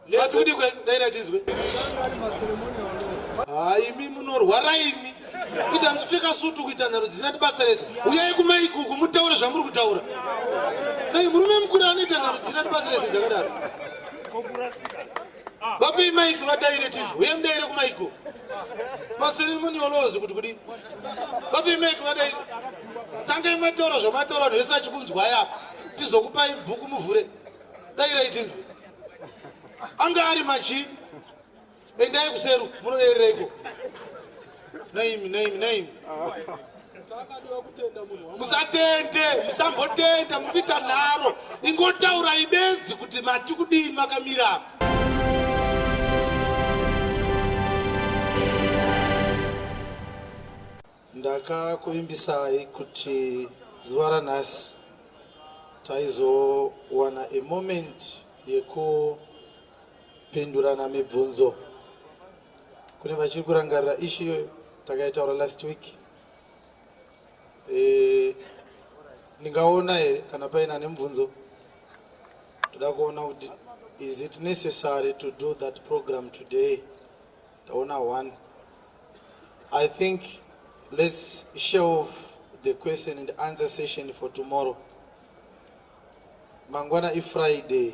Vati kudii kwe daira tinzwe. Ha imi munorwara imi. Kuita muchipfeka sutu kuita nharo dzisina basa rese. Uyai kumaiki uku mutaure zvamuri kutaura. Dai murume mukuru anoita nharo dzisina basa rese dzakadaro. Vapei maiki vadaire tinzwe. Uyai mudaire kumaiki uku. Maceremonial laws kuti kudii? Vapei maiki vadaire. Tangai mataura zvamataura vanhu vese vachikunzwai apa. Tizokupai bhuku muvhure. Dairai tinzwe. Anga ari machi. Endai kuseru munodairireiko? Naimi naimi naimi. Musatende, musambotenda, muri kuita nharo. Ingotaurai benzi kuti mati kudii makamira apa. Ndakakuvimbisai kuti zuva ranhasi taizowana a moment yekupindurana mibvunzo. Kune vachiri kurangarira ishu iyoyo takaitaura last week. E, ndingaona here kana paine ane mubvunzo? Toda kuona kuti is it necessary to do that program today? Taona one. I think let's shelve the question and answer session for tomorrow. Mangwana iFriday,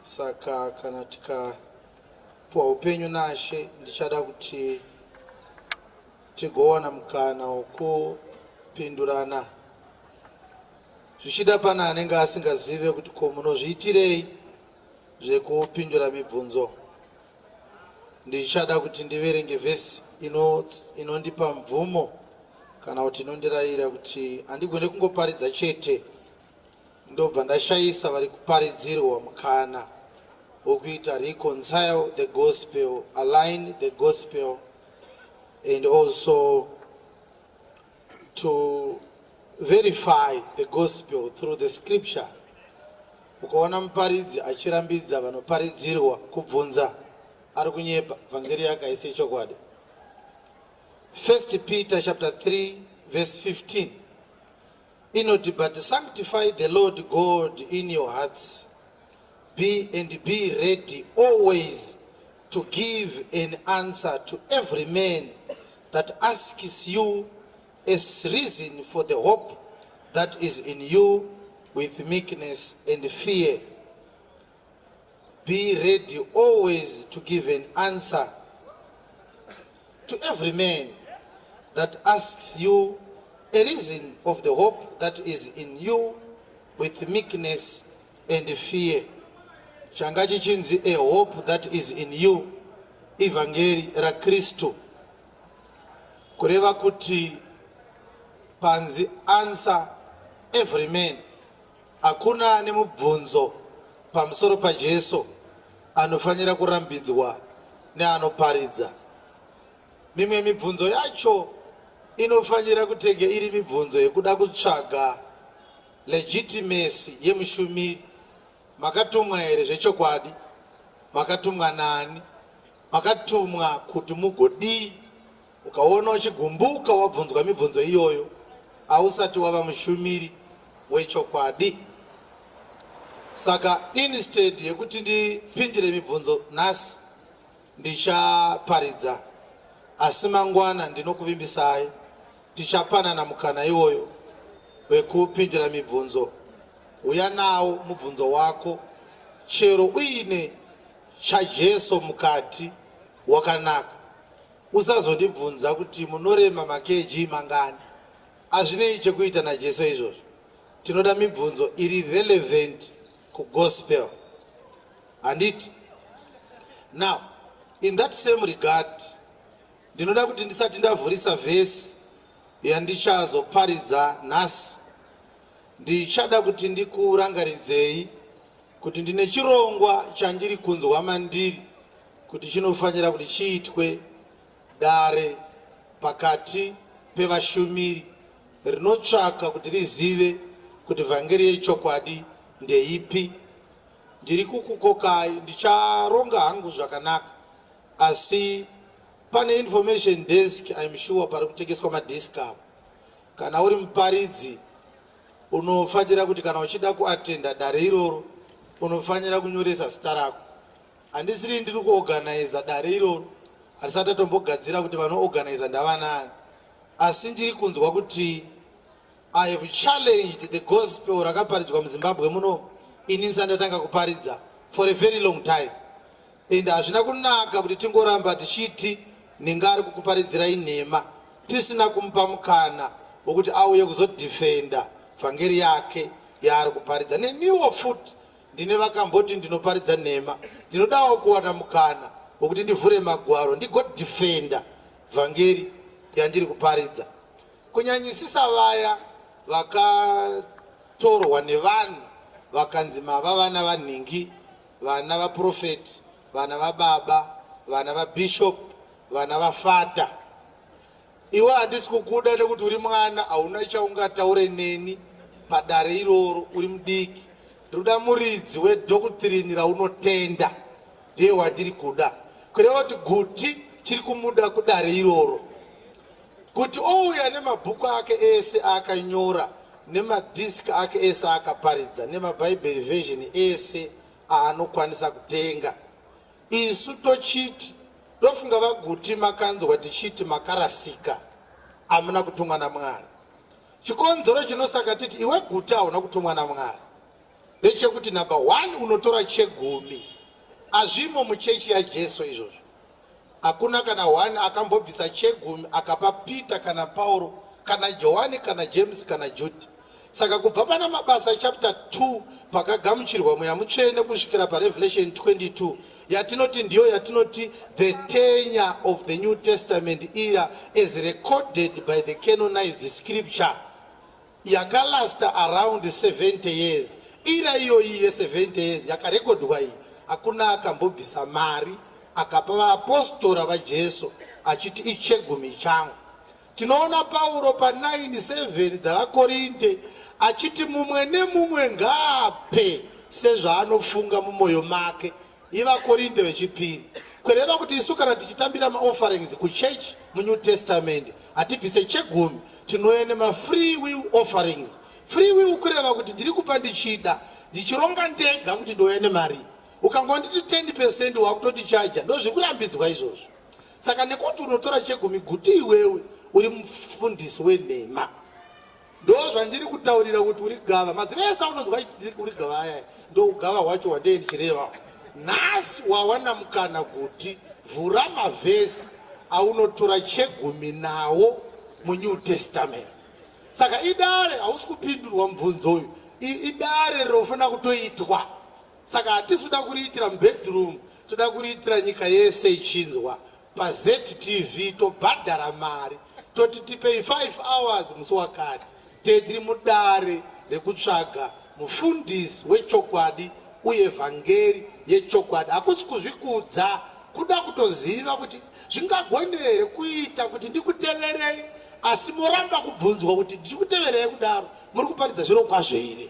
saka kana tikapuwa upenyu naShe, ndichada kuti tigowana mukana wokupindurana. Zvichida pane anenge asingazive kuti ko munozviitirei zvekupindura mibvunzo. Ndichada kuti ndiverenge vhesi inondipa mvumo kana kuti inondirayira kuti handigone kungoparidza chete ndobva ndashayisa vari kuparidzirwa mukana wokuita reconcile the gospel, align the gospel and also to verify the gospel through the scripture. Ukaona muparidzi achirambidza vanoparidzirwa kubvunza ari kunyepa, vhangeri yake haisi yechokwadi. 1 Peter chapter 3 verse 15 inoti, but sanctify the Lord God in your hearts, be and be ready always to give an answer to every man that asks you a reason for the hope that is in you with meekness and fear. Be ready always to give an answer to every man that asks you a reason of the hope that is in you with meekness and fear. Changa chichinzi a hope that is in you, ivhangeri raKristu, kureva kuti panzi answer every man, hakuna nemubvunzo pamusoro paJesu anofanira kurambidzwa neanoparidza. Mimwe mibvunzo yacho inofanira kutenge iri mibvunzo yekuda kutsvaga legitimacy yemushumiri. Makatumwa here zvechokwadi? Makatumwa nani? Makatumwa kuti mugodii? Ukaona uchigumbuka wabvunzwa mibvunzo iyoyo, hausati wava mushumiri wechokwadi. Saka instead yekuti ndipindure mibvunzo nhasi, ndichaparidza, asi mangwana ndinokuvimbisai tichapanana mukana iwoyo wekupindura mibvunzo. Uya nawo mubvunzo wako chero uine chaJesu mukati wakanaka. Usazondibvunza kuti munorema maKG mangani, hazvinei chekuita naJesu izvozvo. Tinoda mibvunzo iri relevant kugospel, handiti? Now in that same regard, ndinoda kuti ndisati ndavhurisa vhesi yandichazoparidza nhasi, ndichada kuti ndikurangaridzei kuti ndine chirongwa chandiri kunzwa mandiri kuti chinofanira kuti chiitwe dare pakati pevashumiri rinotsvaka kuti rizive kuti vhangeri yechokwadi ndeipi. Ndiri kukukokai, ndicharonga hangu zvakanaka, asi pane information desk, I'm sure pari kutengeswa madisk apo. Kana uri muparidzi unofanira kuti kana uchida kuatenda dare iroro unofanira kunyoresa zita rako. Handisiri ndiri kuorganiza dare iroro, hatisati tatombogadzira kuti vanoorganiza ndavanani, asi ndiri kunzwa kuti I have challenged the gospel rakaparidzwa muZimbabwe muno. Ini ndisati ndatanga kuparidza for a very long time, and hazvina kunaka kuti tingoramba tichiti ninga ari kukuparidzirai nhema tisina kumupa mukana wekuti auye kuzodefenda vhangeri yake yaari kuparidza. Neniwo futi ndine vakamboti ndinoparidza nhema, ndinodawo kuwana mukana wekuti ndivhure magwaro ndigodefenda vhangeri yandiri kuparidza, kunyanyisisa vaya vakatorwa nevanhu vakanzi mava vana vanhingi, vana vaprofeti, vana vababa, vana vabishop, vana vafata. Iwe handisi kukuda nekuti uri mwana, hauna chaungataure neni padare iroro, uri mudiki. Ndinoda muridzi wedoctrine raunotenda, ndiye wandiri kuda. Kureva kuti Guti tiri kumuda kudare iroro, kuti ouya nemabhuku ake ese aakanyora, nemadhiski ake ese aakaparidza, nemabhaibheri version ese aanokwanisa kutenga. Isu tochiti, ndofunga vaGuti makanzwa tichiti makarasika, hamuna kutumwa naMwari. Chikonzero chinosaka titi iwe Guti hauna kutumwa naMwari ndechekuti number 1, unotora chegumi. Hazvimo muchechi yaJesu izvozvo. Hakuna kana one akambobvisa chegumi akapa Peter kana Pauro kana Johani kana James kana Jude. Saka kubva pana Mabasa chapter 2 pakagamuchirwa Mweya Mutsvene kusvikira paRevelation 22, yatinoti ndiyo yatinoti the tenure of the New Testament era as recorded by the canonized scripture, yakalasta around 70 years. Era iyoyi ye70 years yakarekodwa iyi, hakuna akambobvisa mari akapa vaapostora vaJesu achiti ichegumi changu. Tinoona Pauro pa9:7 dzavaKorinte achiti mumwe nemumwe ngaape sezvaanofunga mumwoyo make, ivaKorinte vechipiri. Kureva kuti isu kana tichitambira maofferings kuchechi muNew Testament, hatibvise chegumi, tinouya nemafree will offerings. Free will kureva kuti ndiri kupa ndichida, ndichironga ndega kuti ndouya nemari. Ukangonditi 10%, wakutondichaja, ndo zviri kurambidzwa izvozvo. Saka nekuti unotora chegumi, Guti, iwewe uri mufundisi wenhema. Ndo zvandiri kutaurira kuti uri gava. Maziva ese aunonzwa uri gava aya, ndo ugava hwacho hwandee ndichireva. Nhasi wawana mukana, Guti, vhura mavhesi aunotora chegumi nawo muNew Testament. Saka idare, hausi kupindurwa mubvunzo uyu, idare rinofanira kutoitwa. Saka hatisi kuda kuriitira mubedroom, toda kuriitira nyika yese ichinzwa paZTV. Tobhadhara mari, toti tipei 5 hours musi wakati, tee tiri mudare rekutsvaga mufundisi wechokwadi uye vhangeri yechokwadi. Hakusi kuzvikudza, kuda kutoziva kuti zvingagone here kuita kuti ndikuteverei, asi moramba kubvunzwa kuti ndichikuteverei kudaro, muri kuparidza zviro kwazvo here?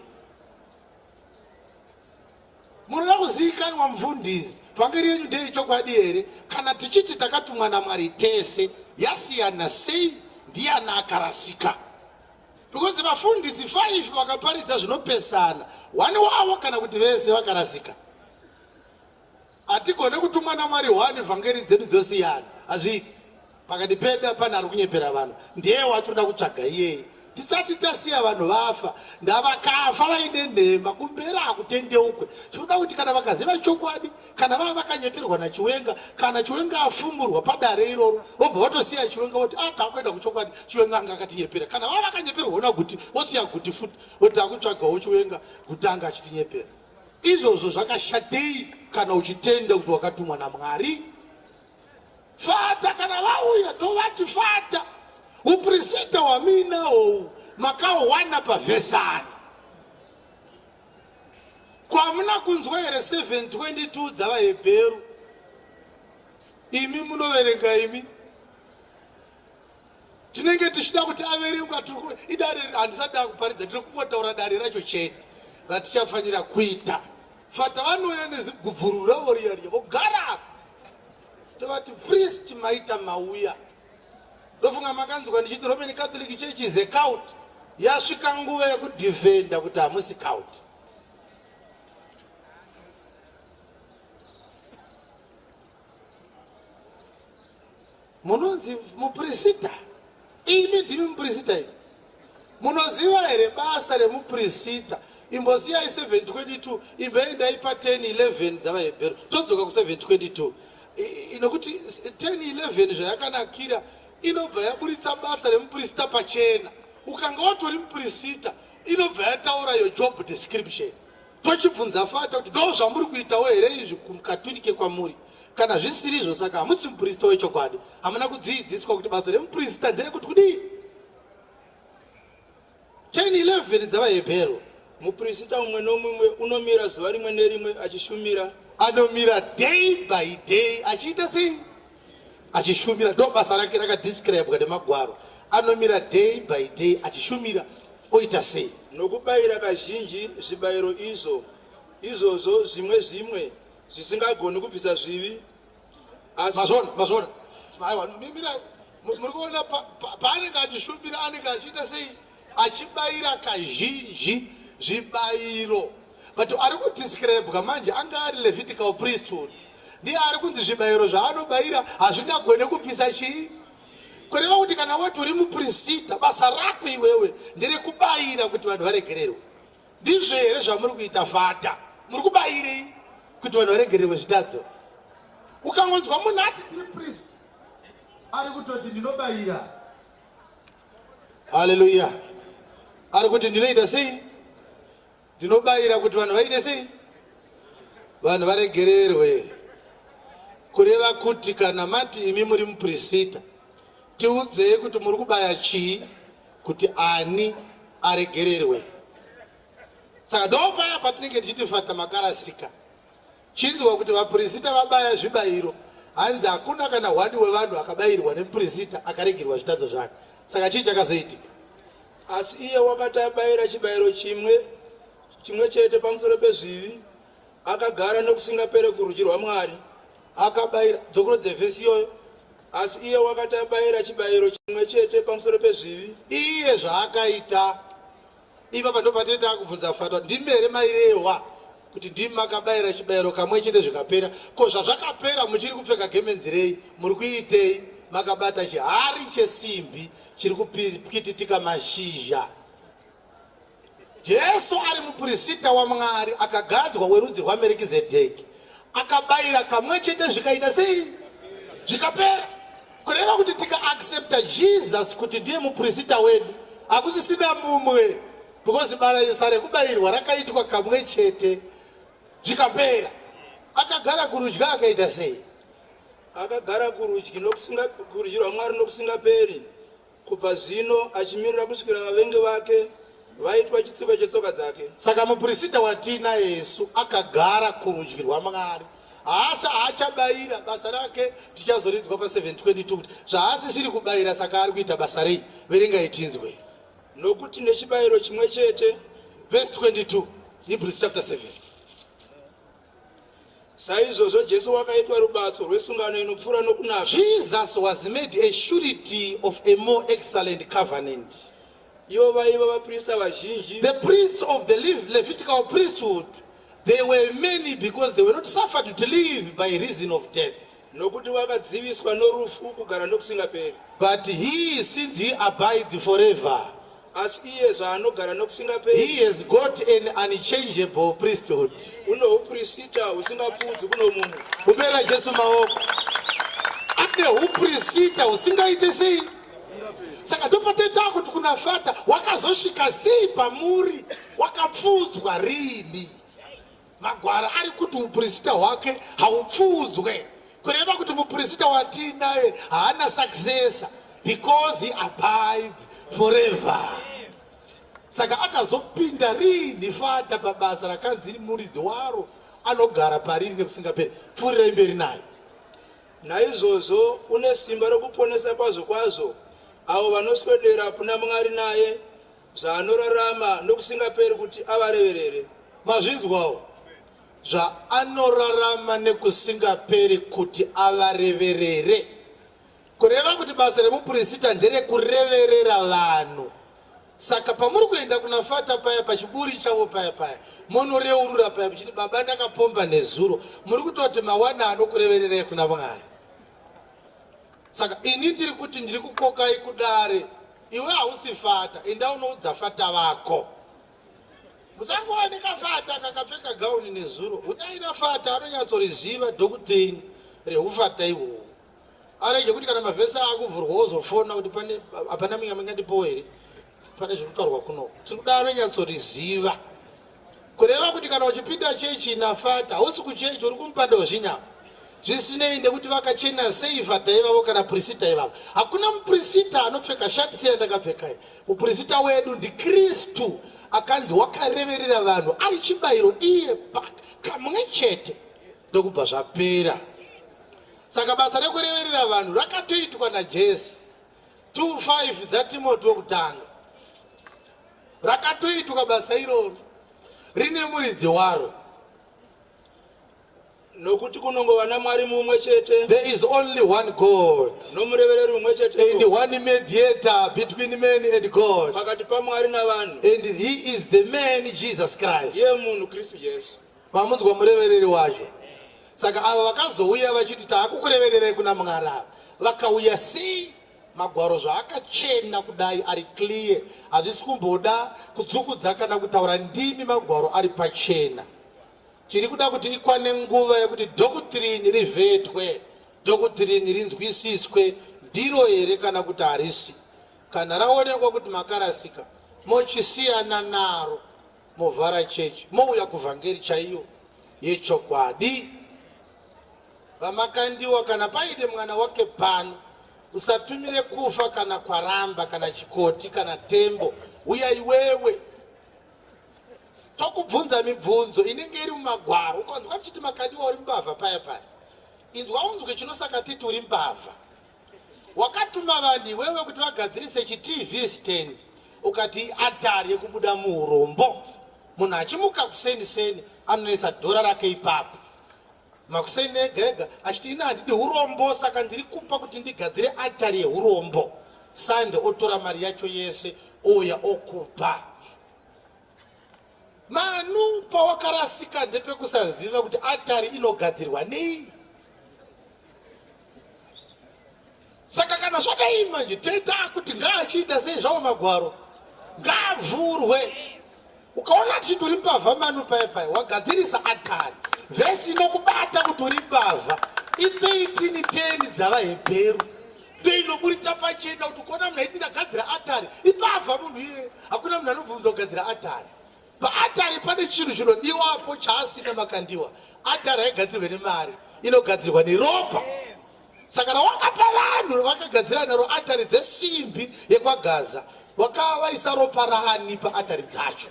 Munoda kuzivikanwa mufundisi, vhangeri yenyu ndeyechokwadi here? Kana tichiti takatumwa naMwari tese, yasiyana sei? Ndiani akarasika? Because vafundisi 5 vakaparidza zvinopesana, one wavo kana kuti vese vakarasika. Hatigone kutumwa naMwari one, vhangeri dzedu dzosiyana, hazviiti. Pakati pedu pane ari kunyepera vanhu, ndiye watinoda kutsvaga iyeye. Tisati tasiya vanhu vafa, ndavakafa vaine nhema, kumberi hakutendeukwe. Tinoda kuti kana vakaziva chokwadi, kana vava vakanyeperwa naChiwenga, kana Chiwenga afumurwa padare iroro, vobva vatosiya Chiwenga, voti a ah, takuenda kuchokwadi, Chiwenga anga akatinyepera. Kana vava vakanyeperwa ona Guti, vosiya Guti futi, voti takutsvagawo Chiwenga, Guti anga achitinyepera. Izvozvo zvakashatei kana uchitenda kuti wakatumwa naMwari? Fata kana vauya, tovati, "Fata, uprisita hwamuinawo makauwana pavhesani kwamuna kunzwa here?" 722 dzavaHebheru, imi munoverenga imi, tinenge tichida kuti averengwa. Idare, handisati dakuparidza, ndiri kungotaura dare racho chete ratichafanira kuita. Fata vanouya nezigubvuru ravo riya riya, vogara, tovati, "Priest, maita mauya." Ndofunga makanzwa ndichiti Roman Catholic Church is a cult. Yasvika nguva yekudefenda kuti hamusi cult. Munonzi mupurisita, imi ndimi mupurisita imi. Munoziva here basa remupurisita? Imbosiyai 722, imboendai pa 1011 dzavaHebheru, todzoka ku 722 nokuti 1011 zvayakanakira inobva yaburitsa basa remupurisita pachena. Ukanga watori mupurisita, inobva yataura your job description. Tochibvunza fata kuti ndo zvamuri kuitawo here izvi kukaturike kwamuri? Kana zvisiri izvo, saka hamusi muprista wechokwadi. Hamuna kudziidziswa kuti basa remuprista nderekuti kudii. 10:11 dzavaHebheru. Muprista mumwe nomumwe unomira zuva rimwe nerimwe achishumira. Anomira day by day achiita sei? Achishumira. Ndo basa rake rakadescribwa nemagwaro. Anomira day by day achishumira, oita sei? Nokubayira kazhinji zvibayiro izvo izvozvo zvimwe zvimwe zvisingagoni kubvisa zvivi. Asi mazvona, mazvona. Aiwa, mira, muri kuona paanenge achishumira anenge achiita sei? Achibayira kazhinji zvibayiro. But ari kudescribwa manje anga ari Levitical priesthood, ndiye ari kunzi zvibayiro zvaanobayira hazvingagone kubvisa chii. Kureva kuti kana wati uri mupurisita, basa rako iwewe nderekubayira kuti vanhu varegererwe. Ndizvo here zvamuri kuita fata? Muri kubayirei kuti vanhu varegererwe zvitadzo? Ukangonzwa munhu ati ndiri priest, ari kutoti ndinobayira. Haleluya. Ari kuti ndinoita sei? Ndinobayira kuti vanhu vaite sei? Vanhu varegererwe. Kureva kuti kana mati imi muri mupurisita, tiudzei kuti muri kubaya chii kuti ani aregererwe. Saka ndo paya patinenge tichiti fata makarasika. Chinzwa kuti vapurisita vabaya zvibayiro, hanzi hakuna kana hwani wevanhu akabayirwa nemupurisita akaregerwa zvitadzo zvake. Saka chii chakazoitika? Asi iye wakati abayira chibayiro chimwe chimwe chete pamusoro pezvivi, akagara nokusingapere kurudyi rwaMwari. Akabayira, dzokorodza vhesi iyoyo. Asi iye wakati abayira chibayiro chimwe chete pamusoro pezvivi, iye zvaakaita ipapa ndo patete akubvunza fata, ndimi here mairehwa kuti ndimi makabayira chibayiro kamwe chete zvikapera? Ko zvazvakapera muchiri kupfeka gemenzi rei? Muri kuitei makabata chihari chesimbi chiri kupwititika mashizha? Jesu ari mupurisita waMwari akagadzwa werudzi rwaMerikizedheki, akabayira kamwe chete zvikaita sei? Zvikapera. Kureva kuti tikaaccepta Jesus kuti ndiye mupurisita wedu, hakusisina mumwe, because basa rekubayirwa rakaitwa kamwe chete zvikapera. Akagara kurudyi akaita sei? Akagara kurudyi kurudyi rwaMwari nokusingaperi kubva zvino, achimirira kusvikira vavengi vake vaitwa chitsiko chetsoka dzake. Saka mupurisita watiinaye isu akagara kurudyi rwaMwari, haasi haachabayira. Basa rake tichazoridzwa pa722 kuti zvaasisiri kubayira, saka ari kuita basa rei? Verengai tinzwe. Nokuti nechibayiro chimwe chete. Verse 22, Hebrews chapter 7. Saizvozvo Jesu wakaitwa rubatso rwesungano inopfuura nokunaka. Jesus was made a surety of a more excellent covenant. Ivo vaiva vaprista vazhinji. The priests of the Levitical priesthood, they were many because they were not suffered to live by reason of death. Nokuti vakadziviswa norufu kugara nokusingaperi. But he, since he abides forever, asi iye zvaanogara nokusingaperi, he has got an unchangeable priesthood. Une upurisita husingapfuudzi kuno mumwe. Kumbera Jesu maoko. Ane upurisita husingaite sei? Saka ndopateta kuti kuna fata wakazosvika sei pamuri? Wakapfuudzwa rini? Magwaro ari kuti upurisita hwake haupfuudzwe, kureva kuti mupurisita watiinaye haana successor because he abides forever. Saka akazopinda rini fata pabasa rakanzi muridzi waro anogara pariri nekusingaperi? Pfuurirai mberi nayo. Naizvozvo une simba rokuponesa kwazvo kwazvo avo vanoswedera kuna Mwari naye, zvaanorarama nokusingaperi kuti avareverere. Mazvinzwawo, zvaanorarama nekusingaperi kuti avareverere. Kureva kuti basa remupurisita nderekureverera vanhu. Saka pamuri kuenda kuna fata paya pachiburi chavo paya paya, munoreurura paya muchiti, baba, ndakapomba nezuro, muri kutoti mawana anokurevererai kuna Mwari. Saka ini ndiri kuti ndiri kukokai kudare. Iwe hausi fata, enda unoudza fata vako. Musangowanika fata kakapfeka gauni nezuro. Uyai nafata anonyatsoriziva doctrine rehufata ihwohwo. Arege kuti kana mavhesi akuvhurwa wozofona kuti pane hapana minga mingandipowo here? Pane zviri kutaurwa kuno. Tiri kuda anonyatsoriziva. Kureva kuti kana uchipinda chechi nafata hausi kuchechi uri kumupanda wezvinyama. Zvisinei nekuti vakachena sei fata ivavo kana prisita ivavo. Hakuna muprisita anopfeka shati seyandakapfeka iyi. Muprisita wedu ndiKristu akanzi wakareverera vanhu ari chibayiro iye kamwe chete ndokubva zvapera. Saka basa rekureverera vanhu rakatoitwa naJesu. 2:5 dzaTimoti wokutanga. Rakatoitwa basa iroro rine muridzi waro. Nokuti kunongova naMwari mumwe chete. There is only one God. Nomurevereri mumwe chete. And one mediator between man and God. Pakati paMwari navanhu. And he is the man Jesus Christ. Iye munhu Kristu Jesu. Mamunzwa murevereri wacho. Saka ava vakazouya vachiti taakukurevererai kuna Mwari ava. Vakauya sei? Magwaro zvaakachena kudai ari clear, hazvisi kumboda kudzukudza kana kutaura ndimi, magwaro ari pachena. Tiri kuda kuti ikwane nguva yekuti doctrine rivhetwe, doctrine rinzwisiswe, ndiro here kana kuti harisi. Kana raonekwa kuti makarasika, mochisiyana naro, movhara chechi, mouya kuvhangeri chaiyo yechokwadi. VaMakandiwa, kana paine mwana wake pano, usatumire kufa kana kwaramba kana chikoti kana tembo, uya iwewe tokubvunza mibvunzo inenge iri mumagwaro. Ukanzwa tichiti Makandiwa uri mbavha paya paya, inzwa unzwe chinosaka titi uri mbavha. Wakatuma vanhu iwewe kuti vagadzirise chiTV stand, ukati iatari yekubuda muurombo. Munhu achimuka kuseni seni anoisa dhora rake ipapo makuseni ega ega achiti ini handidi urombo, saka ndiri kupa kuti ndigadzire atari yeurombo. Sande otora mari yacho yese ouya okupa. Manu, pawakarasika ndepekusaziva kuti atari inogadzirwa nei. Saka kana zvadai manje teta kuti ngaachiita sei zvawo magwaro ngaavhurwe. Ukaona tichiti uri mbavha Manu paya paya wagadzirisa atari. Vhesi inokubata kuti uri mbavha i13:10 dzavaHebheru ndoinoburitsa pachena kuti ukaona munhu aiti ndagadzira atari imbavha munhu iye. Hakuna munhu anobvumidza kugadzira atari. Paatari pane chinhu chinodiwapo chaasina Makandiwa. Atari haigadzirwe nemari, inogadzirwa neropa. Saka rawakapa vanhu vakagadzira naro atari dzesimbi yekwaGaza, wakavaisa ropa raani paatari dzacho?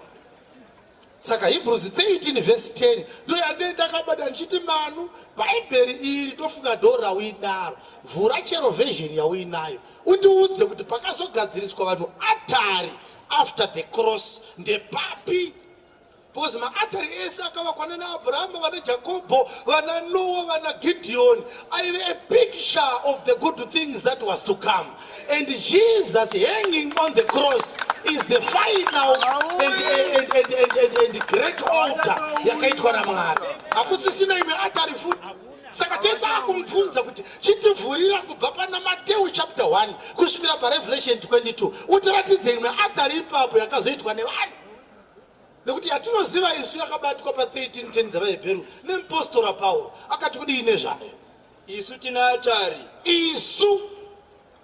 Saka Hebrews 13 verse 10 ndoyandee ndakabada ndichiti Manu, Bhaibheri iri ndofunga ndo rauinaro. Vhura chero version yauinayo undiudze kuti pakazogadziriswa vanhu atari after the cross ndepapi? Because maatari ese akavakwa nana Abrahama, vana Jakobho, vana Noah, vana Gideon aive a picture of the good things that was to come. And Jesus hanging on the cross is the final and great altar yakaitwa naMwari. Hakusisina imwe atari futi. Saka teta akumubvunza kuti chitivhurira kubva pana Mateu chapter 1 kusvikira paRevelation 22 utiratidze imwe atari ipapo yakazoitwa nevanhu. Nekuti yatinoziva isu yakabatwa pa 13:10 dzavaHebheru nemupostora Pauro akati kudii nezvayo? Isu tine atari. Isu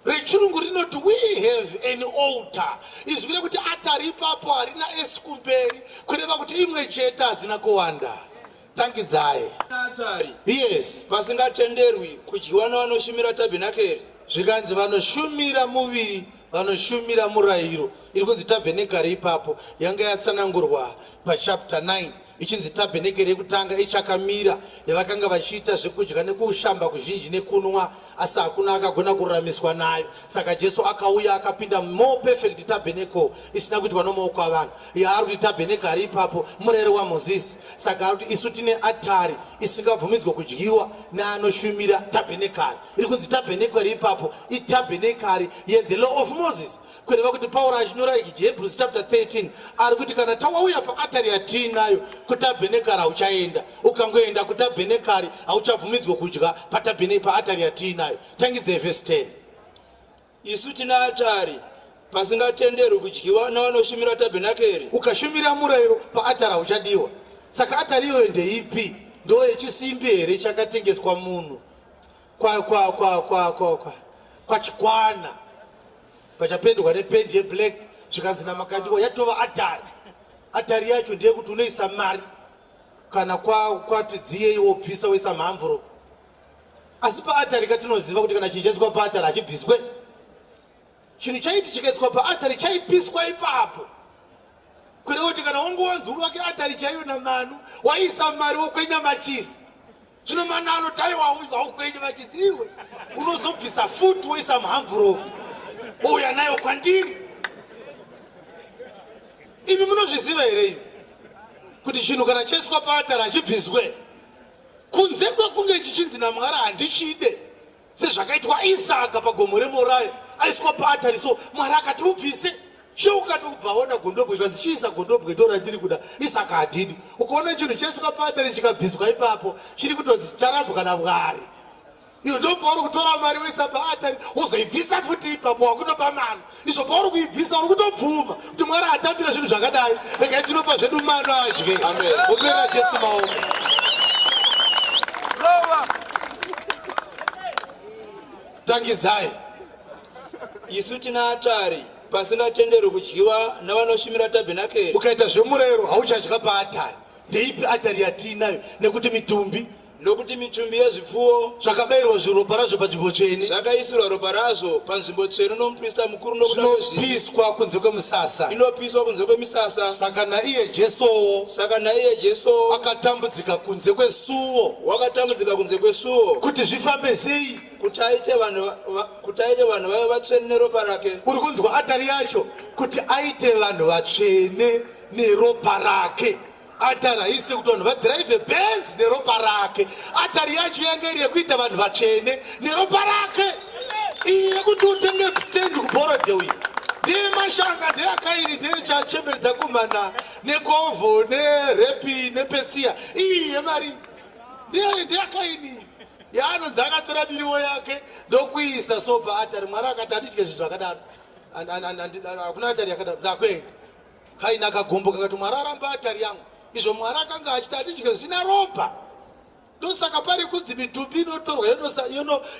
rechirungu rinoti we have an altar. Izwi rekuti atari ipapo harina s kumberi, kureva kuti imwe chete, hadzina kuwanda. Tangidzai. Atari. Yes. Pasingatenderwi kudyiwa navanoshumira tabhenakeri. Zvikanzi vanoshumira muviri, vanoshumira murayiro. Iri kunzi tabhenekari ipapo yanga yatsanangurwa pachapter 9 ichinzi tabhenekeri yekutanga ichakamira yavakanga vachiita zvekudya nekushamba kuzhinji nekunwa, asi hakuna akagona kururamiswa nayo. Saka Jesu akauya akapinda more perfect tabernacle isina kuitwa nomaoko avanhu, yaari kuti tabhenekari ipapo murayiro waMozisi. Saka ari kuti isu tine atari isingabvumidzwe kudyiwa neanoshumira tabhenekari. Iri kunzi tabhenekari ipapo itabhenekari yethe law of Moses, kureva kuti Pauro achinyora Hebrews chapter 13 ari kuti kana tawauya paatari yatiinayo Kutabhenekari hauchaenda. Ukangoenda kutabhenekari hauchabvumidzwe kudya patabhene paatari yatiinayo. Tangidzai vhesi 10. Isu tina atari pasingatenderwi kudyiwa navanoshumira tabhenakeri. Ukashumira murayiro paatari hauchadiwa. Saka atari iyoyo ndeipi? Ndo yechisimbi here chakatengeswa munhu kwa kwa kwa kwa kwa kwa kwachikwana pachapendwa nependi yeblack zvikanzi naMakandiwa yatova atari. Atari yacho ndeyekuti unoisa mari kana kwati dziyei wobvisa woisa maenvelope. Asi paatari katinoziva kuti kana chinhu chaiswa paatari hachibviswe. Chinhu chaiti chikaiswa paatari chaipiswa ipapo, kureva kuti kana wangu wanzi uvake atari chaiyo namanu, waisa mari wokwenya machisi. Zvino manu anoti, "Aiwa, haukwenye machisi iwe, unozobvisa futi woisa muenvelope wouya nayo kwandiri." Imi munozviziva here imi kuti chinhu kana chaiswa paatari hachibviswe kunze kwekunge chichinzi naMwari handichide, sezvakaitwa Isaka pagomo reMoraya, aiswa paatari? So Mwari akati mubvise cheukati kubva aona gondobwe, zvikanzi chiisa gondobwe, ndo randiri kuda. Isaka hadidi. Ukaona chinhu chaiswa paatari chikabviswa ipapo, chiri kutonzi charambwa naMwari. Iyo ndo pauri kutora mari woisa paatari, wozoibvisa futi ipapo, wakunopa mano. Izvo pauri kuibvisa uri kutobvuma kuti Mwari atambira zvinhu zvakadai, regai tinopa zvedu mano adye. Amen. Omerera Jesu maoko. Tangidzai. Isu tina atari pasingatenderwi kudyiwa navanoshumira tabhenakeri. Ukaita zvemurayiro hauchadya paatari. Ndeipi atari yatiinayo? Nekuti mitumbi Nokuti mitumbi yezvipfuwo zvakabayirwa zviropa razvo panzvimbo tsvene zvakaisirwa ropa razvo panzvimbo tsvene nomuprista mukuru nokuda kwezvivi, zvinopiswa kunze kwemusasa. Inopiswa kunze kwemisasa. Saka naiye Jesuwo Saka naiye Jesu akatambudzika kunze kwesuo. Wakatambudzika kunze kwesuo. Kuti zvifambe sei? Kuti aite vanhu vave vatsvene neropa rake. Uri kunzwa atari yacho? Kuti aite vanhu vatsvene neropa rake. Atari haisi kuti vanhu vadhiraivhe Benz neropa rake. Atari yacho yange iri yekuita vanhu vatsvene neropa rake. Iyi yekuti utenge stand kuBorrowdale iyi ndeyemashanga, ndeyakaini, ndeyechachemberedza kumana nekovho nerepi nepetsiya. Iyi yemari ndeyakaini yaanonzi akatora miriwo yake ndokuisa so paatari. Mwari akati handidye zvinhu zvakadaro. Hakuna atari yakadaro, ndakuenda. Kaini akagumbuka akati, "Mwari aramba atari yangu." Izvo Mwari akanga achiti handidye zvisina ropa. Ndosaka pari kunzi mitumbi inotorwa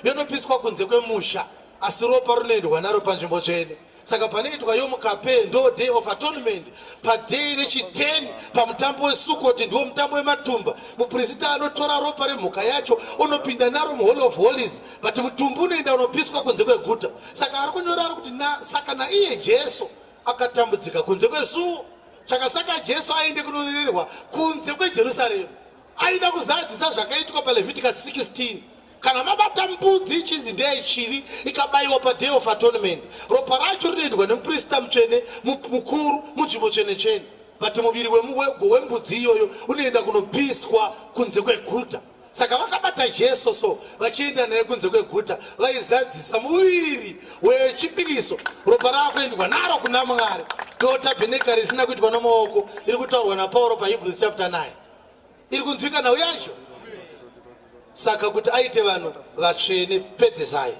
yonopiswa kunze kwemusha, asi ropa rinoendwa naro panzvimbo tsvene. Saka panoitwa Yom Kippur, ndo Day of Atonement, paday rechi10 pamutambo weSukoti, ndiwo mutambo wematumba. Mupurisita anotora ropa remhuka yacho unopinda naro muHoly of Holies, but mutumbi unoenda unopiswa kunze kweguta. Saka ari kunyora ari kuti saka naiye Jesu akatambudzika kunze kwesuo. Chakasaka Jesu aende kunovererwa kunze kweJerusarema, aida kuzadzisa zvakaitwa paLeviticus 16. Kana mabata mbudzi ichinzi ndeyechivi, ikabayiwa paDay of Atonement, ropa racho rinoendwa nemuprista mutsvene mukuru munzvimbo tsvene tsvene, but muviri wembudzi iyoyo unoenda kunopiswa kunze kweguta. Saka vakabata Jesu so vachienda naye kunze kweguta, vaizadzisa muviri wechipiriso, ropa raakuendwa naro kuna Mwari. Ndo tabhenekari isina kuitwa namaoko iri kutaurwa naPauro paHebrews chapter 9. Iri kunzwika nhau yacho? Saka kuti aite vanhu vatsvene. Pedzesai.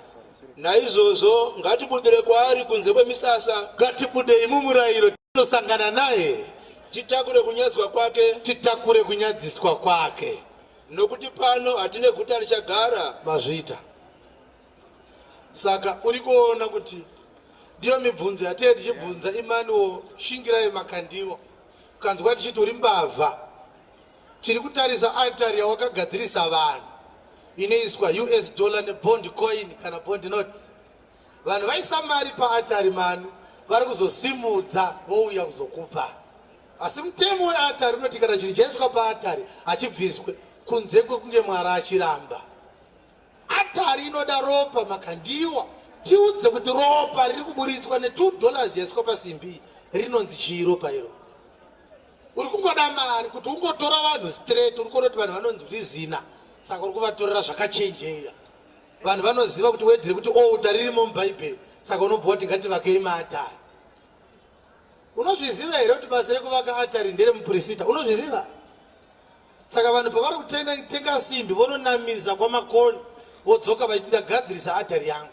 Naizvozvo ngatibudire kwaari kunze kwemisasa. Ngatibudei mumurayiro tinosangana naye. Titakure kunyadzwa kwake. Titakure kunyadziswa kwake. Nokuti pano hatine guta richagara. Mazviita. Saka uri kuona kuti ndiyo mibvunzo yatee tichibvunza Emmanuel Shingirai Makandiwa. Ukanzwa tichiti uri mbavha, tiri kutarisa altari yawakagadzirisa vanhu inoiswa US dollar nebond coin kana bond note. Vanhu vaisa mari paatari manu, vari kuzosimudza vouya kuzokupa. Asi mutemo weatari unoti kana chinhu chaiswa paatari hachibviswe kunze kwekunge Mwari achiramba. Atari inoda ropa. Makandiwa, tiudze kuti ropa riri kuburitswa ne$2 yaiswa pasimbi rinonzi chii ropa iro? Uri kungoda mari kuti ungotora vanhu straight. Uri kuona kuti vanhu vanonzi rizina, saka uri kuvatorera zvakachenjera. Vanhu vanoziva kuti word rekuti altar ririmo mubhaibheri, saka unobva wati ngativakei maatari. Unozviziva here kuti basa rekuvaka atari nderemupurisita? Unozviziva? Saka vanhu pavari kutenga simbi vononamisa kwaMakoni vodzoka vachiti ndagadzirisa atari yangu.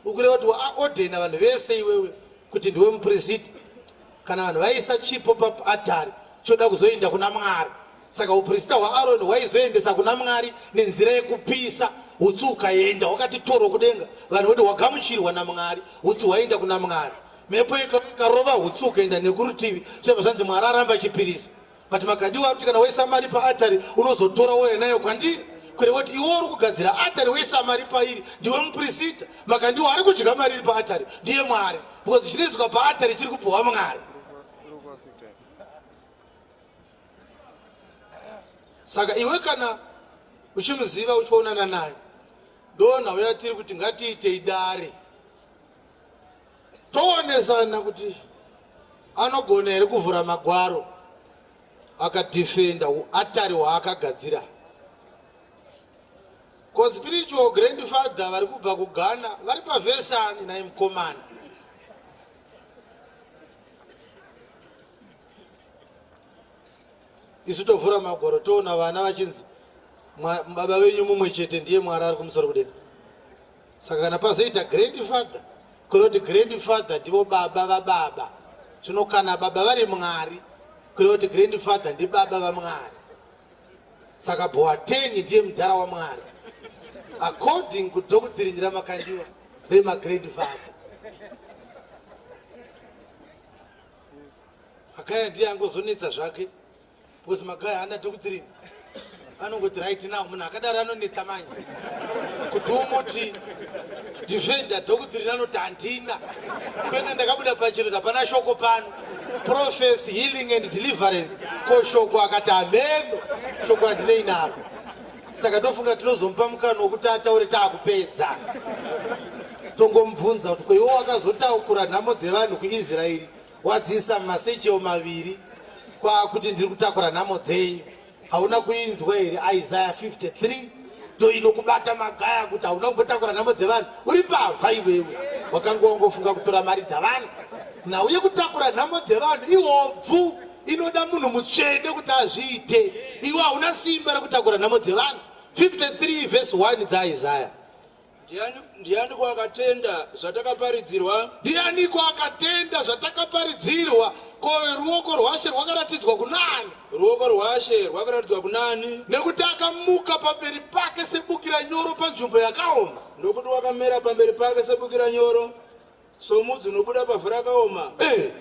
Ukureva kuti waodhena vanhu vese iwewe kuti ndiwe mupirisita. Kana vanhu vaisa chipo paatari choda kuzoenda kuna Mwari. Saka upirisita hwaAroni hwaizoendesa kuna Mwari nenzira yekupisa utsi ukaenda wakati toro kudenga. Vanhu voti hwagamuchirwa naMwari, utsi hwaenda kuna Mwari. Mhepo ikarova utsi ukaenda nekurutivi, zvobva zvanzi Mwari aramba chipiriso. But Makandiwa ari kuti kana waisa mari paatari unozotora wouya nayo kwandiri. Kureva kuti iwe uri kugadzira atari woisa mari pairi ndiwe mupirisita. Makandiwa ari kudya mari iri paatari ndiye Mwari because chinoiswa paatari chiri kupiwa Mwari. Saka iwe kana uchimuziva uchionana naye ndonhau yatiri kuti ngatiitei dare Toonesana kuti anogona here kuvhura magwaro akadefenda uatari hwaakagadzira. Ko spiritual grandfather vari kubva kuGhana vari pavhesani nhai mukomana? Isu tovhura magwaro toona vana vachinzi baba venyu mumwe chete ndiye Mwari ari kumusoro kudenga. Saka kana pazoita grandfather kureva kuti grandfather ndivo baba vababa. Zvino kana baba vari Mwari kureva kuti grandfather ndibaba vaMwari. Saka Boateng ndiye mudhara waMwari according kudoctrine raMakandiwa remagrandfather. Magaya ndiye angozonetsa zvake because Magaya haana doctrine, anongoti right now. Munhu akadaro anonetsa manje kuti umuti defender doctrine, anoti handina kwenge ndakabuda pachiro, hapana shoko pano. Prophecy, healing and deliverance, ko shoko? Akati hameno, shoko handinei naro. Saka ndofunga tinozomupa mukana wekuti ataure taakupedza, tongomubvunza kuti ko iwo wakazotaukura nhamo dzevanhu kuIsraeri wadziisa mumasecheo maviri kwakuti ndiri kutakura nhamo dzenyu, hauna kuinzwa here Isaiah 53 ndo inokubata Magaya kuti hauna kumbotakura nhamo dzevanhu, uri mbavha iwewe, wakanga wangofunga kutora mari dzavanhu. Nhau yekutakura nhamo dzevanhu ihobvu, inoda munhu mutsvene kuti azviite. Iwe hauna simba rekutakura nhamo dzevanhu. 53 verse 1 dzaIsaiah. Ndianiko akatenda zvatakaparidzirwa? Ndianiko akatenda zvatakaparidzirwa? Ko ruoko rwaShe rwakaratidzwa kunani? Ruoko rwaShe rwakaratidzwa kunani? Nekuti akamuka pamberi pake sebukira nyoro panzvimbo yakaoma. Nokuti wakamera pamberi pake sebukira nyoro, somudzi unobuda pavhu rakaoma.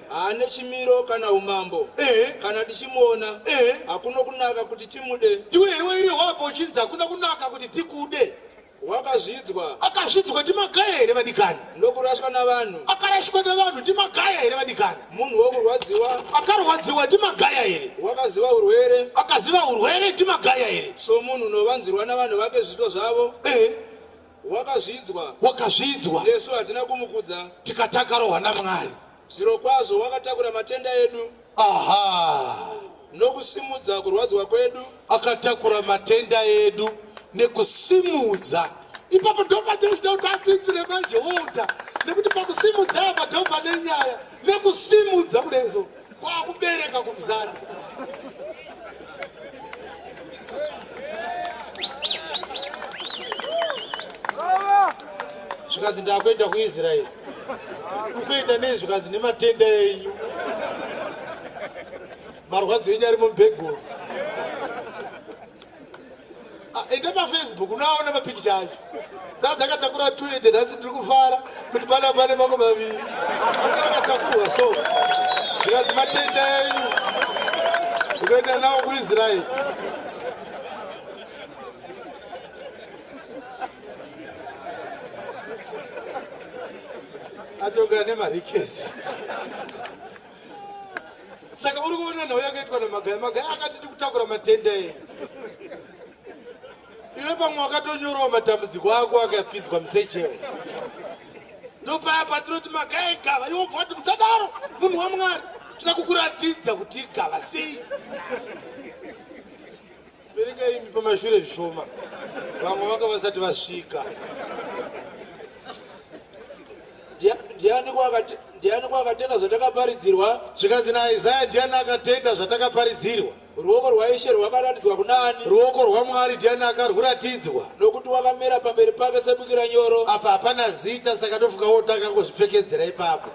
Haane chimiro kana umambo. Kana tichimuona, hakuna kunaka kuti timude. Ndiwe here wairehwa uchinzi hakuna kunaka kuti tikude? Wakazvidzwa. Akazvidzwa ndiMagaya here vadikani? Nokurashwa navanhu. Akarashwa navanhu ndiMagaya here vadikani? Munhu wokurwadziwa. Akarwadziwa ndiMagaya here? Wakaziva urwere. Akaziva urwere ndiMagaya here? Somunhu unovanzirwa navanhu vake zviso zvavo. Wakazvidzwa. Wakazvidzwa. Nesu hatina kumukudza. Tikatakarohwa naMwari. Zvirokwazvo wakatakura matenda edu. Aha. Nokusimudza kurwadziwa kwedu. Akatakura matenda edu nekusimudza. Ipapo ndopatinoda kuti atiitire manje wota, nekuti pakusimudza apa ndopane nyaya. Nekusimudza kudezo kwakubereka kumusana. Zvikanzi ndakuenda kuIsraeri. Ukuenda nei? Zvikanzi nematenda enyu, marwadzo enyu ari mubheguru. Enda paFacebook unoaona mapikicha acho. Dzaa dzakatakura 20, nhasi ndiri kufara kuti pana pane mamwe maviri anga akatakurwa. So zvikanzi matenda enyu ukuenda nawo kuIsraeri. Atonga nemarikesi. Saka uri kuona nhau yakaitwa naMagaya. Magaya akati tikutakura matenda enyu. Iwe pamwe wakatonyorawo matambudziko ako akapidzwa musechewo. Ndopaya patinoti Magaya igava, iwe wobva wati musadaro, munhu waMwari, tinoda kukuratidza kuti igava sei. Verenga imi pamashure zvishoma, vamwe vanga vasati vasvika. Ndianiko akatenda zvatakaparidzirwa? Zvikanzi naIsaya, ndiani akatenda zvatakaparidzirwa? Ruoko rwaIshe rwakaratidzwa kuna ani? Ruoko rwaMwari ndiani akarwuratidzwa? Nokuti wakamera pamberi pake sebukira nyoro. Apa hapana zita, saka ndofunga wotanga ngozvipfekedzera ipapo.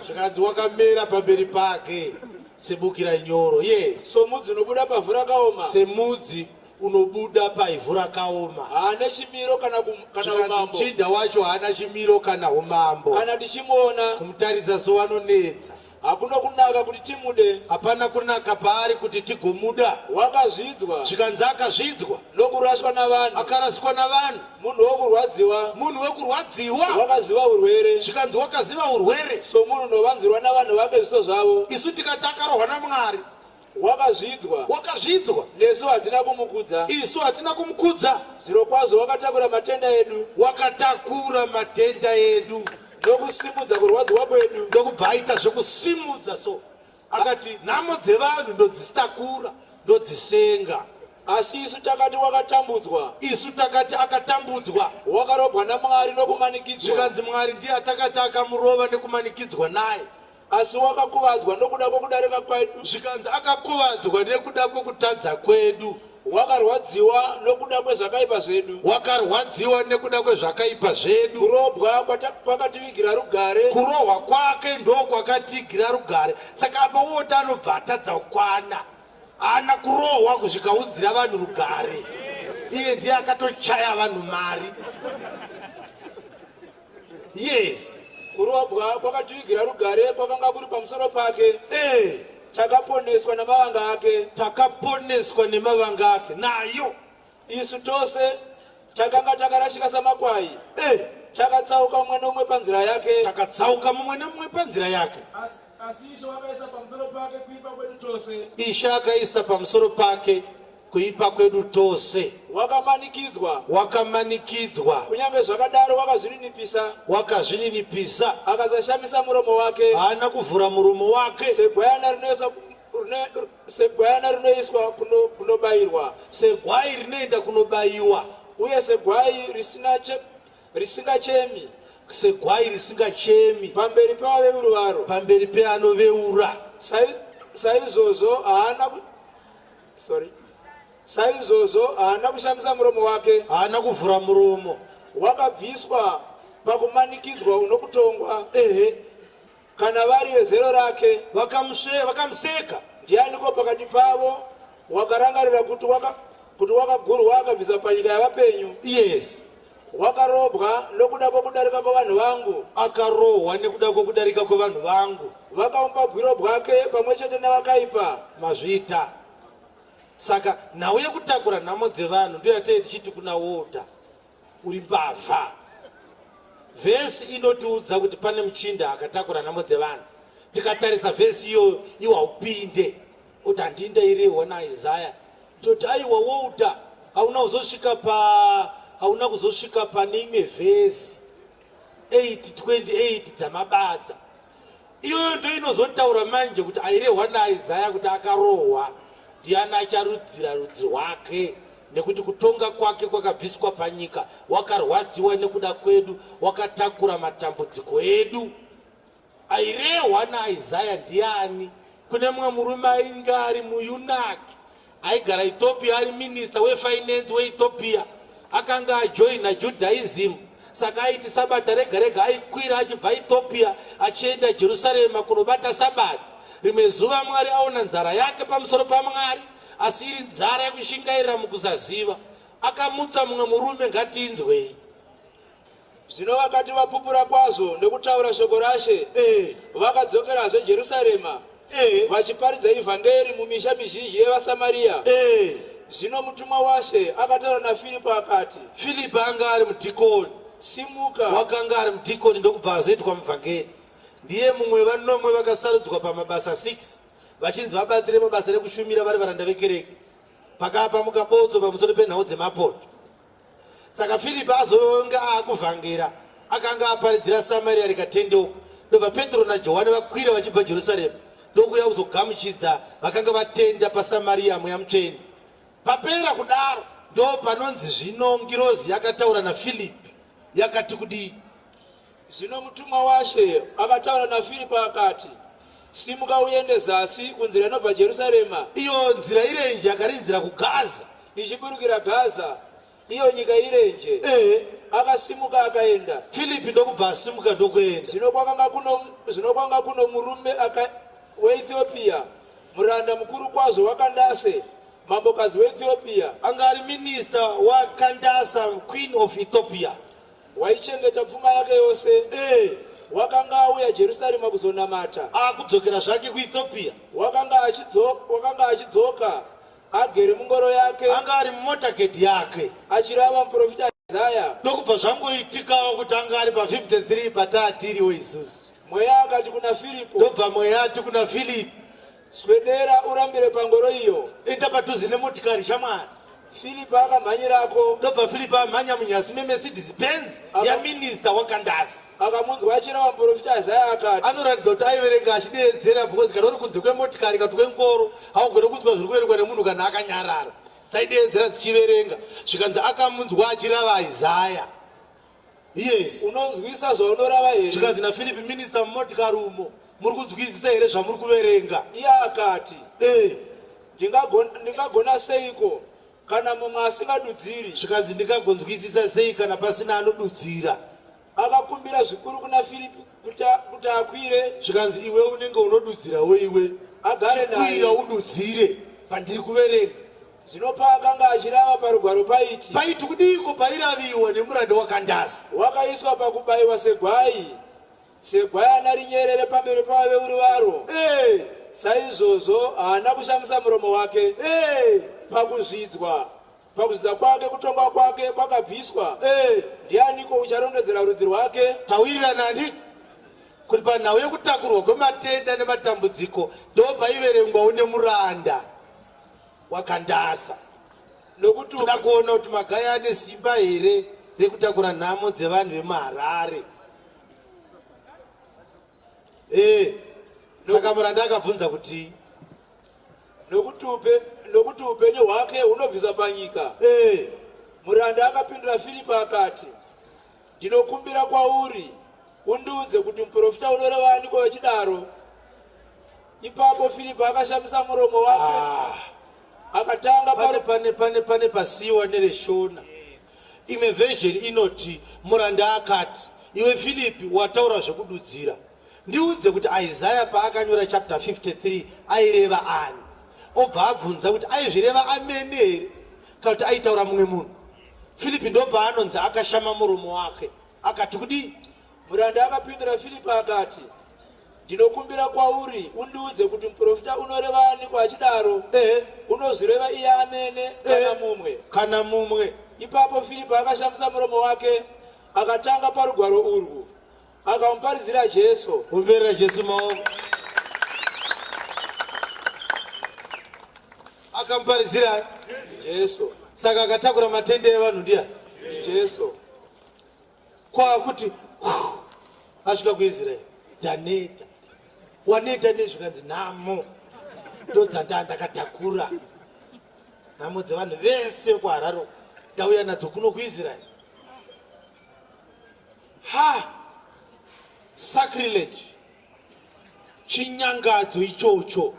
Zvikanzi wakamera pamberi pake sebukira nyoro. Yes. Somudzi unobuda pavhu rakaoma. Semudzi unobuda paivhu rakaoma. Haana chimiro kana umambo. Chinda wacho haana chimiro kana umambo. Kana tichimuona. Kumutarisa soanonetsa. Hakuna kunaka kuti timude. Hapana kunaka paari kuti tigomuda. Wakazvidzwa. Zvikanzi akazvidzwa. Nokuraswa navanhu. Akaraswa navanhu. Munhu wokurwadziwa. Munhu wekurwadziwa. Wakaziva urwere. Zvikanzi wakaziva urwere. Somunhu unovanzirwa navanhu vake zviso zvavo. Isu tikati akarohwa naMwari. Wakazvidzwa. Wakazvidzwa. Nesu hatina kumukudza. Isu hatina kumukudza. Zvirokwazvo wakatakura matenda edu. Wakatakura matenda edu. Ndokusimudza kurwadziwa kwedu. Ndokubva aita zvekusimudza so. Akati nhamo dzevanhu ndodzitakura, ndodzisenga. Asi isu takati wakatambudzwa. Isu takati akatambudzwa. Wakarobwa naMwari nokumanikidzwa. Zvikanzi Mwari ndiye atakati akamurova nekumanikidzwa naye. Asi wakakuvadzwa nokuda kwokudarika kwedu. Zvikanzi akakuvadzwa nekuda kwekutadza kwedu. Wakarwadziwa nokuda kwezvakaipa zvedu. Wakarwadziwa nekuda kwezvakaipa zvedu. Kurobwa kwakativigira rugare. Kurohwa kwake ndokwakatigira rugare. Saka apa woti anobva atadza kukwana. Haana kurohwa kusvika udzira vanhu rugare. Iye ndiye akatochaya vanhu mari. Yes. Kurobwa kwakativigira rugare kwakanga kuri pamusoro pake. Eh. Takaponeswa namavanga ake. Takaponeswa nemavanga ake. Nayo. Isu tose takanga takarashika samakwai. Eh. Takatsauka mumwe nomumwe panzira yake. Takatsauka mumwe nemumwe panzira yake. Asi Ishe wakaisa pamusoro pake kuipa kwedu tose. Ishe akaisa pamusoro pake kuipa kwedu tose. Wakamanikidzwa. Wakamanikidzwa. Kunyange zvakadaro wakazvininipisa. Wakazvininipisa. Akasashamisa muromo wake. Haana kuvhura muromo wake. Segwayana rinoiswa segwayana rinoiswa kunobayirwa. Segwai rinoenda kunobayiwa. Uye segwai risina risingachemi. Segwai risingachemi. Pamberi pevaveuri varo. Pamberi peanoveura. Saizvozvo haana sorry. Saizvozvo haana kushamisa muromo wake. Haana kuvhura muromo. Wakabviswa pakumanikidzwa nokutongwa. Ehe. Kana vari vezero rake. Vakamuseka. Ndianiko pakati pavo wakarangarira kuti wakagurwa akabviswa panyika yavapenyu? Yes. Wakarobwa nokuda kwokudarika kwavanhu vangu. Akarohwa nekuda kwokudarika kwevanhu vangu. Vakamupa bwiro bwake pamwe chete navakaipa. Mazviita. Saka nhau yekutakura nhamo dzevanhu ndiyo yatee tichiti kuna Walter uri mbavha. Vhesi inotiudza kuti pane muchinda akatakura nhamo dzevanhu. Tikatarisa vhesi iyoyo iwe haupinde kuti handinda irehwa naIsaya. Toti aiwa Walter hauna kuzosvika pa hauna kuzosvika pane imwe vhesi 8:28 dzamabasa. Iyoyo ndo inozotaura manje kuti airehwa naIsaya kuti akarohwa ndiani acharudzira rudzi rwake, nekuti kutonga kwake kwakabviswa panyika, wakarwadziwa nekuda kwedu, wakatakura matambudziko edu. Airehwa naIsaya ndiani? Kune mumwe murume ainge ari muyunaki aigara Ethiopia, ari minista wefinance weEthiopia, akanga ajoina Judaism. Saka aiti sabata rega rega aikwira achibva Ethiopia achienda Jerusarema kunobata sabata. Rimwe zuva Mwari aona nzara yake pamusoro paMwari, asi iri nzara yekushingairira mukusaziva, akamutsa mumwe murume. Ngatinzwei. Zvino vakati vapupura kwazvo nokutaura shoko raShe, vakadzokerazve Jerusarema, vachiparidza ivhangeri mumisha mizhinji yevaSamaria. Zvino mutumwa waShe akataura naFiripo akati, Filipo anga ari mudhikoni. Simuka. Wakanga ari mudhikoni ndokubva azoitwa muvhangeri. Ndiye mumwe vanomwe vakasarudzwa pamabasa 6 vachinzi vabatsire mabasa rekushumira vari varanda vekereke. Pakapa mukabotso pamusoro penhau dzemapoto. Saka Filipo azonge akuvhangera, akanga aparidzira Samaria rikatendeuka. Ndobva Petro naJohani vakwira vachibva Jerusarema ndokuuya kuzogamuchidza vakanga vatenda paSamaria Mweya Mutsvene. Papera kudaro ndo panonzi zvino ngirozi yakataura naFilipi yakati kudii? Zvino mutumwa waShe akataura naFiripo akati, Simuka uende zasi kunzira inobva Jerusarema. Iyo nzira irenje yakarinzira kuGaza. Ichiburukira Gaza, iyo nyika irenje. Akasimuka akaenda. Filipi ndokubva asimuka ndokuenda. Zvino kwanga kuno murume weEthiopia, muranda mukuru kwazvo waKandase, mambokadzi weEthiopia. Anga ari minista waKandasa, queen of Ethiopia. Waichengeta pfuma yake yose. Wakanga auya Jerusarema kuzonamata. Akudzokera zvake kuEthiopia. Wakanga achidzoka agere mungoro yake. Anga ari mumotaketi yake. Achirava muprofita Isaya. Ndokubva zvangoitikawo kuti anga ari pa53 pataatiriwo isusu. Mweya akati kuna Firipo. Ndobva mweya ati kuna Filipi. Swedera urambire pangoro iyo. Enda padhuze nemotikari shamwari. Filipi akamhanyirako. Ndobva Filipi amhanya munyasi meMercedes Benz yaminista waKandasi. Akamunzwa achirava muprofita Isaya akati. Anoratidza kuti aiverenga achideedzera because kana uri kunze kwemotikari kana kwengoro haugone kunzwa zviri kuverengwa nemunhu kana akanyarara. Dzaideedzera dzichiverenga zvikanzi akamunzwa achirava Isaya. Yes. Unonzwisa zvaunorava here? Zvikanzi naFilipi minista mumotikari umo muri kunzwisisa here zvamuri kuverenga? Iye akati. Ndingagona seiko kana mumwe asingadudziri? Zvikanzi ndingagonzwisisa sei kana pasina anodudzira? Akakumbira zvikuru kuna Filipi kuti akwire. Zvikanzi iwe unenge unodudzirawo iwe. Agare naye. Chikwira ududzire pandiri kuverenga. Zvino paakanga achirava parugwaro paiti. Paiti kudiko pairaviwa nemuranda waKandasi. Wakaiswa pakubayiwa segwai, segwayana rinyerere pamberi pavaveuri varo. Saizvozvo haana kushamisa muromo wake. Pakuzvidza kwake kutongwa kwake kwakabviswa. Ndianiko ucharondedzera rudzi rwake? Tawirirana handiti kuti panhau yekutakurwa kwematenda nematambudziko ndopaiverengwawo nemuranda waKandasa. Nokuti toda kuona kuti Magaya ane simba here rekutakura nhamo dzevanhu vemuHarare. Saka muranda akabvunza kuti nokuti upenyu hwake hunobviswa panyika. Muranda akapindura Filipi akati, ndinokumbira kwauri undiudze kuti muprofita unoreva aniko vachidaro. Ipapo Filipi akashamisa muromo wake. Akatanga Pane pasiwa nereshona. Imwe version inoti muranda akati, iwe Filipi wataura zvekududzira. Ndiudze kuti Isaya paakanyora chapter 53 aireva ani? Obva abvunza kuti aizvireva amene here kana kuti aitaura mumwe munhu. Filipi ndopaanonzi akashama muromo wake akati kudii? Muranda akapindura Filipi akati, ndinokumbira kwauri undiudze kuti muprofita unoreva aniko achidaro. Unozvireva iye amene kana mumwe. Kana mumwe. Ipapo Filipi akashamisa muromo wake akatanga parugwaro urwu akamuparidzira Jesu. Kumberera Jesu maoko. Akamuparidzira Jesu. Saka akatakura matende evanhu ndiya Jesu. Kwakuti asvika kuIsraeri ndaneta. Waneta nezvikanzi nhamo ndodzanda ndakatakura nhamo dzevanhu vese kuHarare ndauya nadzo kuno kuIsraeri. Ha, sacrilege, chinyangadzo ichocho.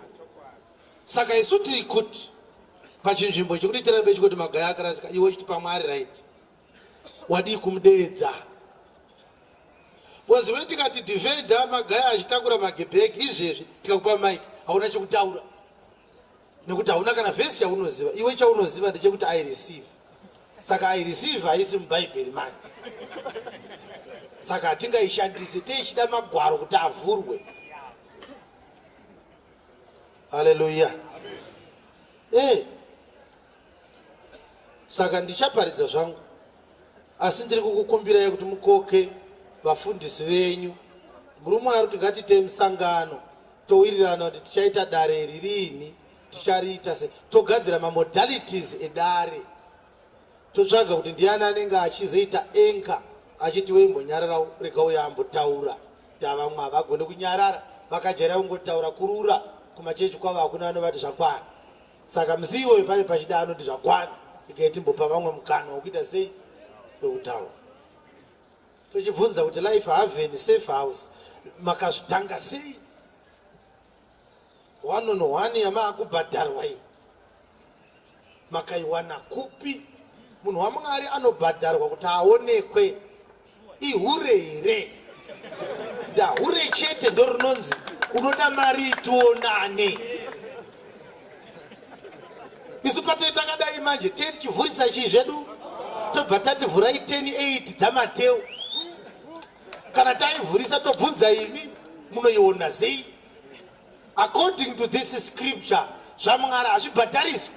Saka isu tiri kuti pachinzvimbo chekuti tirambe chikuti Magaya akarasika, iwe uchiti pamwe ari right, wadii kumudeedza? Because we tikati defender Magaya achitakura magebhegi izvezvi, tikakupa mic hauna chekutaura nekuti hauna kana vhesi chaunoziva. Iwe chaunoziva ndechekuti I receive. Saka I receive haisi muBhaibheri manje, saka hatingaishandise teichida magwaro kuti avhurwe. Haleluya. Saka ndichaparidza zvangu, asi ndiri kukukumbirai kuti mukoke vafundisi venyu. Murume ari kuti ngatiite musangano, towirirana kuti tichaita dare iri riini, tichariita se, togadzira mamodalities edare, totsvaga kuti ndiani anenge achizoita enka achiti weimbonyarara rega uyo ambotaura. Tavamwe havagoni kunyarara, vakajaira kungotaura kurura kumachechi kwavo, hakuna vanovati zvakwana. Saka musi iwoyo pane pachida anoti zvakwana, ikai timbopa vamwe mukana wekuita sei, wekutaura. Tochibvunza kuti Life Haven Safe House makazvitanga sei? One on one yamaakubhadharwa iyi makaiwana kupi? Munhu waMwari anobhadharwa kuti aonekwe ihure here? Ndahure chete ndorinonzi unoda mari tionane. Isu patee takadai manje tee tichivhurisa chii zvedu tobva tati vhurai 10 8 dzaMateo. Kana taivhurisa tobvunza imi munoiona sei? According to this scripture zvaMwari hazvibhadhariswi.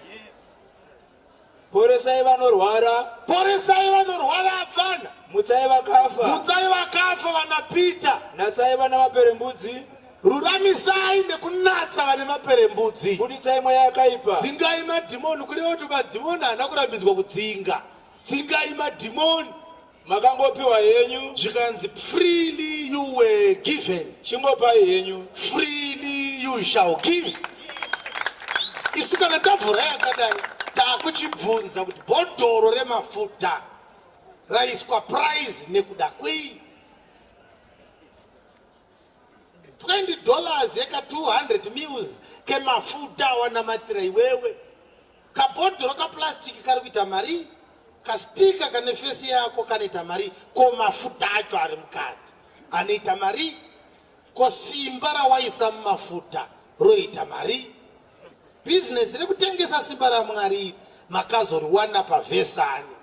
Poresai vanorwara. Poresai vanorwara apfana. Mutsai vakafa. Mutsai vakafa vana Peter. Natsai vana maperembudzi. Ruramisai nekunatsa vane maperembudzi. Buditsai mweya yakaipa. Dzingai madhimoni, kureva kuti madhimoni haana kurambidzwa kudzinga. Dzingai madhimoni. Makangopiwa henyu. Zvikanzi freely you were given. Chingopai henyu. Freely you shall give. Isu kana tavhura yakadai takuchibvunza kuti bhodhoro remafuta raiswa price nekuda kwei? 20 dollars yeka 200 mils kemafuta wanamatira iwewe. Kabhodhoro kaplastic kari kuita mari, kastika kane fesi yako kanoita mari, ko mafuta acho ari mukati anoita mari, ko simba rawaisa mumafuta roita mari. Bhizinesi rekutengesa simba raMwari makazoriwana pavhesani.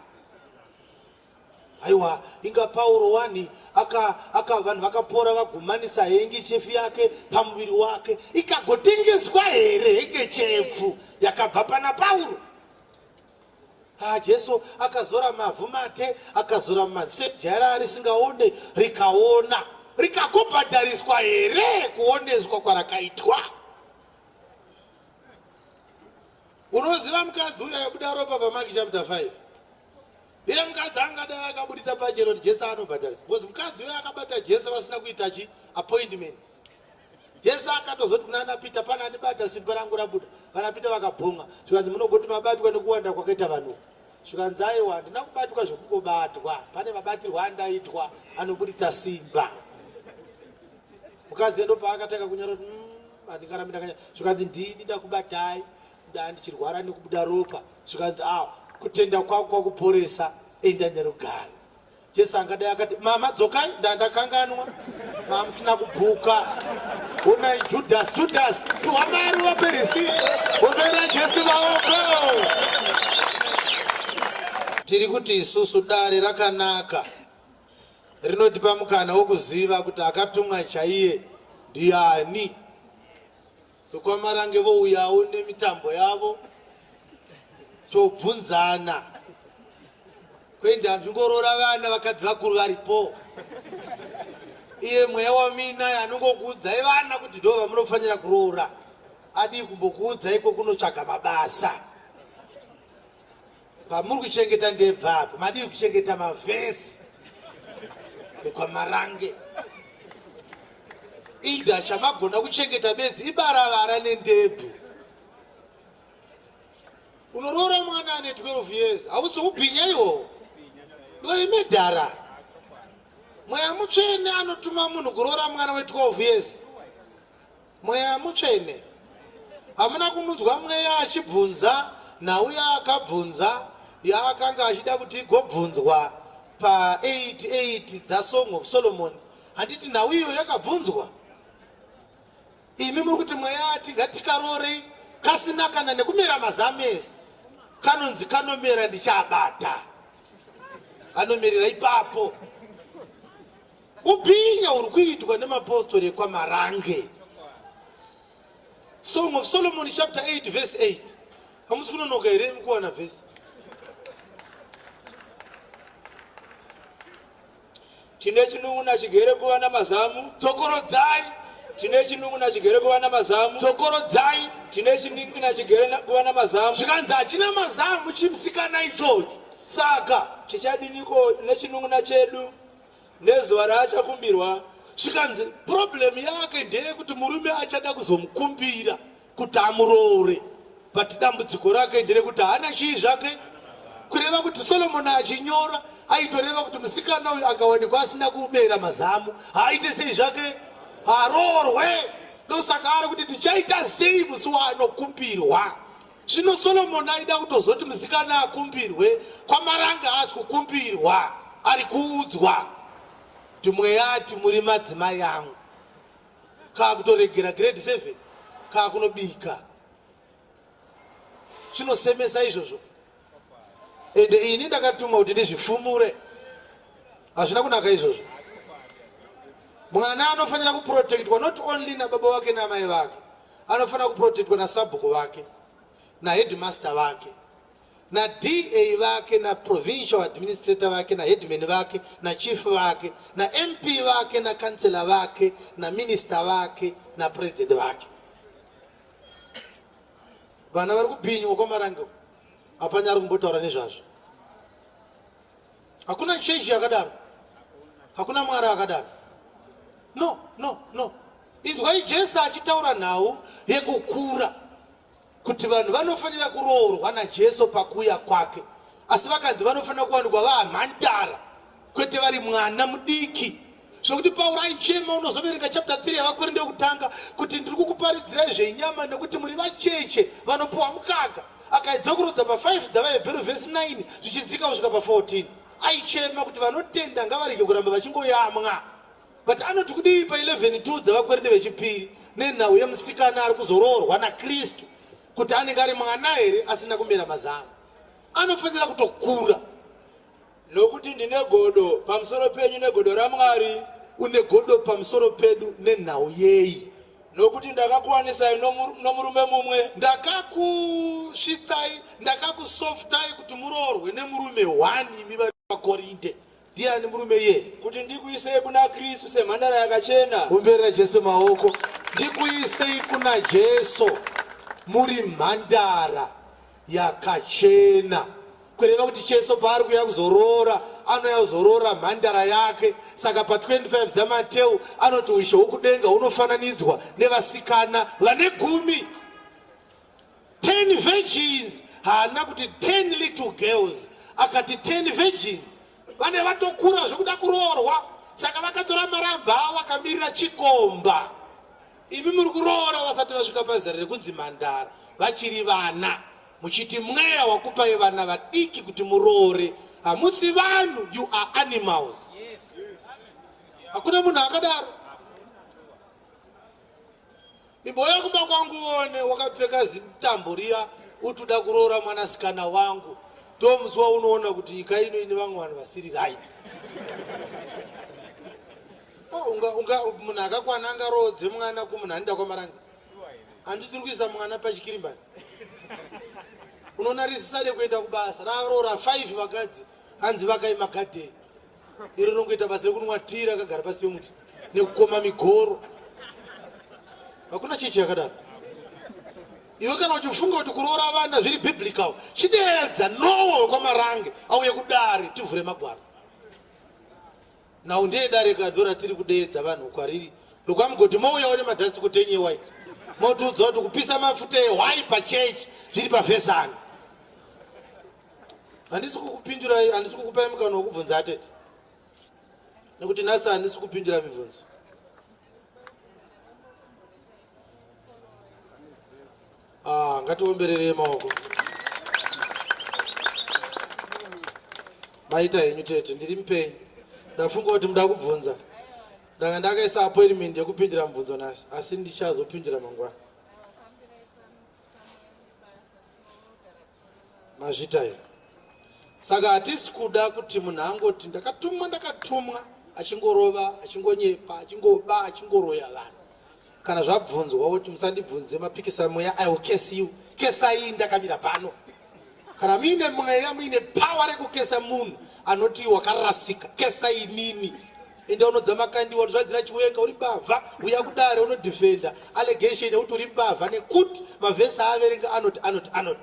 Aiwa, inga Pauro wani aka aka vanhu vakapora vagumanisa hengichefu yake pamuviri wake ikagotengeswa here hengechepfu yakabva pana Pauro? Ah, Jesu akazora mavhu mate akazora maziso ejaya risingaone rikaona rikagobhadhariswa here kuoneswa kwarakaitwa? Unoziva mukadzi uyo aibuda ropa paMark chapter 5? Iye mukadzi angadai akaburitsa pachena kuti Jesu anobhadharisa because mukadzi uyo akabata Jesu vasina kuita chi appointment. Jesu akatozoti kuna ana Peter, pana andibata simba rangu rabuda. Vana Peter vakabhonga zvikanzi munogoti mabatwa nekuwanda kwakaita vanhu. Zvikanzi aiwa handina kubatwa zvekungobatwa, pane mabatirwo andaitwa anoburitsa simba. Mukadzi ndopaakatanga kunyara kuti handingarambi ndakanya. Zvikanzi ndini ndakubatai ndandichirwara nekubuda ropa. Zvikanzi ah, kutenda kwako kwakuporesa, enda nerugare. Jesu angadai akati mama dzokai, ndandakanganwa mamusina kubhuka. Onai Judas, Judas piwa mari wape receipt, omera Jesu maoko. Tiri kuti isusu dare rakanaka rinotipa mukana wokuziva kuti akatumwa chaiye ndiani. VekwaMarange vouyawo nemitambo yavo tobvunzana kuenda hanzvingoroora vana vakadzi vakuru varipo. Iye mweya wamuinaye anongokuudzai vana kuti ndo vamunofanira kuroora, adii kumbokuudzai kwekunotsvaga mabasa. Pamuri kuchengeta ndebva apa, madii kuchengeta mavhesi ekwaMarange. Ida chamagona kuchengeta bedzi ibaravara nendebvu. Unoroora mwana ane 12 years, hausi ubhinya iwowo. Ndoimedhara. Mweya mutsvene anotuma munhu kuroora mwana we 12 years. Mweya mutsvene. Hamuna kumunzwa mweya achibvunza nhau yaakabvunza yaakanga achida kuti igobvunzwa pa 88 dzaSong of Solomon. Handiti nhau iyo yakabvunzwa? Imi muri kuti mweya ati ngatikaroorei kasina kana nekumera mazamu ese. Kanonzi kanomera ndichabata. Anomerera ipapo. Ubhinya huri kuitwa nemapostori ekwaMarange. Song of Solomon chapter 8 verse 8. Hamusi kunonoka here imi kuwana verse? Tine chinun'una chigere kuva namazamu. Dzokorodzai. Tine chinun'una chigere kuva namazamu. Dzokorodzai. Tine chinin'ina chigere kuva namazamu. Zvikanzi hachina mazamu chimusikana ichocho. Saka tichadiniko nechinun'una chedu nezuva raachakumbirwa? Zvikanzi problem yake ndeyekuti murume achada kuzomukumbira kuti amuroore, but dambudziko rake nderekuti haana chii zvake. Kureva kuti Solomon achinyora aitoreva kuti musikana uyu akawanikwa asina kumera mazamu haaite sei zvake, haroorwe. Ndosaka ari kuti tichaita sei musi waanokumbirwa. Zvino Solomoni aida kutozoti musikana akumbirwe kwaMarange haasi kukumbirwa, ari kuudzwa kuti mweya ati muri madzimai angu. Kakutoregera grade 7 kakunobika. Zvinosemesa izvozvo. Ende ini ndakatumwa kuti ndizvifumure. Hazvina kunaka izvozvo. Mwana anofanira kuprotectwa not only nababa vake naamai vake, anofanira kuprotectwa nasabhuku vake, naheadmaster vake, naDA vake, naprovincial administrator vake, naheadman vake, nachief vake, naMP vake, nacouncillor vake, naminister vake, napresident vake. Vana vari kubhinywa kwaMarange hapana ari kumbotaura nezvazvo. Hakuna chechi yakadaro, hakuna Mwari akadaro. No, no, no. Inzwai Jesu achitaura nhau yekukura kuti vanhu vanofanira kuroorwa naJesu pakuuya kwake, asi vakanzi vanofanira kuwanikwa vaamhandara kwete vari mwana mudiki zvekuti Pauro aichema. Unozoverenga chapter 3 yavaKorinde yekutanga kuti ndiri kukuparidzirai zvenyama nekuti muri vacheche vanopiwa mukaka. Akaidzokorodza pa5 dzavaHebheru vhesi 9 zvichidzika kusvika pa14. Aichema kuti vanotenda ngavarege kuramba vachingoyamwa. But anoti kudii pa11 2 dzavaKorinde vechipiri nenhau yemusikana ari kuzoroorwa naKristu kuti anenge ari mwana here asina kumera mazamu? Anofanira kutokura. Nokuti ndine godo pamusoro penyu negodo raMwari. Une godo pamusoro pedu nenhau yei? Nokuti ndakakuwanisai nomurume mumwe. Ndakakusvitsai, ndakakusoftai kuti muroorwe nemurume one imi vari paKorinte. Ndiani murume iye? Kuti ndikuisei kuna Kristu semhandara yakachena. Omberera Jesu maoko. Ndikuisei kuna Jesu muri mhandara yakachena. Kureva kuti Jesu paari kuuya kuzoroora, anouya kuzoroora mhandara yake. Saka pa25 dzaMateu anoti ushe hwokudenga hunofananidzwa nevasikana vane gumi. 10 virgins. Haana kuti 10 little girls, akati 10 virgins. Vane vatokura zvekuda kuroorwa, saka vakatora maramba avo vakamirira chikomba. Imi muri kuroora vasati vasvika pazera rekunzi mhandara, vachiri vana, muchiti mweya wakupai vana vadiki kuti muroore. Hamusi vanhu, you are animals. Hakuna munhu akadaro. Imbouya kumba kwangu uone wakapfeka zitambo riya uti uda kuroora mwanasikana wangu. Ndomusi waunoona kuti nyika ino ine vamwe vanhu vasiri right. Munhu akakwana angaroodze mwana kumunhu anoda kwaMarange? Handiti tiri kuisa mwana pachikirimbani. Unoona risisade kuenda kubasa, raroora 5 vakadzi, hanzi vakai magadheni. Iro rinongoita basa rekunwa tii rakagara pasi pemuti nekukoma migoro. Hakuna chechi yakadaro. Iwe kana uchifunga kuti kuroora vana zviri biblical, chideedza Nowa wekwaMarange auye kudare tivhure magwaro. Nhau ndeye dare kado ratiri kudeedza vanhu kwariri. VekwaMugodi mouyawo nemadust kutenye white. Motiudza kuti kupisa mafuta ehwai pachechi zviri pavhesani. Handisi kukupindurai, handisi kukupai mukana wekubvunza atete. Nekuti nhasi handisi kupindura mibvunzo. Ah, ngatiombererei maoko. Maita henyu tete, ndiri mupenyu. Ndafunga kuti muda kubvunza. Ndanga ndakaisa appointment yekupindura mubvunzo nhasi, asi ndichazopindura mangwana. Mazvita here? Saka hatisi kuda kuti munhu angoti ndakatumwa ndakatumwa achingorova achingonyepa achingoba achingoroya vanhu. Kana zvabvunzwa woti musandibvunze mapikisa mweya, I will curse you. Kesai ndakamira pano. Kana muine mweya muine power rekukesa munhu anoti wakarasika, kesai inini. Enda unodza Makandiwa kuti zvadzira Chiwenga uri mbavha, uya kudare unodefenda allegation yekuti uri mbavha nekuti mavhesi aaverenga anoti anoti anoti.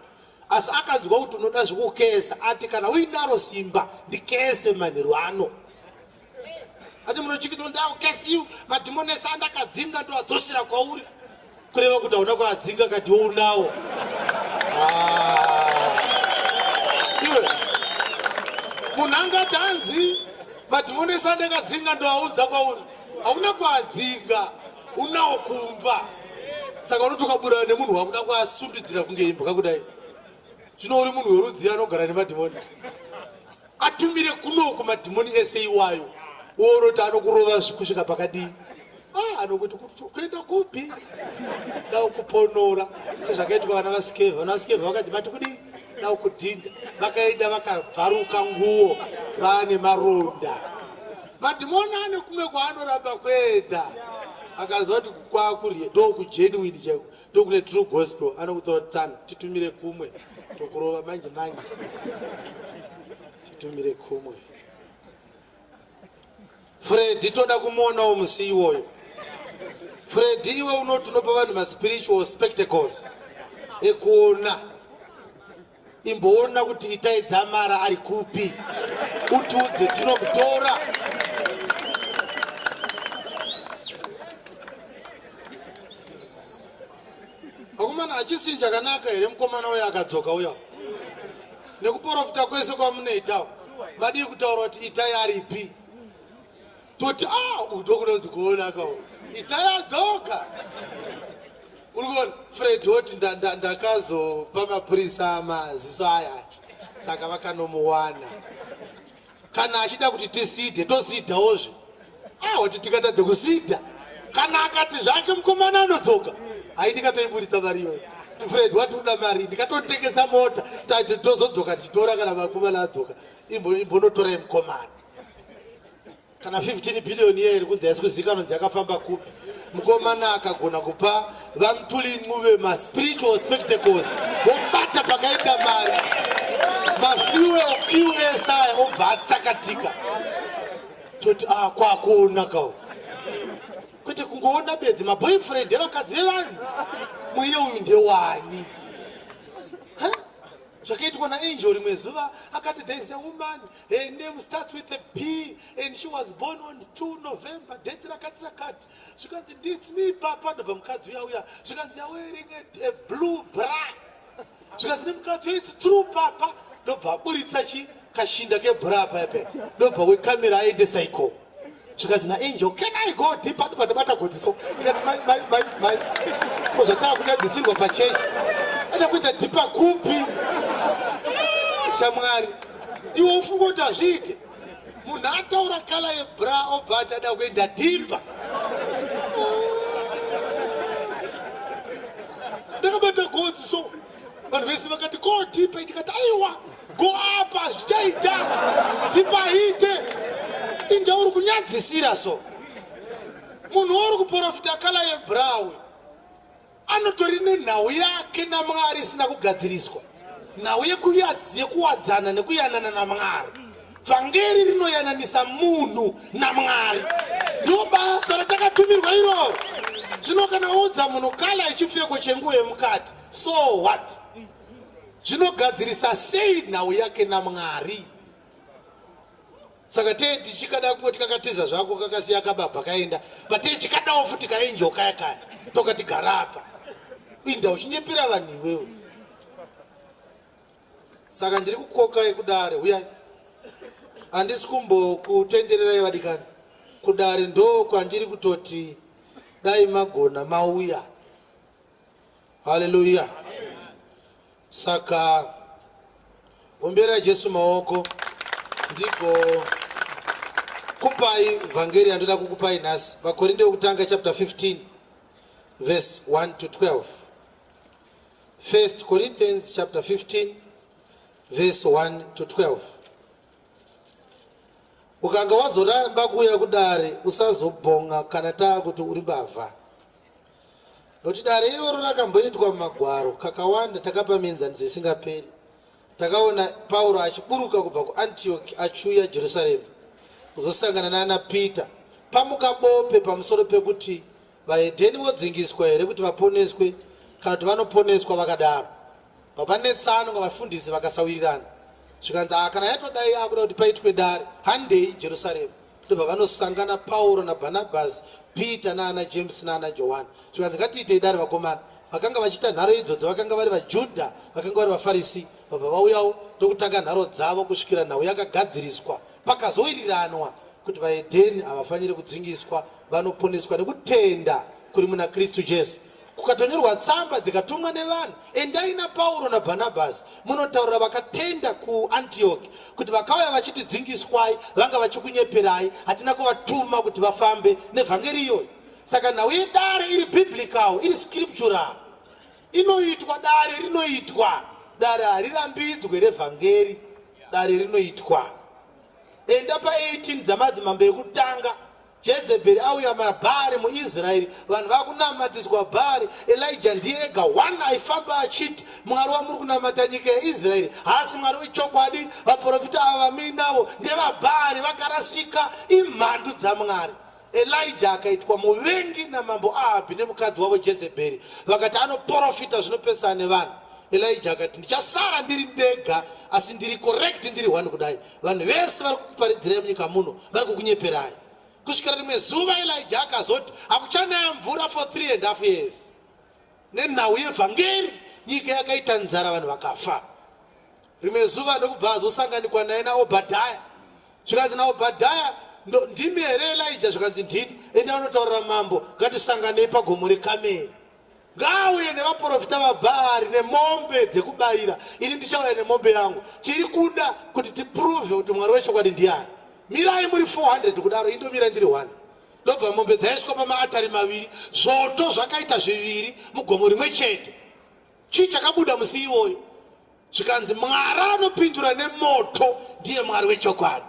Asi akanzwa kuti unoda zvekukesa, ati kana uinaro simba ndikese manheru ano. Ati munochikidzwa kunzi akukesiyu madhimoni ese andakadzinga ndoadzosera kwauri. Kureva kuti hauna kuadzinga kati unawo. Iwe munhu angati hanzi madhimoni ese andakadzinga ndoaunza kwauri, hauna kuadzinga. Unawo kumba. Saka unoti ukabuda nemunhu wakuda kuasundidzira kunge imbwa kudai. Zvino uri munhu werudzi anogara nemadhimoni. Atumire kunoku madhimoni ese iwayo. Woona kuti anokurova kusvika pakadii. Ah, anokuti kuenda kupi? Dau kuponora sezvakaitwa vana vaSikevha. Vana vaSikevha vakadzi mati kudii? Dau kudhinda. Vakaenda vakabvaruka nguo vane maronda. Madhimoni ane kumwe kwaanoramba kuenda. Akaziva kuti kwakurie ndokugenuine chaiko ndokune true gospel anokutora kuti tsano titumire kumwe tokurova manje manje titumire kumwe. Freddy toda kumuonawo musi iwoyo. Freddy iwe unoti unopa vanhu maspiritual spectacles ekuona. Imboona kuti Itai Dzamara ari kupi utiudze tinomutora. Vakomana hachisi chinhu chakanaka here mukomana uyo akadzoka uya nekuporofita kwese kwamunoita madii kutaura kuti Itai aripi toti ah uku ndokunonzi kuona ka Itai adzoka uri kuona Fred woti ndakazopa mapurisa maziso aya saka vakanomuwana kana achida kuti tiside tosidawozve ah wati tikatadze kusida kana akati zvake mukomana anodzoka hai ndikatoiburitsa mari iyoyo Fred wati uda mari ndikatotengesa mota tozodzoka tichitora kana vakomana adzoka imbonotorai mukomana kana 15 billion iye iri kunzi haisi kuzivikanwa nzi yakafamba kupi mukomana akagona kupa vaMthuli Ncube maspiritual spectacles vobata pakaita mari mafuel qs aya obva atsakatika toti ah kwakuonakawo kwete kungoona bedzi maboyfriend evakadzi vevanhu mwiye uyu ndewani. Zvakaitwa naAngel rimwe zuva akati there is a woman, her name starts with a P and she was born on 2 November date rakati rakati. Zvikanzi it's me papa, ndobva mukadzi uya uya zvikanzi you're wearing a blue bra. Zvikanzi nemukadzi uya it's true papa, ndobva aburitsa chi kashinda kebra paya paya, ndobva wekamera aendesa ikoko. Zvikanzi naAngel can I go deeper, ndobva ndabata gotsi so ndikati mai mai mai mai ko zvataa kunyadzisirwa pachechi ada kuita deeper kupi shamwari iwe ufunga kuti hazviite munhu ataura colour yebra obva ati ada kuenda deeper. Ndakabata gotsi so vanhu vese vakati go deeper, ndikati aiwa go apa zvichaita deeper haite inda uri kunyadzisira so munhu uri kuprofita colour yebra anotori nenhau yake naMwari isina kugadziriswa, nhau yekuwadzana nekuyanana naMwari. Vhangeri rinoyananisa munhu naMwari, ndo basa ratakatumirwa iroro. Zvino kana waudza munhu colour yechipfeko chenguo yemukati, so what? Zvinogadzirisa sei nhau yake naMwari? Saka tee tichikada kungoti kakatiza zvako kakasiya kababa kaenda, but tee chikadawo futi kaenjo kaya kaya tokati gara apa inda uchinyepera vanhu iwewe. Saka ndiri kukokai kudare, huyai. Handisi kumbokutendererai vadikani, kudare ndo kwandiri kutoti dai magona mauya. Haleluya. Saka ombera Jesu maoko ndiko kupai vhangeri yandoda kukupai nhasi. VaKorinde wekutanga chapter 15 verse 1 to 12. First Corinthians chapter 15 verse 1 to 12. Ukanga wazoramba kuuya kudare usazobhonga kana taakuti uri mbavha. Nokuti dare iroro rakamboitwa mumagwaro kakawanda, takapa mienzaniso isingaperi. Takaona Pauro achiburuka kubva kuAntioki achiuya Jerusarema kuzosangana naana Peter. Pamuka bope pamusoro pekuti vahedheni vodzingiswa here kuti vaponeswe kana kuti vanoponeswa vakadaro. Papanetsano vafundisi vakasawirirana. Zvikanzi ah, kana yatodai akuda kuti paitwe dare, handei Jerusarema. Ndobva vanosangana Pauro naBhanabhasi, Peter naana James naana Johani. Zvikanzi ngatiitei dare vakomana. Vakanga vachiita nharo idzodzo vakanga vari vaJudha, vakanga vari vaFarisi, vabva vauyawo ndokutanga nharo dzavo kusvikira nhau yakagadziriswa. Pakazowiriranwa kuti vahedheni havafaniri kudzingiswa, vanoponeswa nekutenda. kuri muna Kristu Jesu. Kukatonyorwa tsamba dzikatumwa nevanhu, endai naPauro naBhanabhasi munotaurira vakatenda kuAntioki kuti vakauya vachiti dzingiswai, vanga vachikunyeperai, hatina kuvatuma kuti vafambe nevhangeri iyoyo. Saka nhau yedare iri biblical, iri scriptural, inoitwa dare rinoitwa dare harirambidzwe revhangeri, dare rinoitwa. Enda pa18 dzamadzimambo ekutanga, Jezebheri auya mabhaari muIsraeri, vanhu vakunamatiswa Bhaari. Elijah ndiye ega one aifamba achiti Mwari wamuri kunamata nyika yeIsraeri haasi Mwari wechokwadi, vaprofita ava vamuinavo ndevaBhaari, vakarasika, imhandu dzaMwari. Elijah akaitwa muvengi namambo Ahabhi nemukadzi wavo Jezebheri, vakati anoprofita zvinopesana nevanhu. Elijah akati ndichasara ndiri ndega, asi ndiri correct, ndiri one kudai. Vanhu vese vari kukuparidzirai munyika muno vari kukunyeperai. Kusvikira rimwe zuva Elijah akazoti hakuchanaya mvura for 3.5 years. Nenhau yevhangeri nyika yakaita nzara, vanhu vakafa. Rimwe zuva ndokubva azosanganikwa naye naObhadhaya. Zvikanzi naObhadhaya, ndimi here Elijah? Zvikanzi ndini. Enda unotaurira mambo, ngatisanganei pagomo reKameri. Ngaauye nevaprofita vaBhaari nemombe dzekubayira, ini ndichauya nemombe yangu. Tiri kuda kuti tiprove kuti Mwari wechokwadi ndiani. Mirai muri 400 kudaro, indomira ndiri 1. Ndobva mombe dzaiswa pamaatari maviri, zvoto zvakaita zviviri mugomo rimwe chete. Chii chakabuda musi iwoyo? Zvikanzi Mwari anopindura nemoto ndiye Mwari wechokwadi.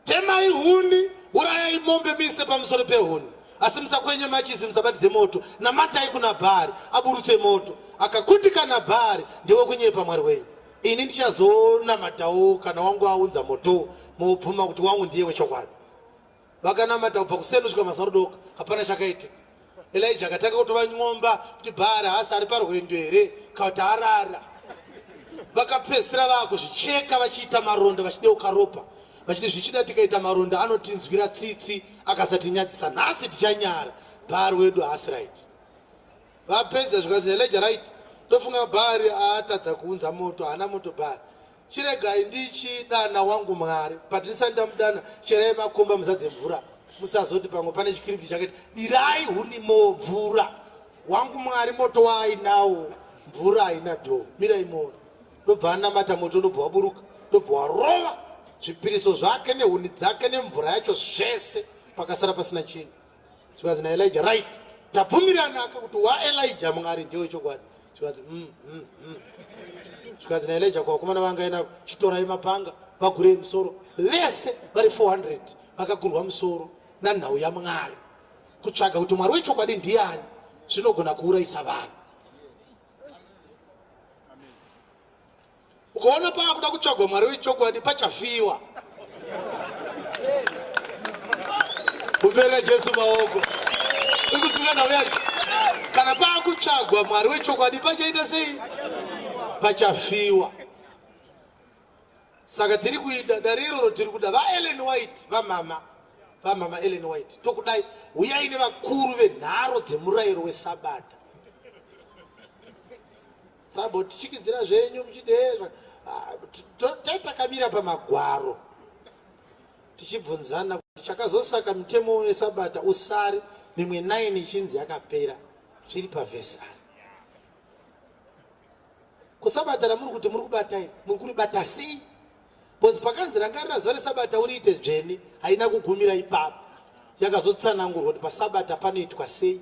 Temai huni, urayai mombe muise pamusoro pehuni, asi musakwenye machisi, musabatidze moto. Namatai kuna Bhaari aburutse moto. Akakundikana Bhaari ndewe kunyepa Mwari wenyu. Ini ndichazonamatawo kana wangu aunza moto, mobvuma kuti wangu ndiye wechokwadi. Vakanamata kubva kuseni kusvika mazuva rodoka, hapana chakaitika. Elijah akatanga kutovanyomba kuti Bhaari haasi ari parwendo here kana kuti arara. Vakapedzisira vaakuzvicheka vachiita maronda vachideuka ropa, vachiti zvichida tikaita maronda anotinzwira tsitsi akasatinyadzisa, nhasi tichanyara. Bhaari wedu haasi right. Vapedza zvikanzi Elijah right, ndofunga Bhaari atadza kuunza moto, haana moto Bhaari. Chiregai ndichidana wangu Mwari, but ndisati ndamudana cherai makomba muzadze mvura, musazoti pamwe pane chikiribiti chakati dirai huni mvura. Wangu Mwari moto waainawo, mvura haina dho, mirai muone. Ndobva anamata moto, ndobva waburuka, ndobva warova zvipiriso zvake nehuni dzake nemvura yacho zvese, pakasara pasina chinhu. Zvikanzi naElijah right, tabvumiranaka kuti waElijah Mwari ndiwe chokwadi. Zvikanzi Zvikanzi naElijah kuvakomana vanga ina, chitorai mapanga vagurei musoro. Vese vari 400 vakagurwa musoro nanhau yaMwari, kutsvaga kuti Mwari wechokwadi ndiani, zvinogona kuurayisa vanhu. Ukaona paakuda kutsvagwa Mwari wechokwadi pachafiwa. Kumbera Jesu maoko. Uri nhau yacho. Kana paakutsvagwa Mwari wechokwadi pachaita sei? Pachafiwa. Saka tiri kuida dare iroro, tiri kuda vaEllen White, vamama, vamama Ellen White. Tokudai, uyai nevakuru venharo dzemurayiro weSabata. Sambotichikidzira zvenyu muchiti taitakamira pamagwaro tichibvunzana kuti chakazosaka mitemo weSabata usari mimwe 9 ichinzi yakapera zviri pavhesi ari kusabata ramuri kuti muri kubata iri, muri kuribata sei? Because pakanzi rangarira zuva resabata uriite dzvene, haina kugumira ipapo, yakazotsanangurwa kuti pasabata panoitwa sei.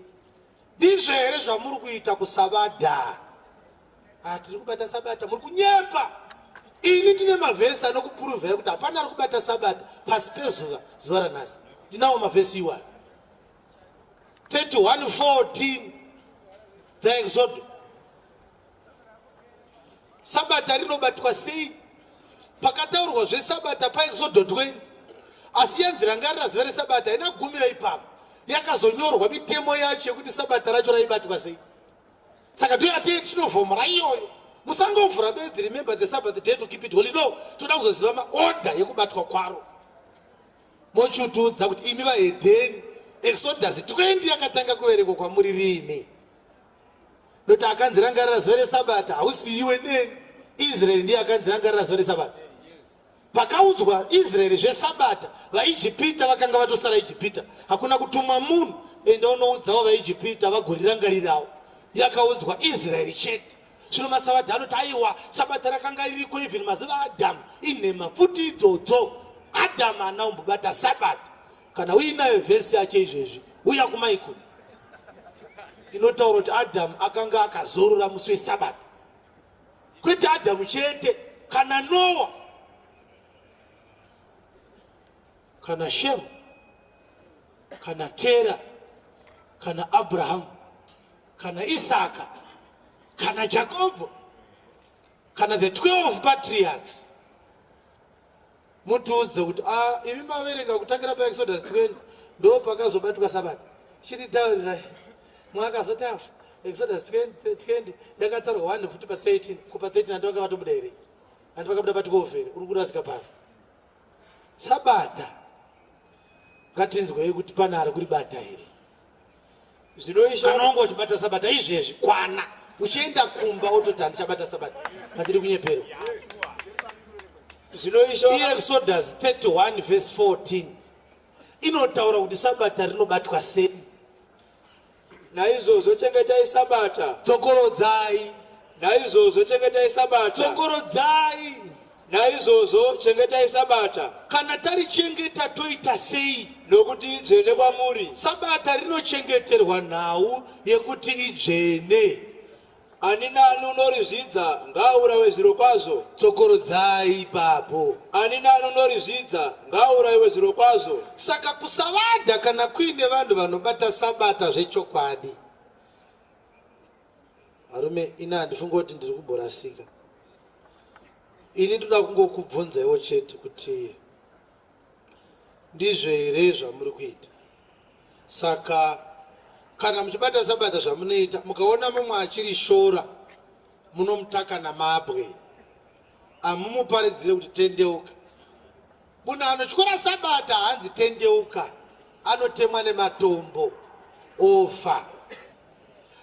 Ndizvo here zvamuri kuita kusabata? Tiri kubata sabata, muri kunyepa. Ini ndine mavhesi anokupuruvhai kuti hapana ari kubata sabata pasi pezuva zuva ranhasi. Ndinawo mavhesi iwayo. 31:14 dzaExodo. Sabata rinobatwa sei? Pakataurwa zvesabata paExodo 20, asi yanzi rangarira zuva resabata haina kugumira ipapo, yakazonyorwa mitemo yacho yekuti sabata racho raibatwa sei. Saka ndiyo yatee tichinovhomora iyoyo. Musangovhura bedzi remember the Sabbath day to keep it holy. No, toda kuzoziva maorder yekubatwa kwaro. Mochutudza kuti imi vahedheni, Exodus 20 yakatanga kuverengwa kwamuri rini? Noti akanzi rangarira zuva resabata hausi iwe neni. Israeri ndiye akanzi rangarira zuva resabata. Pakaudzwa Israeri zvesabata, vaIjipita vakanga vatosara Ijipita, hakuna kutumwa munhu. Enda unoudzawo vaIjipita vagorirangarirawo. Yakaudzwa Israeri chete. Zvino masabata anoti aiwa, sabata rakanga ririko even mazuva aAdhamu. Inhema futi idzodzo. Adhamu haana kumbobata sabata. Kana uinayo vhesi yacho izvezvi, uya kumaiko inotaura kuti Adhamu akanga akazorora musi wesabata. Kwete Adhamu chete, kana Noa, kana Shemu, kana Tera, kana Abrahamu, kana Isaka, kana Jakobho, kana the 12 patriarchs. Mutiudze kuti ah, imi maverenga kutangira paExodus 20 ndo pakazobatwa sabata. Chititaurirai mwakazotaura Exodus 20, 20 yakatarwa 1 futi pa 13 ko pa 13 handi vanga vatobuda here? Handi vakabuda pa 12 here? Uri kurasika papi? Sabata ngatinzwei kuti pane ari kuribata here? Zvino kana wanga uchibata sabata izvezvi kwana uchienda kumba wototi handichabata sabata mandiri kunyeperwa. Zvino Ishe Exodus 31 verse 14 inotaura kuti sabata rinobatwa sei. Naizvozvo chengetai sabata. Dzokorodzai. Naizvozvo chengetai sabata. Dzokorodzai. Naizvozvo chengetai sabata. Kana tarichengeta toita sei? Nokuti idzvene kwamuri. Sabata rinochengeterwa nhau yekuti idzvene. Ani naani unorizvidza ngaaurawe zvirokwazvo. Dzokorodzai ipapo. Ani naani unorizvidza ngaaurayiwe zvirokwazvo. Saka kusavada kana kuine vanhu vanobata sabata zvechokwadi. Varume, ini handifungi kuti ndiri kumborasika. Ini ndoda kungokubvunzaiwo chete kuti ndizvo here zvamuri kuita. Saka kana muchibata sabata zvamunoita, mukaona mumwe achiri shora, munomutaka namabwe. Amumuparidzire kuti tendeuka. Munhu anotyora sabata hanzi tendeuka, anotemwa nematombo ofa.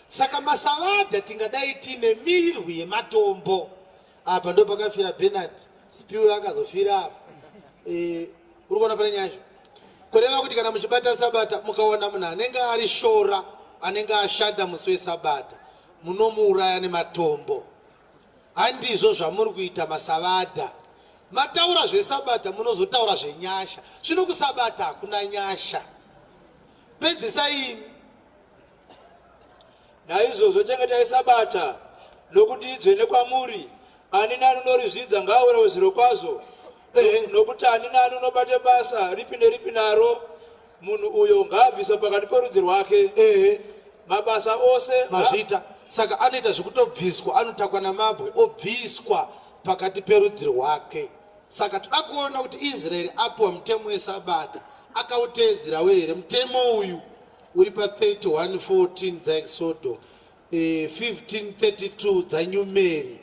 Saka masavadha tingadai tiine mirwi yematombo. Apa ndo pakafira Bernard Spiwe, akazofira apa. Uri kuona pane nyaya yacho? Kureva kuti kana muchibata sabata mukaona munhu anenge ari shora, anenge ashanda musi wesabata, munomuuraya nematombo. Handizvo zvamuri kuita masavadha. Mataura zvesabata munozotaura zvenyasha. Zvino kusabata hakuna nyasha. Pedzisai imi. Naizvozvo chengetai sabata, nokuti idzvene kwamuri. Ani nani unorizvidza ngaaurawe zvirokwazvo. Nokuti ani nani unobata basa ripi neripi naro, munhu uyo ngaabviswe pakati porudzi rwake. Mabasa ose mazvita. Saka anoita zvekutobviswa, anotakwa namabwe obviswa pakati perudzi rwake. Saka toda kuona kuti Israeri apiwa mutemo wesabata akauteedzerawo here mutemo uyu uri pa 31:14 dzaExodo, 15:32 dzaNyumeri,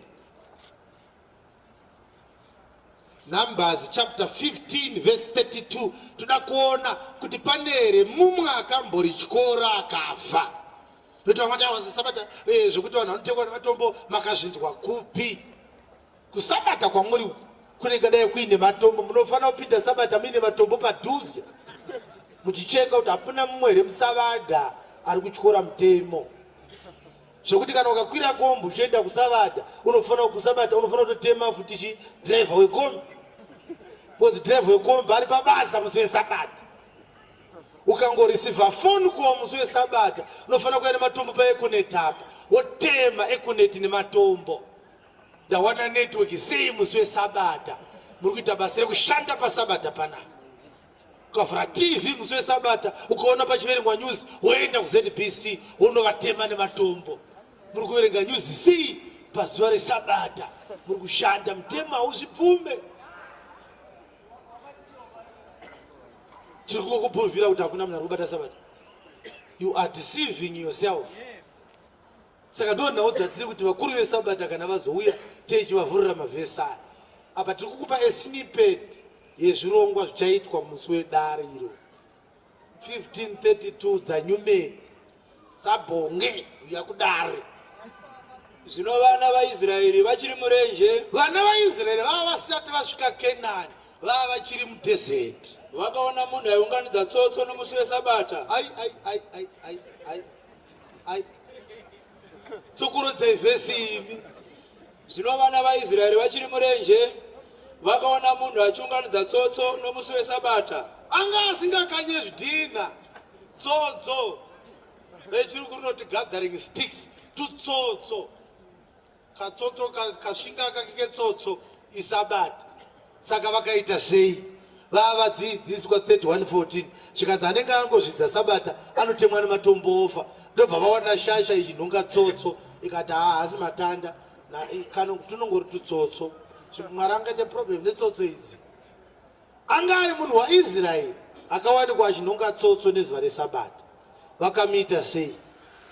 Numbers chapter 15 verse 32. Toda kuona kuti pane here mumwe akamborityora akafa. Nokuti vamwe vati sabata zvekuti vanhu vanotekwa nematombo makazvinzwa kupi? Kusabata kwamuri uku kunenge dai kuine matombo, munofanira kupinda sabata muine matombo padhuze, muchicheka kuti hapuna mumwe here musavadha ari kutyora mutemo. Zvekuti kana ukakwira kombi uchienda kusavadha, unofanira kusabata, unofanira kutotema futi chi driver wekombi, because driver wekombi ari pabasa musi wesabata. Ukangoreceiva phone call musi wesabata, unofanira kuya nematombo paEconet apa, wotema Econet nematombo. Ndawana network sei musi wesabata? Muri kuita basa rekushanda pasabata panapa. Ukavhura TV musi wesabata ukaona pachiverengwa news, woenda kuZBC wonovatema nematombo. Muri kuverenga news sei pazuva resabata? Muri kushanda, mutemo hauzvibvume. Tiri kungokupuruvira kuti hakuna munhu ari kubata sabata. You are deceiving yourself. Saka ndo nhau dzatiri kuti vakuru vesabata kana vazouya teichivavhurira mavhesi aya. Apa tiri kukupa a snippet yezvirongwa zvichaitwa musi wedare iro. 1532 dzaNyumeri sabhonge uya kudare. Zvino vana vaIsraeri vachiri murenje. Vana vaIsraeri vava vasati vasvika Kenani. Vava vachiri mudhezeti. Vakaona munhu aiunganidza tsotso nomusi weSabata. Ai ai ai ai ai ai ai. Tsokorodzai vhesi imi. Zvino vana vaIsraeri vachiri murenje, vakaona munhu achiunganidza tsotso nomusi weSabata. Anga asingakanye zvidhina. Tsotso. Rechirungu rinoti gathering sticks tutsotso. Katsotso kasvinga kake ketsotso isabata. Saka vakaita sei? Vava vadzidziswa 31:14 zvikanzi anenge angozvidza sabata anotemwa nematombo ofa. Ndobva vawana shasha ichinhonga tsotso ikati haa haasi matanda kana tunongori tutsotso. Mwari angaite problem netsotso idzi. Anga ari munhu waIsraeri akawanikwa achinhonga tsotso nezuva reSabata. Vakamuita sei?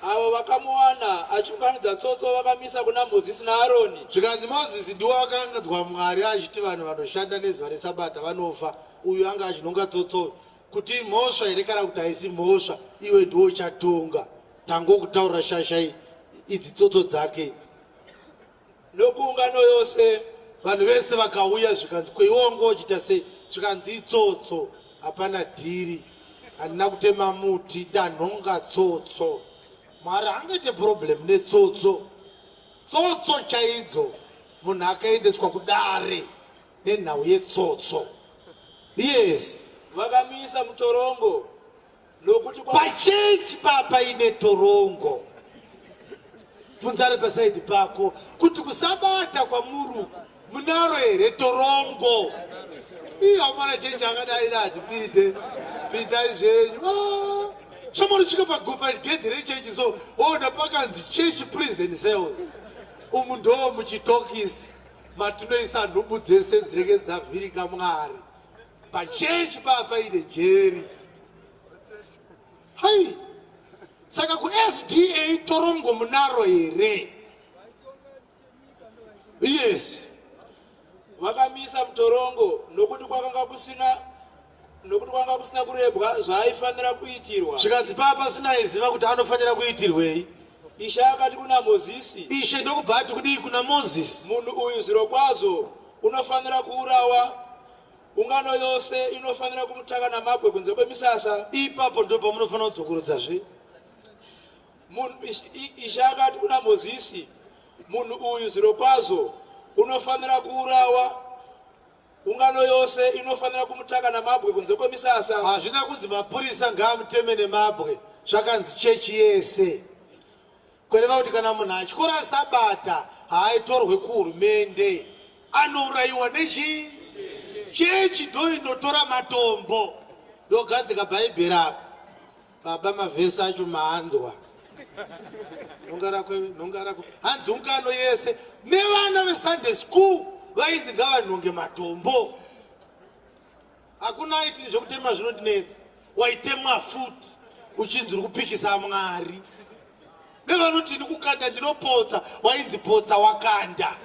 Avo vakamuwana achiunganidza tsotso vakamisa kuna Mozisi naAroni. Zvikanzi Mozisi ndiwo akanzwa Mwari achiti vanhu vanoshanda nezuva reSabata vanofa. Uyu anga achinhonga tsotso kuti imhosva here kana kuti haisi mhosva, iwe ndiwo uchatonga. Tangokutaurira shasha idzi tsotso dzake idzi. Nokuungano yose. Vanhu vese vakauya zvikanzi ko iwe wanga uchiita sei? Zvikanzi itsotso hapana dhiri handina kutema muti ndanhonga tsotso. Mwari angaite problem netsotso. Tsotso chaidzo munhu akaendeswa kudare nenhau yetsotso. Yes. Vakamuisa mutorongo. Nokuti kwa... Pachechi papa ine torongo. Bvunzare pasaidi pako kuti kusabata kwamuruku munaro here torongo? Iya umana chechi akadai dati pinde pindai zvenyu. Ah, Shamwari pagopa gedhi rechechi so ona pakanzi church prison cells. Umu ndo muchitokisi matinoisa nhubu dzese dzinenge dzavhirika Mwari. Pachechi papa ine jeri. Hai. Saka kuSDA torongo munaro here? Yes. Vakamisa mutorongo nokuti kwakanga kusina nokuti kwanga kusina kurebwa zvaaifanira kuitirwa. Zvikanzi paa pasina aiziva kuti anofanira kuitirwei. Ishe akati kuna Mozisi. Ishe ndokubva ati kudii kuna Mozisi? Munhu uyu zvirokwazvo unofanira kuurawa. Ungano yose inofanira kumutaka namabwe kunze kwemisasa. Ipapo ndipo pamunofanira kudzokorodzazve. Ishe akati kuna Mozisi, munhu uyu zvirokwazvo unofanira kuurawa. Ungano yose inofanira kumutaka namabwe kunze kwemisasa. Hazvina kunzi mapurisa ngaamuteme nemabwe, zvakanzi chechi yese. Kureva kuti kana munhu atyora Sabata haaitorwe kuhurumende, anourayiwa nechii? Chechi ndoinotora matombo yogadzika Bhaibheri apa. Baba mavhesi acho maanzwa. Nhonga rako iwe, nhonga rako. Hanzi ungano yese nevana veSunday school vainzi ngavanhonge matombo. Hakuna aiti zvekutema zvinondinetsa. Waitemwa futi uchinzi uri kupikisa Mwari. Nevanoti ini kukanda ndinopotsa, wainzi potsa wakanda.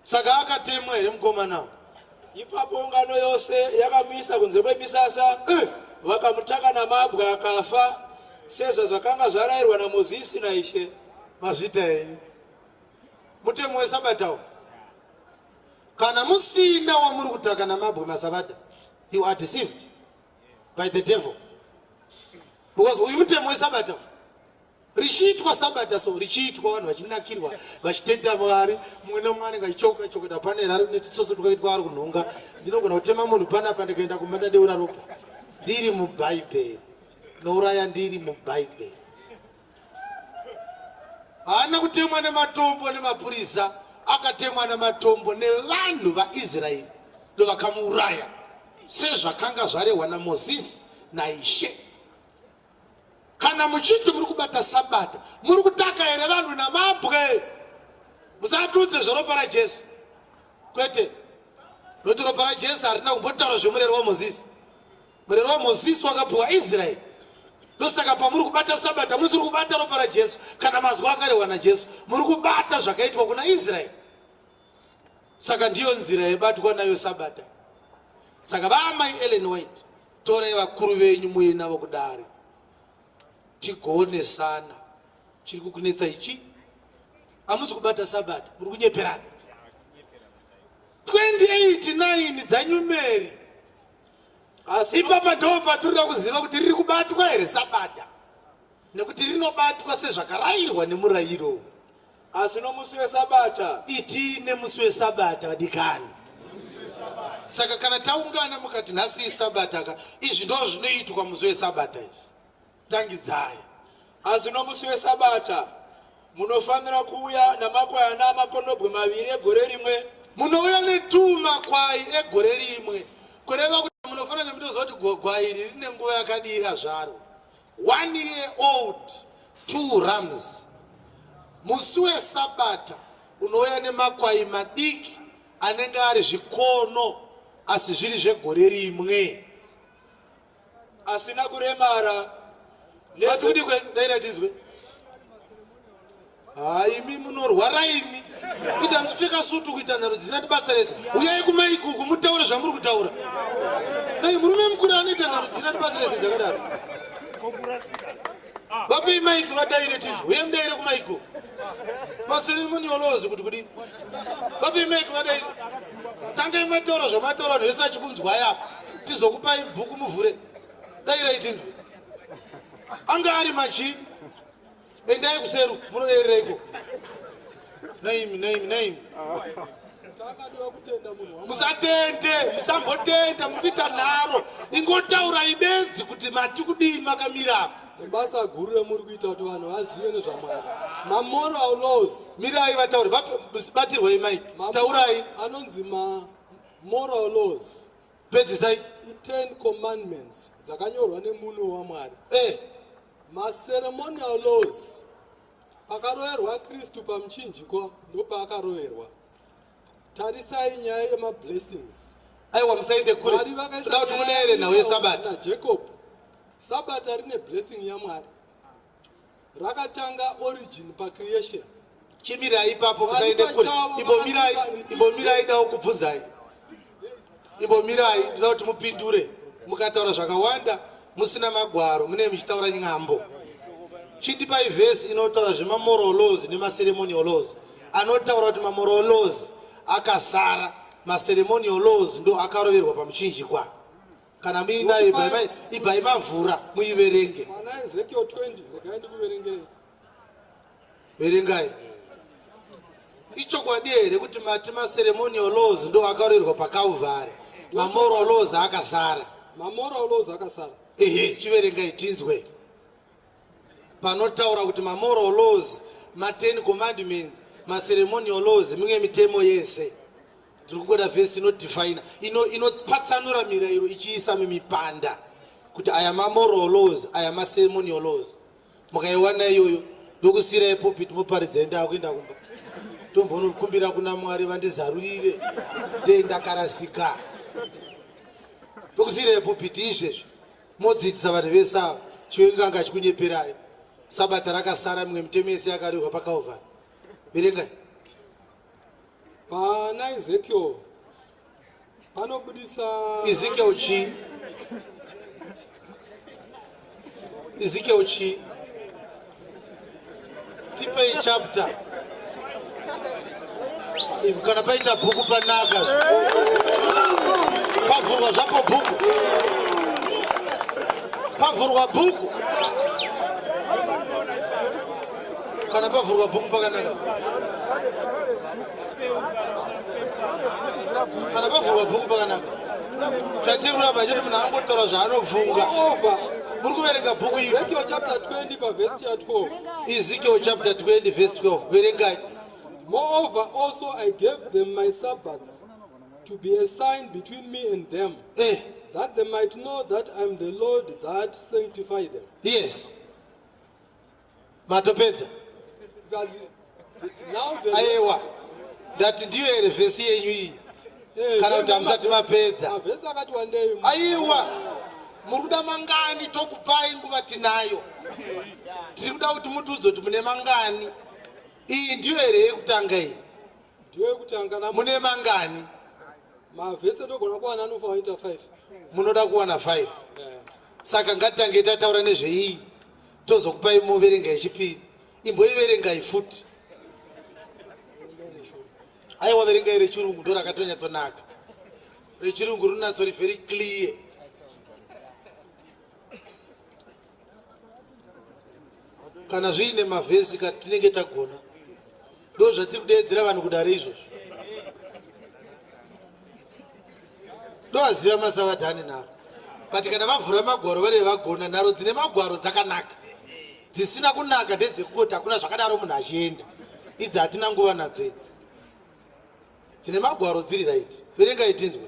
Saka akatemwa here mukomana? Ipapo ungano yose yakamuisa kunze kwemisasa eh. Vakamutaka namabwe akafa, sezvazvakanga zvarayirwa naMozisi naIshe. Mazvita henyu. Mutemo weSabata uyu. Kana musina wamuri kutaka namabwe maSabata, you are deceived by the devil. Because uyu mutemo weSabata richiitwa Sabata so richiitwa vanhu vachinakirwa vachitenda Mwari, mumwe nemumwe anenge achichoka chokota pane rari nechitsotso twakaitwa ari kunhonga. Ndinogona kutema munhu panapa ndikaenda kumba ndadeura ropa ndiri muBhaibheri, nouraya ndiri muBhaibheri. Haana kutemwa nematombo nemapurisa, akatemwa nematombo nevanhu vaIsraeri ndovakamuuraya sezvakanga zvarehwa naMozisi naIshe. Kana muchiti muri kubata Sabata, muri kutaka here vanhu namabwe? Musatiudze zveropa raJesu. Kwete, nokuti ropa raJesu harina kumbotaura zvemurero waMozisi. Murero waMozisi wakapiwa Israeri. Ndosaka pamuri kubata Sabata musiri kubata ropa raJesu kana mazwi akarehwa naJesu, muri kubata zvakaitwa kuna Israeri. Saka ndiyo nzira yaibatwa nayo Sabata. Saka vaamai Ellen White, torai vakuru venyu muuye navo kudare tigoonesana. Chiri kukunetsa ichi, hamusi kubata Sabata, muri kunyeperana. 28:9 dzaNyumeri. Asi Ipapa ndo patirikuda kuziva kuti riri kubatwa here Sabata, nekuti rinobatwa sezvakarayirwa nemurayiro. Asi nomusi weSabata, Iti nemusi weSabata, vadikani. Saka kana taungana mukati nhasi iSabata ka, izvi ndo zvinoitwa musi weSabata izvi. Tangidzai. Asi nomusi weSabata munofanira kuuya namakwayana amakondobwe maviri egore rimwe. Munouya netumakwai egore rimwe, kureva kuti munofanira mutoziva kuti gwai iri rine nguva yakadira zvaro. 1 year old, two rams. Musi weSabata unouya nemakwai madiki anenge ari zvikono, asi zviri zvegore rimwe, asina kuremara. Vati kudii daira tinzwe. Haimi munorwara imi, kuita muchipfeka sutu, kuita nharo dzisina basa rese. Uyai kumaiki uku mutaure zvamuri kutaura. Dai murume mukuru anoita nharo dzisina basa rese dzakadaro. Vapei maiki vadaire tinzwe. Uye mudaire kumaiki uku. Maceremonial laws kuti kudii? Vapei maiki vadaire. Tangai mataura zvamataura, vanhu vese vachikunzwai apa. Tizokupai bhuku muvhure. Dairai tinzwe. Anga ari machi? Endai kuseru munoderereiko? Naimi, naimi, naimi. Takadiwa kutenda munhu waMwari. Musatende, musambotenda, muri kuita nharo. Ingotaurai benzi kuti mati kudii makamira apa. Nebasa guru remuri kuita kuti vanhu vazive nezvaMwari. Mamoral laws. Mirai vatauri, batirwai maiki. Taurai. Anonzi mamoral laws. Pedzisai. I-10 Commandments dzakanyorwa nemunhu waMwari. Maceremonial laws, pakaroverwa Kristu pamuchinjikwa ndopaakaroverwa. Tarisai nyaya yemablessings. Aiwa, musaende kure. Mwari vakaisa Toda kuti nyaya mudaire nhau yaEsau yeSabata. naJacob. Sabata rine blessing yaMwari. Rakatanga origin pacreation. Chimirai ipapo, Mwari musaende kure. pachavo Imbomirai. vakasika in 6 Imbomirai, days. dawo kubvunzai. Imbomirai, ndinoda kuti mupindure. Mukataura zvakawanda musina magwaro, mune muchitaura nyambo. Chindipai vhesi inotaura zvemamoral laws nemaceremonial laws, anotaura kuti mamoral laws akasara, maceremonial laws ndo akaroverwa pamuchinjikwa. Kana muinayo, ibvai mavhura muiverenge. Pana Ezekiel 20, regai ndikuverengerei. Verengai. Ichokwadi here kuti mati maceremonial laws ndo akaroverwa paCalvary, mamoral laws akasara? Mamoral laws akasara. Ehe, chiverengai tinzwe panotaura kuti mamoral laws, ma10 Commandments, maceremonial laws, mimwe mitemo yese. Tiri kungoda vhesi inodefina, inopatsanura mirayiro ichiisa mumipanda kuti aya mamoral laws, aya maceremonial laws. Mukaiwana iyoyo, ndokusiyirai pulpit, muparidzai. Ndakuenda kumba, tombonokumbira kuna Mwari vandizarurire ndei ndakarasika. Ndokusiyirai pulpit izvezvi, modzidzisa vanhu vese ava. Chiwenganga achikunyeperai. Sabata rakasara, mimwe mitemo yese yakarirwa paCalvary. Verengai. Pana Ezekiel panobudisa. Ezekiel chii? Ezekiel chii? Tipei chapter. Kana paita bhuku panaka, pavhurwa zvapo bhuku, pavhurwa bhuku. Kana pavhurwa bhuku pakanaka. Kana pavhurwa bhuku pakanaka. Chatirurama choti munhu angotaura zvaanofunga. Over. Muri kuverenga bhuku ipi? Ezekiel chapter 20 pavhesi ya12. Ezekiel chapter 20 verse 12, verengai. Moreover also I gave them my Sabbaths to be a sign between me and them, that they might know that I am the Lord that sanctify them. Yes, matopedza? Zvikanzi, now the Aiwa, ndati ndiyo here vhesi yenyu iyi, kana kuti hamusati mapedza? Mavhesi akati wandei. Aiwa, muri kuda mangani? Tokupai, nguva tinayo. Tiri kuda kuti mutiudze kuti mune mangani. Iyi ndiyo here yekutanga iyi? Ndiyo yekutanga na. Mune mangani? Mavhesi ndogona kuwana anofanira kuita 5. Munoda kuwana 5? Saka ngatitange tataura nezveiyi, tozokupai muverenga yechipiri. Imboiverengai futi. Aiwa, verengai rechirungu, ndo rakatonyatsonaka. Rechirungu rinatsori very clear. Kana zviine mavhesi ka, tinenge tagona. Ndo zvatiri kudeedzera vanhu kudare izvozvo. Ndoaziva masavadha ane nharo, but kana vavhura magwaro vanenge vagona. Nharo dzine magwaro dzakanaka, dzisina kunaka ndedzekungoti hakuna zvakadaro, munhu achienda. Idzi hatina nguva nadzo. Idzi dzine magwaro dziri right. Verengai tinzwe.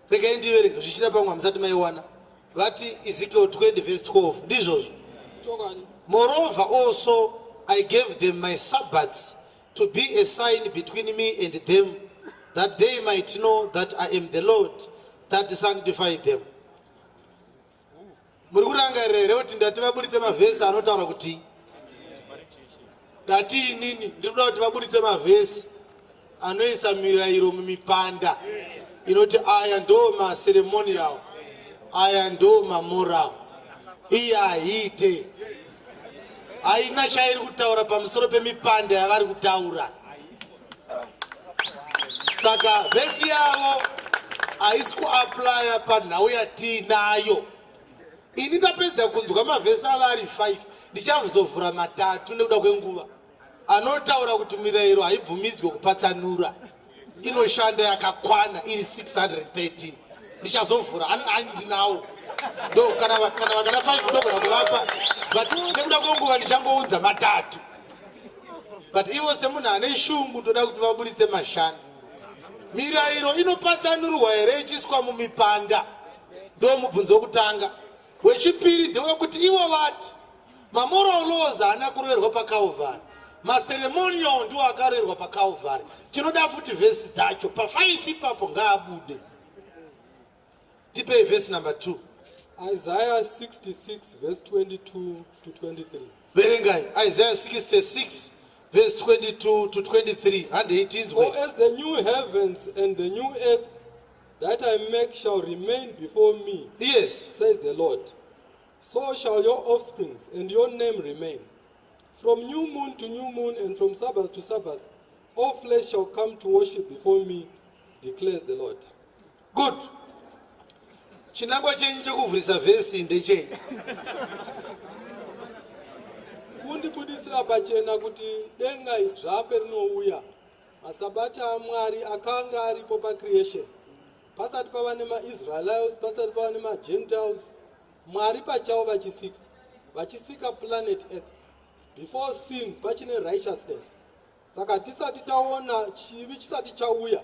Regai ndiverenge, zvichida pamwe hamusati maiwana. Vati Ezekiel 20 verse 12, ndizvozvo? Chokwadi. "Moreover also I gave them my Sabbaths to be a sign between me and them, that they might know that I am the Lord that sanctify them." Muri kurangarira here kuti ndati vaburitse mavhesi anotaura kuti ndati inini ndiri kuda kuti vaburitse mavhesi anoisa mirayiro mumipanda inoti aya ndo maceremonial, aya ndo mamoral? Iye haite, haina chairi kutaura pamusoro pemipanda yavari kutaura. Saka vhesi yavo haisi kuapplya panhau yatiinayo. Ini ndapedza kunzwa mavhesi ava ari 5. Ndichazovhura matatu nekuda kwenguva, anotaura kuti mirayiro haibvumidzwe kupatsanura, inoshanda yakakwana iri 613. Ndichazovhura andinawo. Ndo kana vakada 5 ndogona kuvapa, but nekuda kwenguva ndichangoudza matatu. But ivo semunhu ane shungu, toda kuti vaburitse mashanu. Mirayiro inopatsanurwa here ichiiswa mumipanda? Ndo mubvunzo wokutanga. Wechipiri ndewekuti ivo vati mamoral laws haana kuroverwa paCalvary, maceremonial ndiwo akaroverwa paCalvary. Tinoda futi vhesi dzacho pa5 ipapo, ngaabude. Tipei vhesi number 2. Isaiah 66 verse 22 to 23. Verengai Isaiah 66 verse 22 to 23. Handei tinzwe. "For as the new heavens and the new earth that I make shall remain before me, says the Lord, so shall your offsprings and your name remain. From new moon to new moon and from Sabbath to Sabbath, all flesh shall come to worship before me, declares the Lord." Good. Chinangwa chenyu chekuvhurisa vhesi ndechei? Kundibudisira pachena kuti denga idzva perinouya, masabata aMwari akanga aripo pacreation, pasati pava nemaIsraelites, pasati pava nemaGentiles. Mwari pachavo vachisika planet Earth before sin, pachine righteousness. Saka tisati taona chivi, chisati chauya,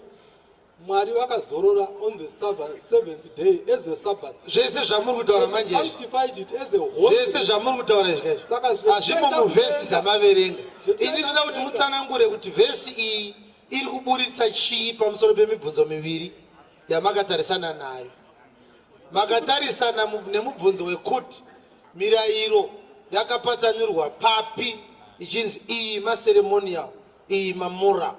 Mwari vakazorora on the seventh day as a Sabbath. Zvese zvamuri kutaura manje izvi, Sanctified it as a holy. Zvese zvamuri kutaura izvi kaizvi, Saka hazvimo muvhesi dzamaverenga. Ini ndoda kuti mutsanangure kuti vhesi iyi iri kuburitsa chii pamusoro pemibvunzo miviri yamakatarisana nayo. Makatarisana nemubvunzo wekuti mirayiro yakapatsanurwa papi ichinzi iyi maceremonial, iyi mamoral.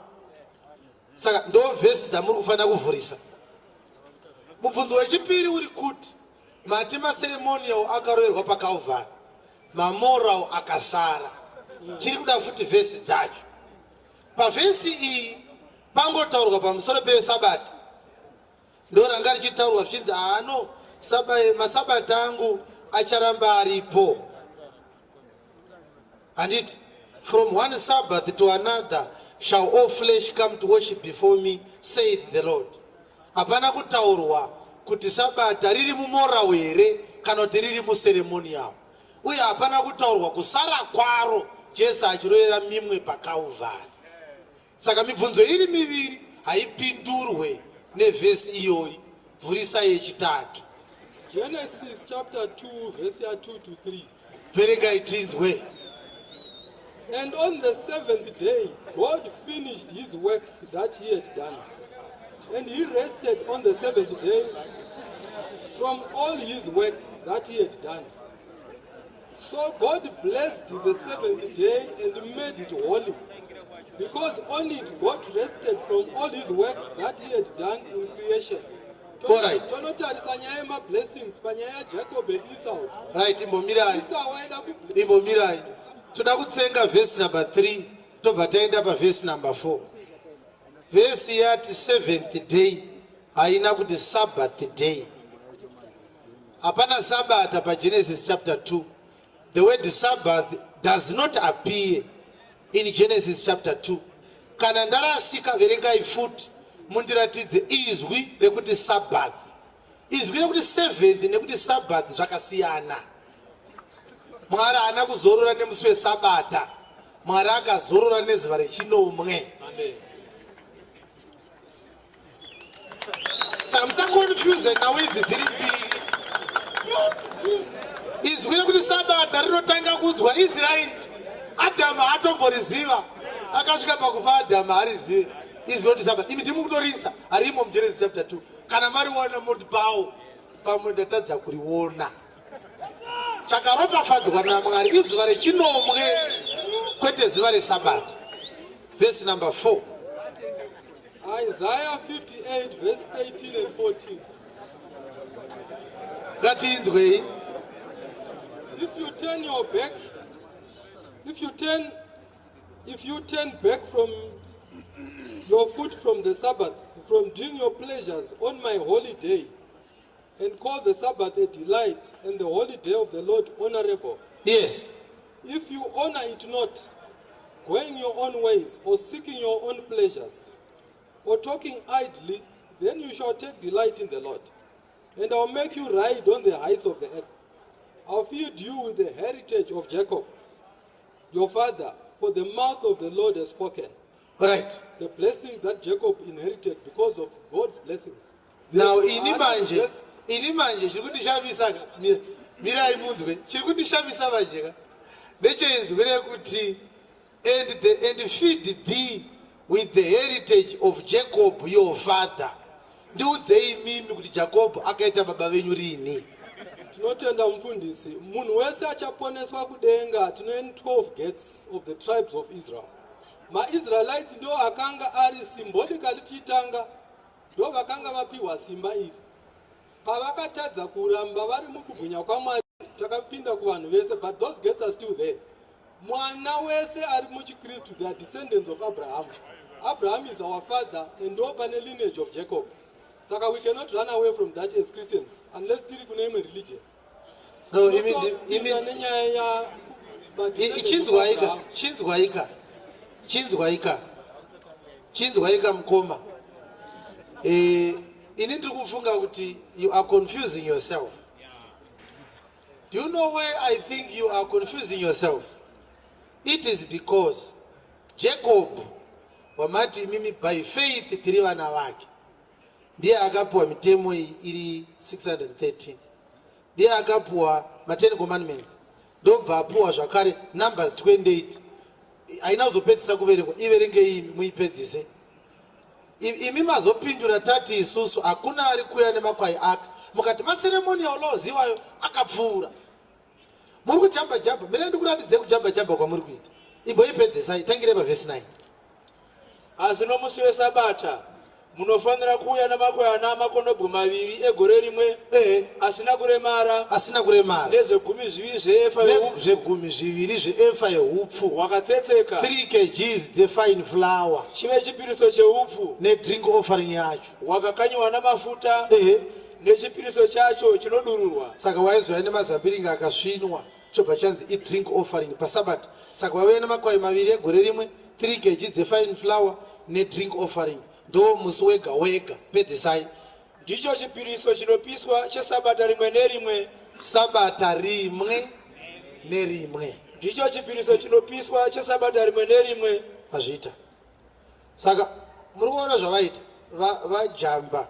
Saka ndo vhesi dzamuri kufanira kuvhurisa. Mubvunzo wechipiri uri kuti mati maceremonial akaroverwa paCalvary, mamoral akasara. Chiri kuda futi vhesi dzacho. Pavhesi iyi pangotaurwa pamusoro pesabata, ndo ranga richitaurwa zvichinzi haano masabata angu acharamba aripo, handiti? "From one Sabbath to another shall all flesh come to worship before me, said the Lord." Hapana kutaurwa kuti sabata riri mumoral here kana kuti riri muceremonial, uye hapana kutaurwa kusara kwaro Jesu achirovera mimwe paCalvary. Saka mibvunzo iri miviri haipindurwe nevhesi iyoyi. Vhurisai yechitatu. Genesis chapter 2 verse ya 2 to 3. Verengai tinzwe. "And on the seventh day, God finished his work that he had done. And he rested on the seventh day from all his work that he had done. So God blessed the seventh day and made it holy, because on it God rested from all his work that he had done in creation." All right. Tonotarisa nyaya yemablessings panyaya yaJacob naEsau. Right, imbomirai. Esau aida ku Imbomirai, toda kutsenga vhesi number 3, tobva taenda pavhesi number 4. Vhesi yati seventh day haina kuti Sabbath day. Hapana Sabata paGenesis chapter 2. The word Sabbath does not appear in Genesis chapter 2. Kana ndarasika verengai futi mundiratidze izwi rekuti Sabbath. Izwi rekuti seventh nekuti Sabbath zvakasiyana. Mwari haana kuzorora nemusi weSabata. Mwari akazorora nezuva rechinomwe. Amen. Saka musaconfuse nhau idzi dziri mbiri. Izwi rekuti Sabata rinotanga kunzwa Israeri. Adhamu haatomboriziva. Akasvika pakufa Adhamu haarizive. Izwi rekuti Sabata. Imi ndimi kutorisa. Harimo muGenesis chapter 2. Kana mariona motipawo pamwe ndatadza kuriona. Chakaropafadzwa naMwari izuva rechinomwe kwete zuva reSabata. Verse number 4. Isaiah 58 verse 13 and 14. Ngatiinzwei. If you turn your back, if you turn, if you turn back from your foot from the Sabbath, from doing your pleasures on my holy day, and call the Sabbath a delight and the holy day of the Lord honorable. Yes. If you honor it not, going your own ways or seeking your own pleasures, or talking idly, then you shall take delight in the Lord. And I'll make you ride on the heights of the earth. I'll feed you with the heritage of Jacob, your father, for the mouth of the Lord has spoken. Right. The blessing that Jacob inherited because of God's blessings. Now ini manje, ini manje chiri kundishamisa ka, mirai munzwe, chiri kundishamisa manje ka ndecheizwi rekuti and the and feed thee with the heritage of Jacob your father. Ndiudzei imimi kuti Jacob akaita baba venyu rini? Tinotenda mufundisi, munhu wese achaponeswa kudenga tine 12 gates of the tribes of Israel. MaIsraelites ndo akanga ari symbolically tichitanga ndo vakanga vapiwa simba iri. Pavakatadza kuramba vari mukubwinya kwaMwari takapinda kuvanhu vese, but those gates are still there. Mwana wese ari muchiKristu, they are descendants of Abraham. Abraham is our father and ndo pane lineage of Jacob. Saka we cannot run away from that as Christians unless tiri kune imwe religion. No, imi imi nenyaya ya chinzwaika, chinzwaika, chinzwaika, chinzwaika mukoma. Ini ndiri kufunga kuti you are confusing yourself. Do you know where I think you are confusing yourself? It is because Jacob wamati imimi by faith tiri vana vake, ndiye akapiwa mitemo iyi iri 613, ndiye akapiwa ma10 commandments, ndobva apiwa zvakare Numbers 28. Haina kuzopedzisa kuverengwa, iverengei imi muipedzise. Imi mazopindura tati isusu hakuna ari kuya nemakwai ake, mukati maceremonial laws iwayo akapfuura. Muri kujamba jamba, mire ndikuratidze kujamba jamba kwamuri kuita. Imboipedzesai, tangire pavhesi 9. Asi nomusi weSabata munofanira kuuya namakwayana amakonobwe maviri egore rimwe asina kuremara, asina kuremara, nezvegumi zviviri zveefa yeupfu nezvegumi zviviri zveefa yeupfu hwakatsetseka, 3 kgs dzefine flour, chive chipiriso cheupfu nedrink offering yacho hwakakanyiwa namafuta, nechipiriso chacho chinodururwa. Saka waizouya nemazambiringa akasvinwa, chobva chanzi idrink offering pasabata. Saka waiuya nemakwai maviri egore rimwe, 3 kg dzefine flour nedrink offering, ndo musi wega wega. Pedzisai. Ndicho chipiriso chinopiswa chesabata rimwe nerimwe. Sabata rimwe nerimwe. Ndicho chipiriso chinopiswa chesabata rimwe nerimwe. Azviita. Saka muri kuona zvavaita, vajamba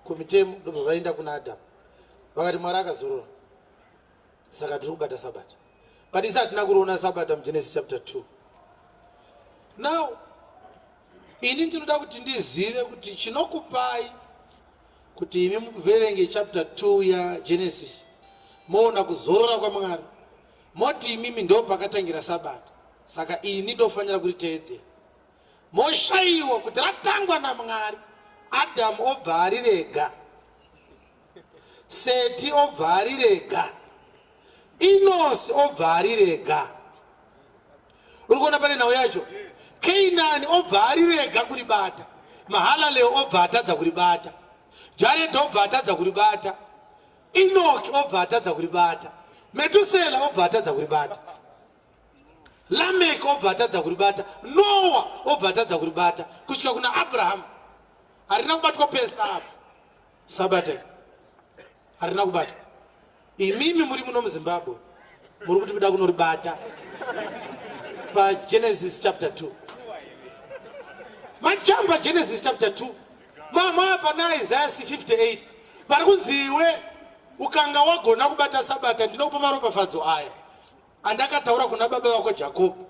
kumitemo, ndobva vaenda kuna Adhamu, vakati Mwari akazorora, saka tiri kubata sabata. But isi hatina kuriona sabata muGenesis chapter 2. Now ini ndinoda kuti ndizive kuti chinokupai kuti imi muverenge chapter 2 yaGenesis, moona kuzorora kwaMwari, moti imimi ndo pakatangira sabata, saka ini ndofanira kuriteedzera, moshayiwa kuti ratangwa naMwari, Adhamu obva arirega, Seti obva arirega, Inosi obva arirega. Uri kuona pane nhau yacho? Keinani obva arirega kuribata. Mahalaleo obva atadza kuribata. Jared obva atadza kuribata. Enoch obva atadza kuribata. Metusela obva atadza kuribata. Lamek obva atadza kuribata. Noah obva atadza kuribata kusvika kuna Abraham. Harina kubatwa pese apa. Sabata harina kubatwa. Imimi muri muno muZimbabwe muri kuti kuda kunoribata paGenesis chapter 2. Majamba Genesis chapter 2. Mama pana Isaiah 58 pari kunzi iwe ukanga wagona kubata sabata ndinokupa maropafadzo aya andakataura kuna baba vako Jakobho.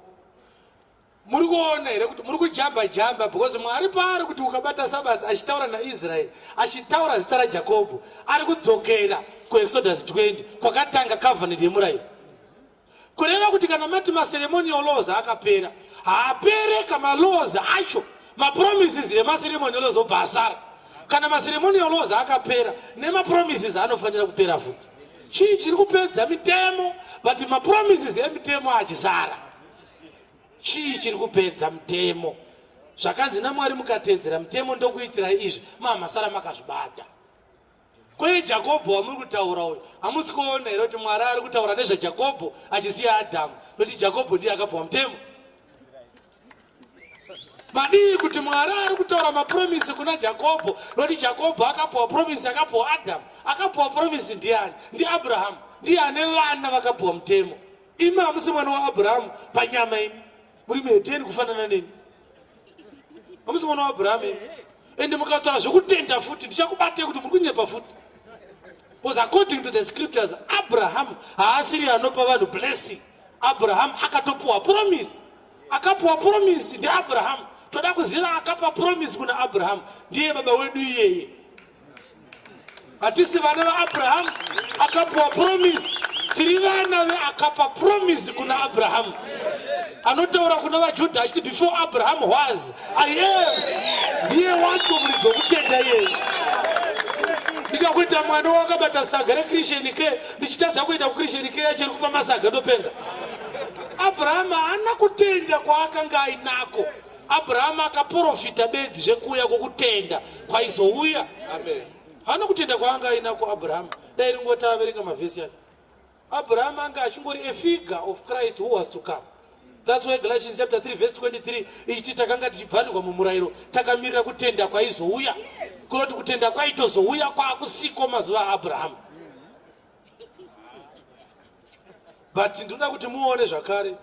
Muri kuona here kuti muri kujamba jamba because Mwari paari kuti ukabata sabata achitaura naIsraeri achitaura zita raJakobho ari kudzokera kuExodus 20 kwakatanga covenant yemurayiro. Kureva kuti kana mati maceremonial laws akapera haapere kamalaws acho mapromises emaceremonial laws obva asara. Kana maceremonial laws akapera nemapromises anofanira kupera futi. Chii chiri kupedza mitemo but mapromises emitemo achisara? Chii chiri kupedza mutemo? Zvakanzi naMwari mukateedzera mutemo ndokuitirai izvi, mamasara makazvibata. Kweye Jakobho wamuri kutaura uyu, hamusi kuona here kuti Mwari ari kutaura nezvaJakobho achisiya Adhamu, nokuti Jakobho ndiye akapiwa mutemo? Madii kuti Mwari ari kutaura mapromisi kuna Jakobho, nokuti Jakobho akapiwa promisi akapiwa Adhamu, akapiwa promisi ndiani? NdiAbrahamu, ndiye ane vana vakapiwa mutemo. Imi hamusi mwana waAbrahamu panyama, imi muri muhedheni kufanana neni. Hamusi mwana waAbrahamu imi. Ende mukataura zvekutenda futi ndichakubatei kuti muri kunyepa futi. Because according to the scriptures, Abraham haasiri anopa vanhu blessing. Abraham akatopuwa promise. Akapuwa promise ndiAbraham. Toda kuziva akapa promise kuna Abraham ndiye baba wedu iyeye. Hatisi vana vaAbrahamu akapuwa promise, tiri vana veakapa promise kuna Abrahamu. Anotaura kuna vaJudha achiti before Abraham was I am. Ndiye wacho muridzi wokutenda iyeye. Ndikakuita mwana wakabata saga reChristian Care, ndichitadza kuenda kuChristian Care yacho iri kupa masaga ndopenga. Abrahamu haana kutenda kwaakanga ainako. Abrahamu akaporofita bedzi zvekuuya kwokutenda kwaizouya. Amen. Haana kutenda kwaanga ainako Abrahamu. Dai ringoti averenga mavhesi acho. Abrahamu anga achingori a figure of Christ who was to come. That's why Galatians chapter 3 verse 23 ichiti takanga tichibvarirwa mumurayiro takamirira kutenda kwaizouya. Kunoti kutenda kwaitozouya kwakusiko mazuva aAbrahamu. But ndinoda kuti muone zvakare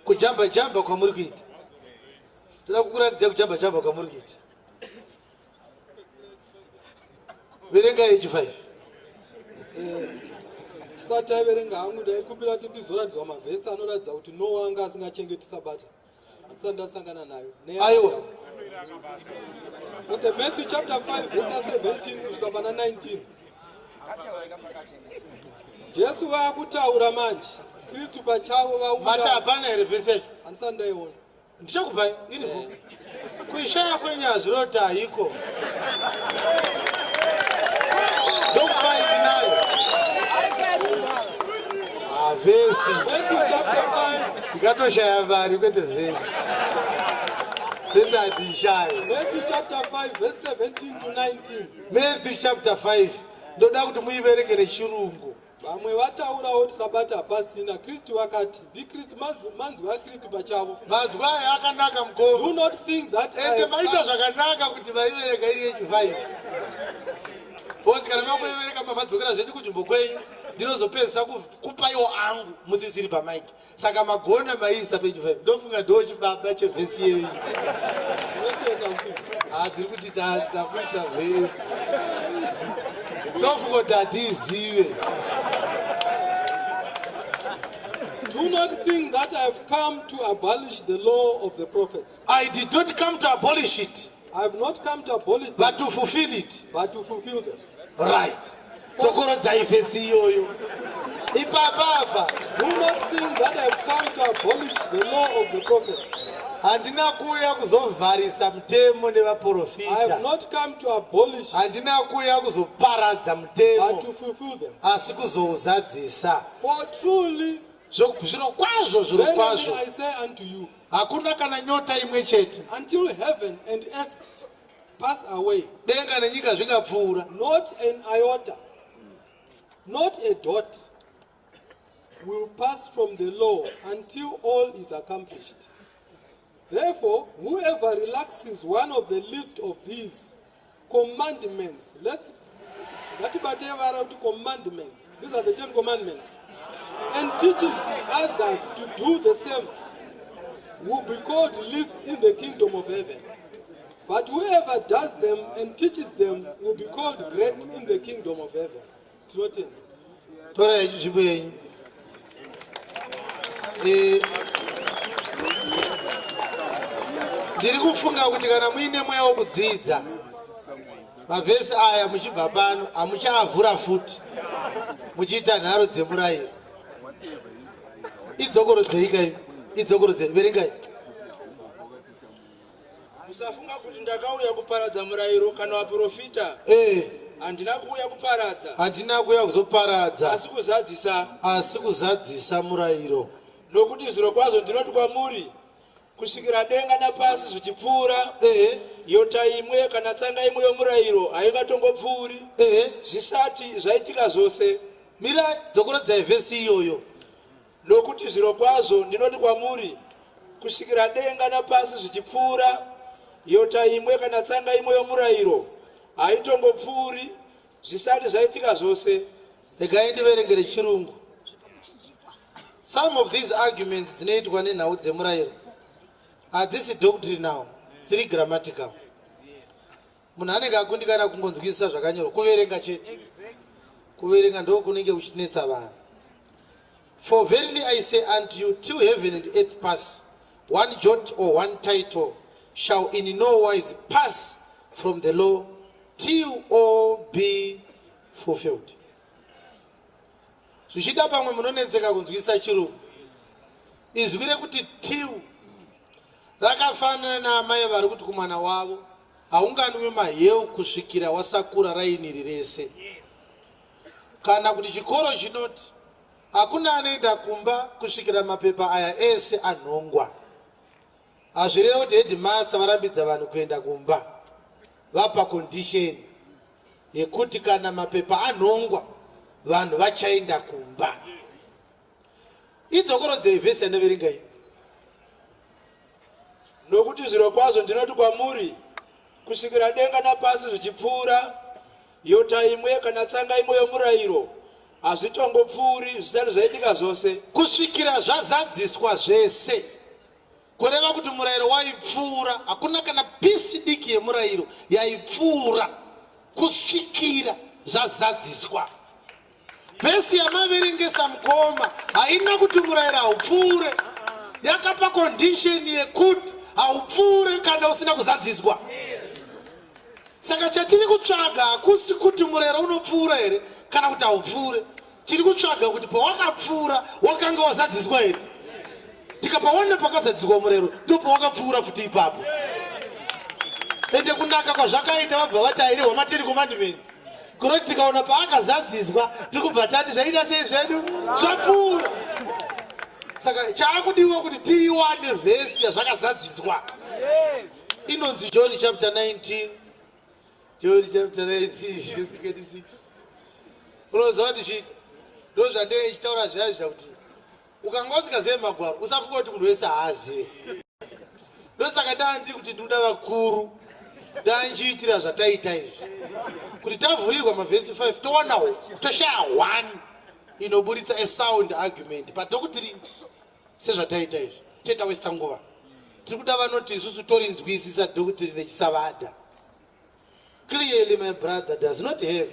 kujamba jamba kwamuri kuita. Ndoda kukuratidzai kujamba jamba kwamuri kuita. Verenga age 5. Tisati taverenga hangu ndaikumbira kuti ndizoratidzwa mavhesi anoratidza kuti Noa anga asingachengeti sabata. Handisati ndasangana nayo. Aiwa. Okay, Matthew chapter 5 verse 17 kusvika pana 19. Jesu vaakutaura manje. Kristu pachavo vauya. Mati hapana here vhesi yacho? Handisati ndaiona. Ndichakupai iripo. Kuishaya kwenyu hazviroti haiko. Ndokupai ndinayo. Ah, vhesi. Matthew chapter 5. Ndikatoshaya mari kwete vhesi. Vhesi handishayi. Matthew chapter 5 verse 17 to 19. Matthew chapter 5. Ndoda kuti muiverenge nechirungu. Vamwe vataurawo kuti sabata hapasina. Kristu vakati, ndiKristu manzwi aKristu pachavo. Mazwi aya akanaka mukoma. Do not think that I Ende have maita come- zvakanaka kuti vaiverenga iri yechi5. Because kana mangoiverenga mavadzokera zvenyu kunzvimbo kwenyu, ndinozopedzisa kupaiwo angu musisiri pamaiki. Saka magona maiisa pechi 5. Ndofunga ndo chibaba chevhesi yenyu. Tinotenda mufundisi. Ah, dziri kuti takuita vhesi. Tofunga kuti hatiizive. Do not think that I have come to abolish the law of the prophets. I did not come to abolish it, I have not come to abolish them, but to fulfill it. but to fulfill them. Right. Dzokorodzai vhesi iyoyo. Ipapa apa Do not think that I have come to abolish the law of the prophets. handina kuuya kuzovharisa mutemo I nevaprofita. have not come to abolish, Handina kuuya kuzoparadza mutemo, but to fulfill them. asi kuzouzadzisa. For truly, Zvirokwazvo, verily zvirokwazvo, I say unto you, hakuna kana nyota imwe chete until heaven and earth pass away, Denga nenyika zvingapfuura, not an iota, not a dot will pass from the law until all is accomplished. Therefore, whoever relaxes one of the least of these commandments, let's ngatibate vara kuti commandments, these are the 10 Commandments, and teaches others to do the same will be called least in the kingdom of heaven. But whoever does them and teaches them will be called great in the kingdom of heaven. Tinotenda. Tora yenyu nzvimbo yenyu. Ndiri kufunga kuti kana muine mweya wokudzidza mavhesi aya, muchibva pano hamuchaavhura futi muchiita nharo dzemurayiro. Idzokorodzei kai, idzokorodzei, verengai. Musafunga kuti ndakauya kuparadza murayiro kana vaprofita. Handina kuuya kuparadza, Handina kuuya kuzoparadza, asi kuzadzisa. Asi kuzadzisa murayiro. Nokuti zvirokwazvo ndinoti kwamuri, kusvikira denga napasi zvichipfuura, yota imwe kana tsanga imwe yomurayiro haingatongopfuuri zvisati zvaitika zvose. Mirai, dzokorodzai vhesi iyoyo. Nokuti zvirokwazvo ndinoti kwamuri, kusvikira denga napasi zvichipfuura, yota imwe kana tsanga imwe yomurayiro haitongopfuuri zvisati zvaitika zvose. Regai ndiverengere Chirungu. Some of these arguments dzinoitwa nenhau dzemurayiro hadzisi doctrinal, dziri grammatical. Munhu anenge akundikana kungonzwisisa zvakanyorwa, kuverenga chete, kuverenga ndo kunenge kuchinetsa vanhu. "For verily I say unto you, till heaven and earth pass, one jot or one tittle shall in no wise pass from the law till all be fulfilled." Zvichida pamwe munonetseka kunzwisisa Chirungu. Izwi rekuti "till" rakafanana naamai vari kuti kumwana wavo, "Haunganwi maheu kusvikira wasakura rainiri rese." Kana kuti chikoro chinoti, "Hakuna anoenda kumba kusvikira mapepa aya ese anhongwa." Hazvirevi kuti headmaster varambidza vanhu kuenda kumba. Vapa condition yekuti kana mapepa anhongwa, vanhu vachaenda kumba. Idzokorodzei vhesi yandaverenga iyi. Nokuti zvirokwazvo ndinoti kwamuri, kusvikira denga napasi zvichipfuura, yota imwe kana tsanga imwe yomurayiro hazvitongopfuuri zvisati zvaitika zvose. Kusvikira zvazadziswa zvese, kureva kuti murayiro waipfuura. Hakuna kana piece diki yemurayiro yaipfuura kusvikira zvazadziswa. Vhesi yamaverengesa mukoma haina kuti murayiro haupfuure. Yakapa condition yekuti haupfuure kana usina kuzadziswa. Saka chatiri kutsvaga hakusi kuti murayiro unopfuura here kana kuti haupfuure. Tiri kutsvaga kuti pawakapfuura wakanga wazadziswa here. Tikapaona pakazadziswa murayiro, ndo pawakapfuura futi ipapo. Ende kunaka kwazvakaita, vabva vati airehwa ma10 Commandments, kuroti tikaona paakazadziswa, tiri kubva tati zvaita sei zvedu, zvapfuura. Saka chaakudiwa kuti tiiwane vhesi yazvakazadziswa, inonzi John chapter 19, John chapter 19 verse 26. Unoziva kuti chii? Ndo zvandee ichitaura zviya zvakuti ukanga usingazive magwaro, usafunga kuti munhu wese haazive. Ndosaka ndaa ndiri kuti ndikuda vakuru, ndanchiitira zvataita izvi, kuti tavhurirwa mavhesi 5, towanawo toshaya 1 inoburitsa a sound argument padoctrine sezvataita izvi, toita waste nguva. Tiri kuda vanoti isusu torinzwisisa doctrine nechisavada. Clearly my brother does not have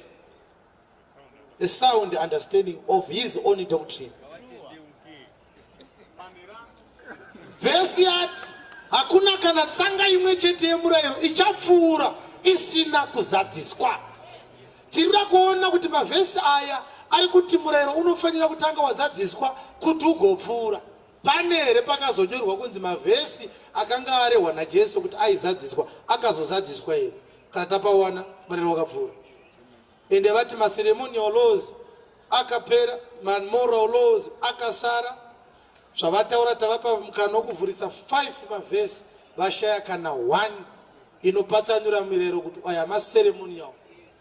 a sound understanding of his own doctrine. Vhesi yati hakuna kana tsanga imwe chete yemurayiro ichapfuura isina kuzadziswa. Tiri kuda kuona kuti mavhesi aya ari kuti murayiro unofanira kutanga wazadziswa kuti ugopfuura. Pane here pakazonyorwa kunzi mavhesi akanga arehwa naJesu kuti aizadziswa akazozadziswa here? Kana tapawana, murayiro wakapfuura. Ende vati maceremonial laws akapera, mamoral laws akasara. Zvavataura, tavapa mukana wokuvhurisa 5 mavhesi, vashaya kana 1. Inopatsanura mirero kuti aya maceremonial,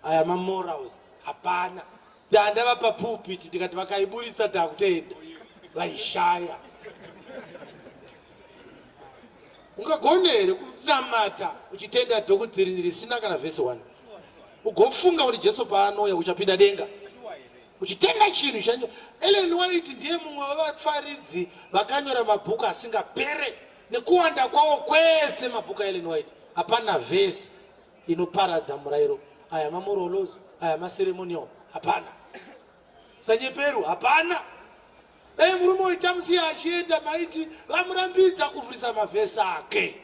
aya mamorals hapana. Ndandava papulpit ndikati vakaiburitsa takutenda vaishaya. Ungagone here kunamata uchitenda doctrine risina kana vhesi 1, ugofunga kuti Jesu paanouya uchapinda denga uchitenda chinhu chanyo? Ellen White ndiye mumwe wevaparidzi vakanyora mabhuku asingapere. Nekuwanda kwawo kwese mabhuku aEllen White, hapana vhesi inoparadza murayiro, aya mamoral laws, aya maceremonial. Hapana, sanyeperu, hapana. Dai murume uyu tamusiya achienda, maiti vamurambidza kuvhurisa mavhesi ake.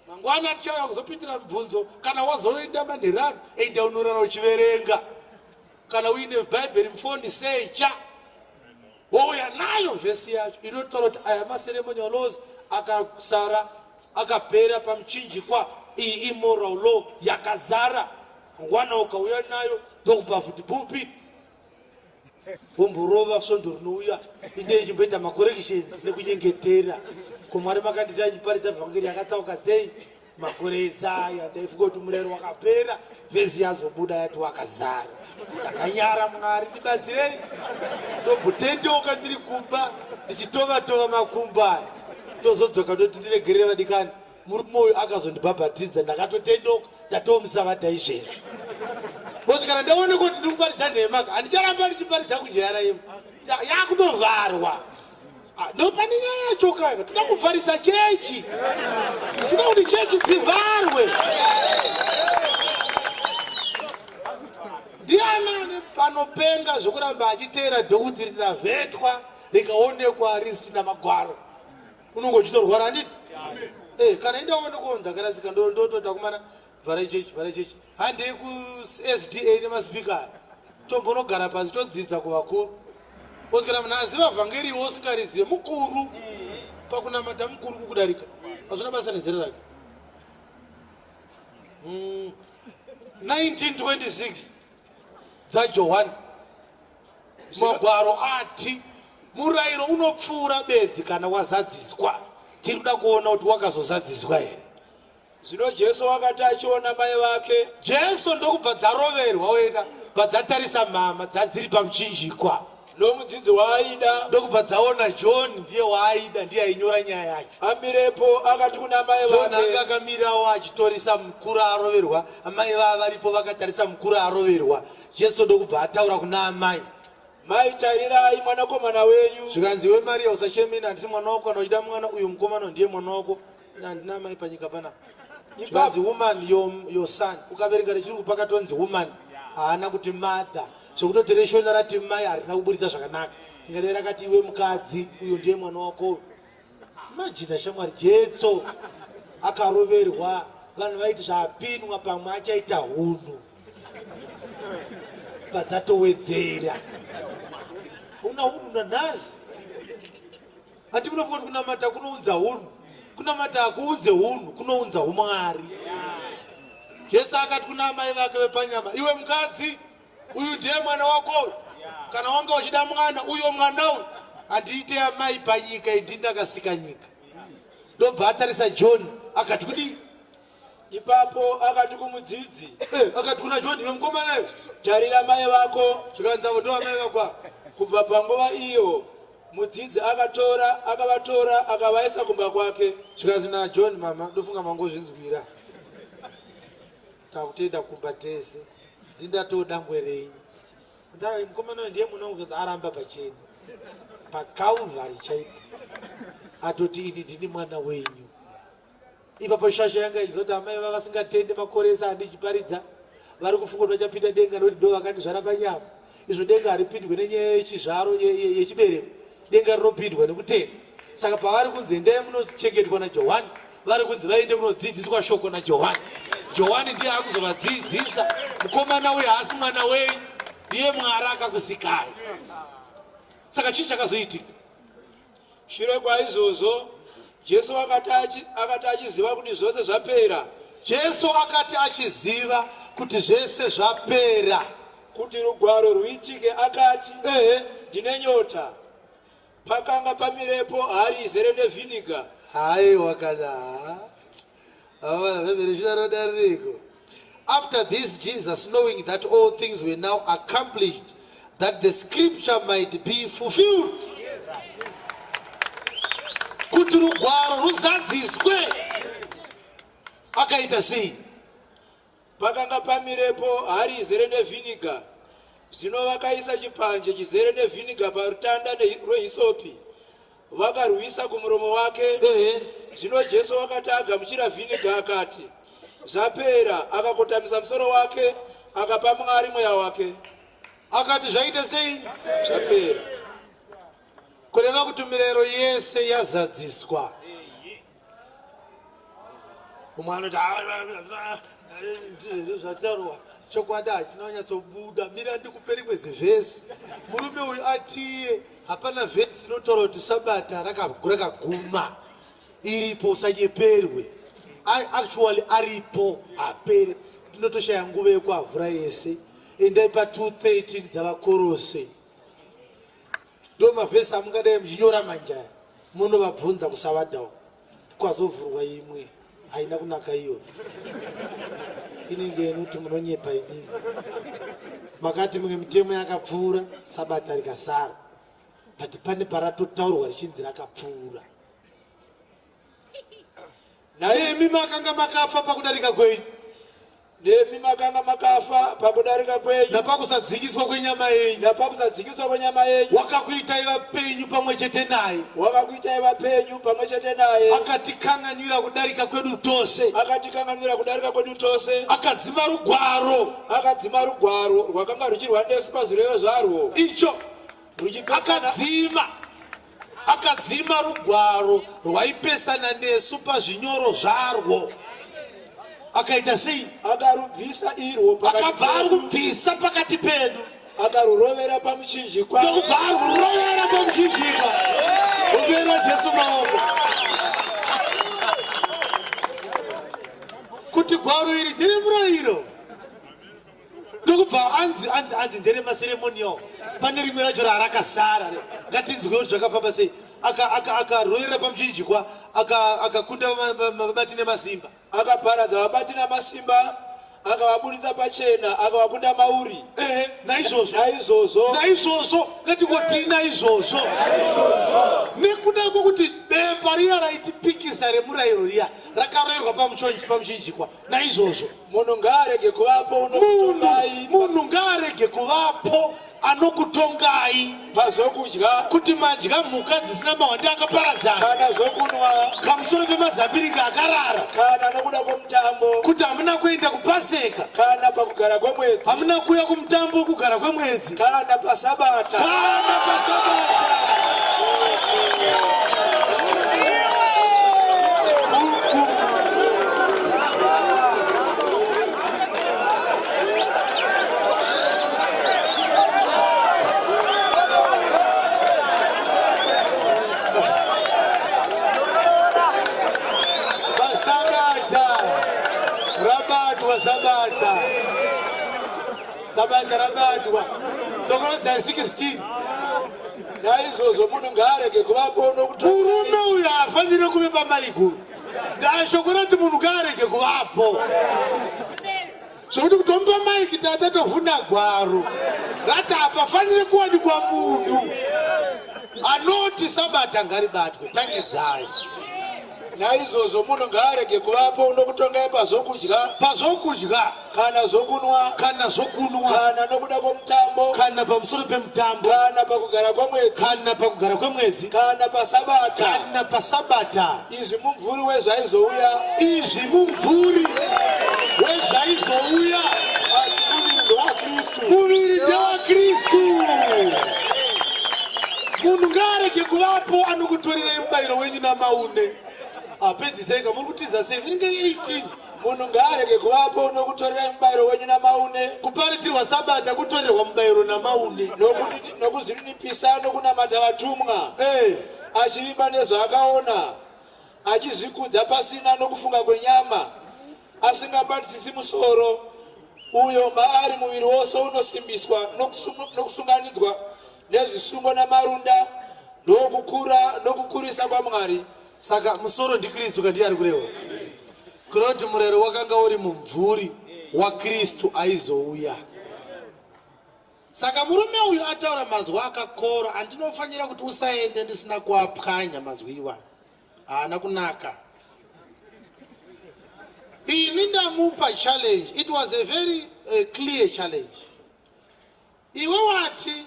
Mangwana tichauya kuzopindira mubvunzo. Kana wazoenda manherano, enda unorara uchiverenga. Kana uine Bhaibheri mufoni, secha, wouya nayo vhesi yacho inotaura kuti aya maceremonial laws akasara akapera pamuchinjikwa, iyi imoral law yakazara. Mangwana ukauya nayo, ndokupa futi pulpit, womborova. Svondo rinouya inde ichimboita macorrections nekunyengetera kuMwari. Makandisiya ichiparidza vhangeri yakatsauka sei makore ese aya? Ndaifunga kuti murayiro wakapera, vhesi yazobuda yati wakazara. Ndakanyara. Mwari ndibatsirei. Ndombotendeuka ndiri kumba ndichitova tova makumbo aya, ndozodzoka ndoti ndiregerere vadikani. Murume uyu akazondibhabhatidza, ndakatotendeuka, ndatomusavadha izvezvi. Because kana ndaoneka kuti ndiri kuparidza nhema, handicharamba ndichiparidza kuJRM, yakutovharwa. Ah, ndo pane nyaya yacho kaka. Toda kuvharisa chechi, toda kuti chechi dzivharwe. Ndianani panopenga zvokuramba achiteera doctrine ravhetwa rikaonekwa risina magwaro? Unonge uchitorwara, handiti? Eh, kana indaonekwawo ndakarasika, ndotota kumana vharai chechi, vharai chechi, handei kuSDA nemaspeaker aya, tombonogara pasi todzidza kuvakuru. Because kana munhu aziva vhangeri, iwe usingarizive, mukuru pakunamata, mukuru kukudarika, hazvina basa nezera rake. 1926 dzaJohani, magwaro ati murayiro unopfuura bedzi kana wazadziswa. Tiri kuda kuona kuti wakazozadziswa here. Zvino Jesu wakati achiona mai vake, Jesu ndokubva dzaroverwa wena, bva dzatarisa mama dzadziri pamuchinjikwa, nomudzidzi waaida, ndokubva dzaona John, ndiye waaida, ndiye ainyora nyaya yacho, amirepo, akati kuna mai John anga vake, akamirawo achitorisa mukuru aroverwa. Amai vava varipo vakatarisa mukuru aroverwa. Jesu ndokubva ataura kuna amai, "Mai, tarirai mwanakomana wenyu." Zvikanzi, "Iwe Mariya, usachemeni, handisi mwana wako. Kana uchida mwana uyu, mukomana ndiye mwana wako. Ina handina mai panyika panapa." Zvikanzi, "Woman, your son." Ukaverenga rechirungu pakatonzi woman, haana kuti mother. Zvekutoti reShona rati mai harina kuburitsa zvakanaka. Ingadai rakati, "Iwe mukadzi, uyu ndiye mwana wako." Imagine shamwari, Jesu akaroverwa, vanhu vaiti zvapinwa, pamwe achaita hunhu, padzatowedzera una hunhu nanhasi. Hati munofunga kuti kunamata kunounza hunhu? Kunamata hakuunze hunhu, kunounza umwari. Jesu akati kuna amai vake vepanyama, "Iwe mukadzi, uyu ndiye mwana wako uyu. Kana wanga uchida mwana, uyo mwana uyu. Handiite amai panyika, indi ndakasika nyika." Ndobva atarisa John, akati kudii? Ipapo akati kumudzidzi, Akati kuna John, "Iwe mukomana iwe, tarira mai vako." Zvikanzi, "Avo ndo amai vako ava." Kubva panguva iyo mudzidzi akatora akavatora akavaisa kumba kwake. Zvikanzi naJohn, "Mama, ndofunga mangozvinzwira, takutenda kumba tese, ndindatoda ngwerenyu." Nzai mukomana uyu ndiye muna wangu. Aramba pachena paCalvary chaipo, atoti, "Ini ndini mwana wenyu." Ipapo shasha yanga ichizoti amai vava vasingatende makore ese andichiparidza vari kufunga kuti vachapinda denga nokuti ndo vakandizvara panyama. Izvo denga haripindwe nenyaya yechizvaro yechibereko. Denga rinopindwa nekutenda. Saka pavari kunzi endai munochengetwa naJohani, vari kunzi vaende kunodzidziswa shoko naJohani. Johani ndiye akuzovadzidzisa, mukomana uyu haasi mwana wenyu, ndiye Mwari akakusikai. Saka chii chakazoitika? Shure kwaizvozvo Jesu akati achiziva kuti zvose zvapera, Jesu akati achiziva kuti zvese zvapera, kuti rugwaro rwuitike, akati, "Ndine nyota." Pakanga pamirepo hari izere nevhiniga. Haiwa kana. After this, Jesus, knowing that all things were now accomplished, that the scripture might be fulfilled. Kuti rugwaro ruzadziswe. Akaita sei? Pakanga pamirepo hari izere nevhiniga. Zvino vakaisa chipanje chizere nevhiniga parutanda rwehisopi, vakarwisa kumuromo wake. Zvino Jesu wakati agamuchira vhiniga, akati, Zvapera. Akakotamisa musoro wake, akapa Mwari mweya wake. Akati zvaita sei? Zvapera. Kureva kuti mirayiro yese yazadziswa. Umwe anoti ah, zvataurwa chokwadi hachina kunyatsobuda. Mira ndikupe rimwe zivhesi. Murume uyu atiye hapana vhesi inotaura kuti sabata rakaguma. Iripo, usanyeperwe. Actually aripo, hapere. Tinotoshaya nguva yekuavhura yese. Endai pa 2:13 dzavaKorose. Ndo mavhesi amungadai muchinyora manjaya. Munovabvunza kusavadawo. Kwazovhurwa imwe haina kunaka iyo. Inenge inoti munonyepa imimi. Makati mimwe mitemo yakapfuura, sabata rikasara. But pane paratotaurwa richinzi rakapfuura. Nemi makanga makafa pakudarika kwenyu. Nemi makanga makafa pakudarika kwenyu. Napakusadzikiswa kwenyama yenyu. Napakusadzikiswa kwenyama yenyu. Wakakuitai vapenyu pamwe chete naye. Wakakuitai vapenyu pamwe chete naye. Akatikanganwira kudarika kwedu tose. Akatikanganwira kudarika kwedu tose. Akadzima rugwaro. Akadzima rugwaro rwakanga ruchirwa nesu pazvirevo zvarwo. Icho akadzima akadzima rugwaro rwaipesana nesu pazvinyoro zvarwo. Akaita sei? Akarubvisa irwo, akabva arubvisa pakati pedu, akarurovera pamuchinjikwa, ndokubva arurovera pamuchinjikwa. Rovera Jesu maoko kuti gwaro iri ndere murayiro, ndokubva anzi anzi anzi ndere maseremonial. Pane rimwe racho rarakasara, ngatinzwe kuti zvakafamba sei. Akaroverera pamuchinjikwa, akakunda vabati nemasimba. Akaparadza vabati namasimba, akavabudisa pachena, akavakunda mauri. Naizvozvo, naizvozvo, naizvozvo, ngatingoti naizvozvo, nekuda kwokuti bepa riya raitipikisa remurayiro riya rakaroverwa pamuchinjikwa, naizvozvo munhu ngaarege kuvapo unokutongai, munhu ngaarege kuvapo anokutongai pazvokudya, kuti madya mhuka dzisina mahwanda akaparadzana, kana zvokunwa, pamusoro pemazambiringa akarara, kana nokuda kwomutambo, kuti hamuna kuenda kupaseka, kana pakugara kwemwedzi, hamuna kuuya kumutambo wekugara kwemwedzi, kana pasabata, kana pasabata. Pasabata rabatwa, sabata, sabata rabatwa. Dzokorodzai 16. Naizvozvo munhu ngaarege kuvapo unokutongai. Murume uyu haafaniri kuve pamaiguru. Ndashoko rati munhu ngaarege kuvapo, zvokuti kutomupa maiki tatatovhuna gwaro rati hapafaniri kuwanikwa munhu anoti sabata ngaribatwe. Tangidzai. Naizvozvo munhu ngaarege kuvapo unokutongai pazvokudya, pazvokudya, kana zvokunwa, kana zvokunwa, kana nokuda kwomutambo, kana pamusoro pemutambo, kana pakugara kwemwedzi, kana pakugara kwemwedzi, kana pasabata, kana pasabata. Izvi mumvuri wezvaizouya. Izvi mumvuri wezvaizouya. Asi muviri ndewaKristu. Muviri ndewaKristu. Munhu ngaarege kuvapo anokutorerai mubayiro wenyu namaune. Apedzisei ka, muri kutiza sei? Inenge 18. Munhu ngaarege kuvapo unokutorerai mubayiro wenyu namaune. Kuparidzirwa sabata kutorerwa mubayiro namaune. Nokuzvininipisa nokunamata vatumwa, achivimba nezvaakaona, achizvikudza pasina nokufunga kwenyama, asingabatisisi musoro, uyo maari muviri wose unosimbiswa nokusunganidzwa nezvisungo namarunda, ndokukura nokukurisa kwaMwari. Saka musoro ndiKristu, kandiye ari kurehwa. Kureva kuti murayiro wakanga uri mumvuri waKristu aizouya. Saka murume uyu ataura mazwi akakora andinofanira kuti usaende ndisina kuapwanya mazwi iwayo. Haana kunaka. Ini ndamupa challenge. It was a very clear challenge. Iwe wati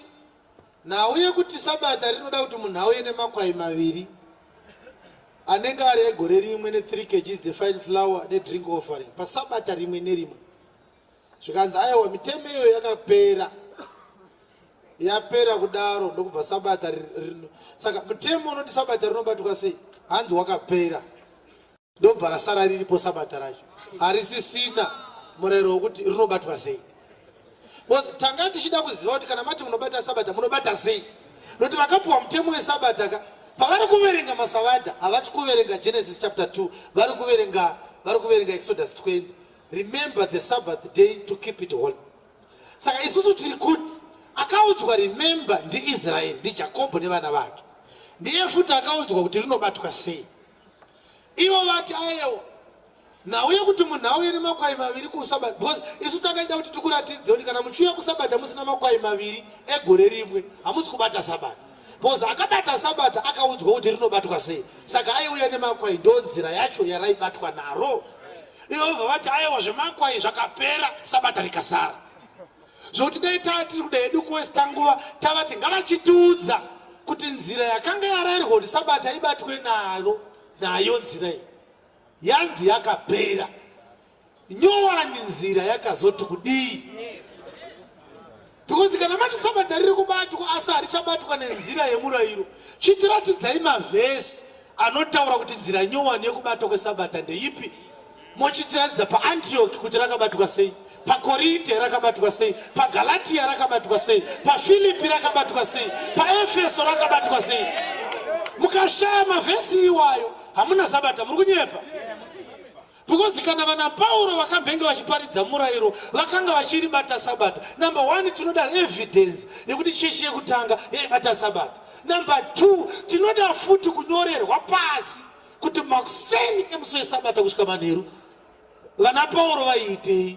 nhau yekuti sabata rinoda kuti munhu auye nemakwai maviri anenge ari egore rimwe ne3 kgs dzefine flour nedrink offering pasabata rimwe nerimwe. Zvikanzi aiwa, mitemo iyoyo yakapera, yapera kudaro ndokubva sabata rino. Saka mutemo unoti sabata rinobatwa sei hanzi wakapera, ndobva rasara riripo. Sabata racho harisisina murayiro wekuti rinobatwa sei, because tanga tichida kuziva kuti kana mati munobata sabata, munobata sei, nokuti vakapiwa mutemo wesabata ka, pavari kuverenga masavadha havasi kuverenga Genesis chapter 2, vari kuverenga Exodus 20, "Remember the Sabbath day to keep it holy." Saka isusu tiri kuti akaudzwa "remember" ndiIsraeri, ndiJakobho nevana vake. Ndiye futi akaudzwa kuti rinobatwa sei. Ivo vati ayewa, nhau yekuti munhu auye nemakwai maviri kusabata, because isu tangaida kuti tikuratidze kuti kana muchiuya kusabata musina makwai maviri egore rimwe, hamusi kubata sabata, because akabata sabata akaudzwa kuti rinobatwa sei. Saka aiuya nemakwai, ndo nzira yacho yaraibatwa naro. Ivo bva vati aiwa, zvemakwai zvakapera, sabata rikasara. Zvokuti dai tatiri kuda hedu kuwesta nguva, tavati ngavachitiudza kuti nzira yakanga yarayirwa kuti sabata ibatwe naro nayo, nzira iyi yanzi yakapera, nyowani nzira yakazoti kudii? Because kana mati sabata riri kubatwa asi harichabatwa nenzira yemurayiro, chitiratidzai mavhesi anotaura kuti nzira nyowani yekubatwa kwesabata ndeipi. Mochitiratidza paAntioki kuti rakabatwa sei, paKorinte rakabatwa sei, paGalatiya rakabatwa sei, paFilipi rakabatwa sei, paEfeso rakabatwa sei. Mukashaya mavhesi iwayo, hamuna sabata, muri kunyepa, because kana vana Pauro vakambenge vachiparidza murayiro, vakanga vachiribata sabata. Number one, tinoda evidence yekuti chechi yekutanga yaibata sabata. Number two, tinoda futi kunyorerwa pasi kuti makuseni emusi wesabata kusvika manheru vana Pauro vaiitei,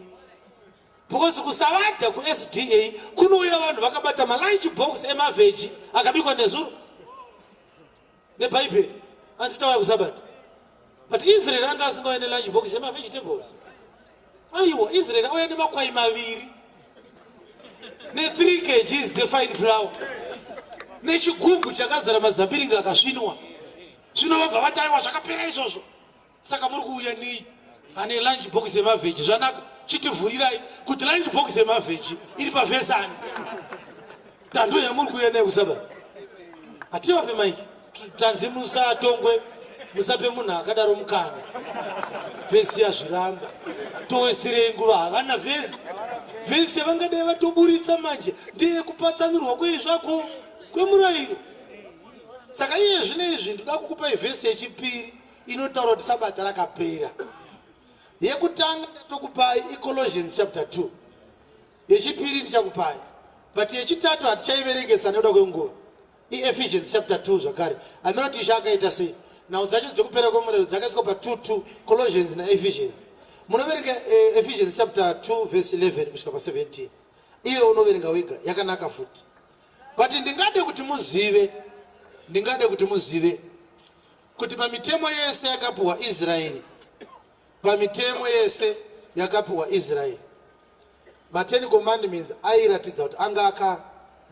because kusavadha kuSDA kunouya vanhu vakabata malunch box emaveggie akabikwa nezuro nebhaibheri, anzi tauya kusabata. But Israel anga asingauya nelunch box yemavegetables. Aiwa, Israel auya nemakwai maviri ne3 kgs dzefine flour nechigubhu chakazara mazambiringa akasvinwa. Zvino vabva vati aiwa, zvakapera izvozvo. Saka muri kuuya nei ane lunch box yemaveggie? Zvanaka, chitivhurirai kuti lunch box yemaveggie iri pavhesani dando yamuri kuuya nayo kusabata. Hativape maiki, tanzi musatongwe, musape munhu akadaro mukana. Vhesi yazviramba, towestirei nguva? Havana vhesi. Vhesi yavangadai vatoburitsa manje ndeyekupatsanurwa kweizvako kwemurayiro. Saka iye zvino izvi ndoda kukupai vhesi yechipiri inotaura kuti sabata rakapera. Yekutanga ndatokupai, iColossians chapter 2. Yechipiri ndichakupai, but yechitatu hatichaiverengesa nekuda kwenguva. IEphesians chapter 2 zvakare. Aminoti Ishe akaita sei, nhau dzacho dzekupera kwemurayiro dzakaiswa pa2 2, Colossians naEphesians. Munoverenga Ephesians chapter 2 verse 11 kusvika pa17. Iye unoverenga wega, yakanaka futi. But ndingade kuti muzive kuti pamitemo yese yakapiwa Israeri, pamitemo yese yakapiwa Israeri, ma10 Commandments airatidza kuti anga aka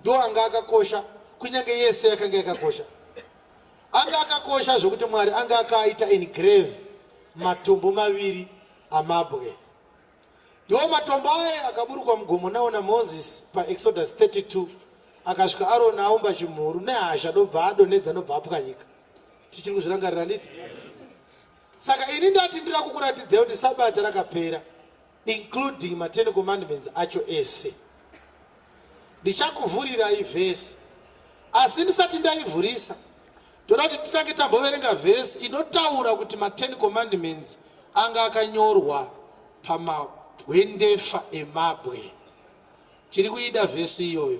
ndo anga akakosha. Kunyange yese yakanga yakakosha, anga akakosha zvokuti Mwari anga akaita engrave matombo maviri amabwe. Ndiwo matombo aya akaburukwa mugomo nawo naMozisi paExodus 32. Akasvika Aroni aumba chimhuru nehasha, ndobva adonhedza, ndobva apwanyika. Tichiri kuzvirangarira, nditi? Saka ini ndati ndira kukuratidzai kuti sabata rakapera, including ma10 Commandments acho ese. Ndichakuvhurirai vhesi, asi ndisati ndaivhurisa, ndoda kuti titange tamboverenga vhesi inotaura kuti ma10 Commandments anga akanyorwa pamahwendefa emabwe. Tiri kuida vhesi iyoyo.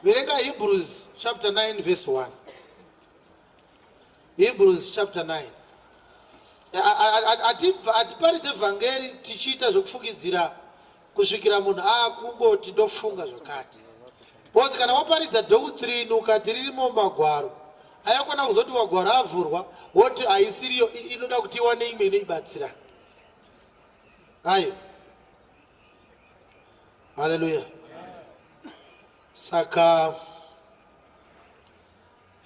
Verenga Hebrews chapter 9 verse 1. Hebrews chapter 9. Hatiparidze vhangeri tichiita zvekufungidzira kusvikira munhu akungoti ndofunga zvakati. Because kana waparidza doctrine ukati ririmo mumagwaro, ayakona kuzoti magwaro avhurwa woti haisiriyo, inoda kuti iwane imwe inoibatsira. Ayo. Haleluya. Saka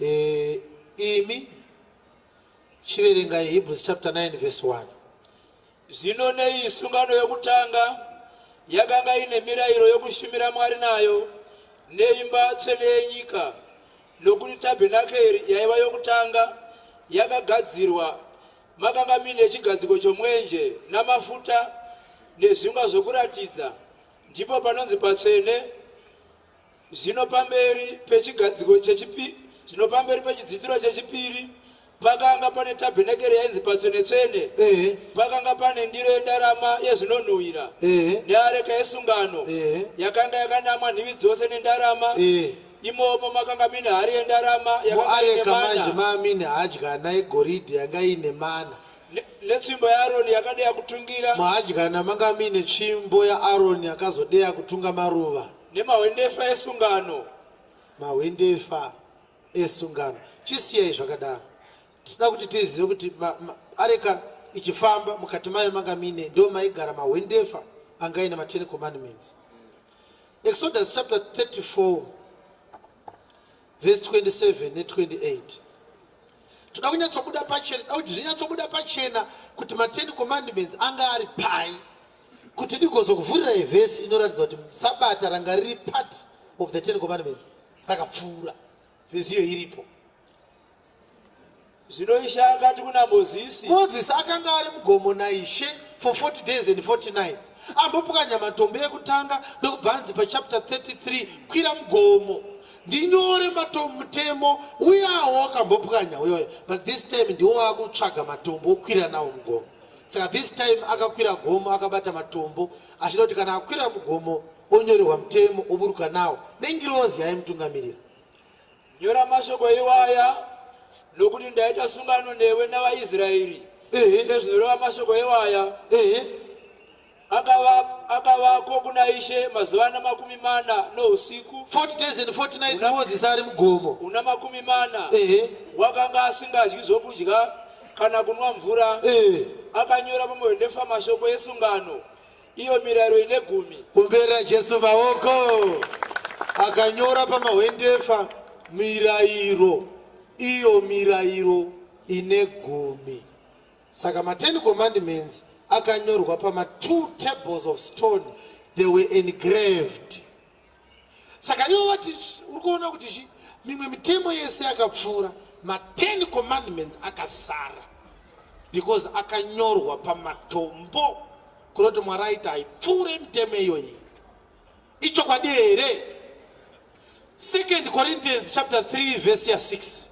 e, imi chiverengai Hebrews chapter 9 verse 1. Zvino nei sungano yokutanga yakanga ine mirayiro yokushumira Mwari nayo neimba tsvene yenyika, nokuti tabhenakeri yaiva yokutanga yakagadzirwa, makanga muine chigadziko chomwenje namafuta nezvingwa zvokuratidza, ndipo panonzi patsvene. Zvino pamberi pechigadziko chechipiri, zvino pamberi pechidzitiro chechipiri pakanga pane tabhenakeri yainzi patsvene-tsvene. Pakanga pane ndiro yendarama yezvinonhuhwira neareka yesungano yakanga yakanamwa nhivi dzose nendarama. Imomo makanga muine hari yendarama yakanga ine Muareka manje mana maamine hadyana yegoridhe yanga iine mana. Netsvimbo yaAroni yakadeya kutungira. Muhadyana manga muine tsvimbo yaAroni yakazodeya kutunga maruva. Nemahwendefa esungano. Mahwendefa esungano. Chisiyai zvakadaro. Tinoda kuti tizive kuti areka ichifamba mukati mayo manga mine ndo maigara mahwendefa anga aine ma10 commandments. Exodus chapter 34 verse 27 ne28. Toda kunyatsobuda pachena, toda kuti zvinyatsobuda pachena kuti ma10 commandments anga ari pai, kuti ndigozokuvhurirai vhesi inoratidza kuti sabata ranga riri part of the 10 commandments rakapfuura. Vhesi iyo iripo. Zvino Ishe akati kuna Mozisi. Mozisi akanga ari mugomo naIshe for 40 days and 40 nights. Ambopwanya matombo ekutanga ndokubva anzi pachapter 33, kwira mugomo ndinyore mutemo uyawo wakambopwanya uyoyo, but this time ndiwo wakutsvaga matombo okwira nawo mugomo. Saka this time akakwira gomo akabata matombo achida kuti kana akwira mugomo onyorerwa mutemo oburuka nawo nengirozi yaimutungamirira. Nyora mashoko iwaya, nokuti ndaita sungano newe navaIsraeri sezvinoreva mashoko iwaya. Akavako kuna Ishe mazuva ana 40 nousiku. 40 days and 40 nights Moses ari mugomo. Una 40. Wakanga asingadyi zvokudya kana kunwa mvura. Akanyora pamahwendefa mashoko esungano, iyo mirayiro ine gumi. Kumbera Jesu maoko. Akanyora pamahwendefa mirayiro, iyo mirayiro ine gumi. Saka ma10 commandments akanyorwa pama 2 tables of stone, they were engraved. Saka ivo vati uri kuona kuti chi mimwe mitemo yese yakapfuura, ma10 commandments akasara because akanyorwa pamatombo, kuroti Mwari aiti haipfuure mitemo iyoyi. Ichokwadi here? 2 Corinthians chapter 3 verse ya 6.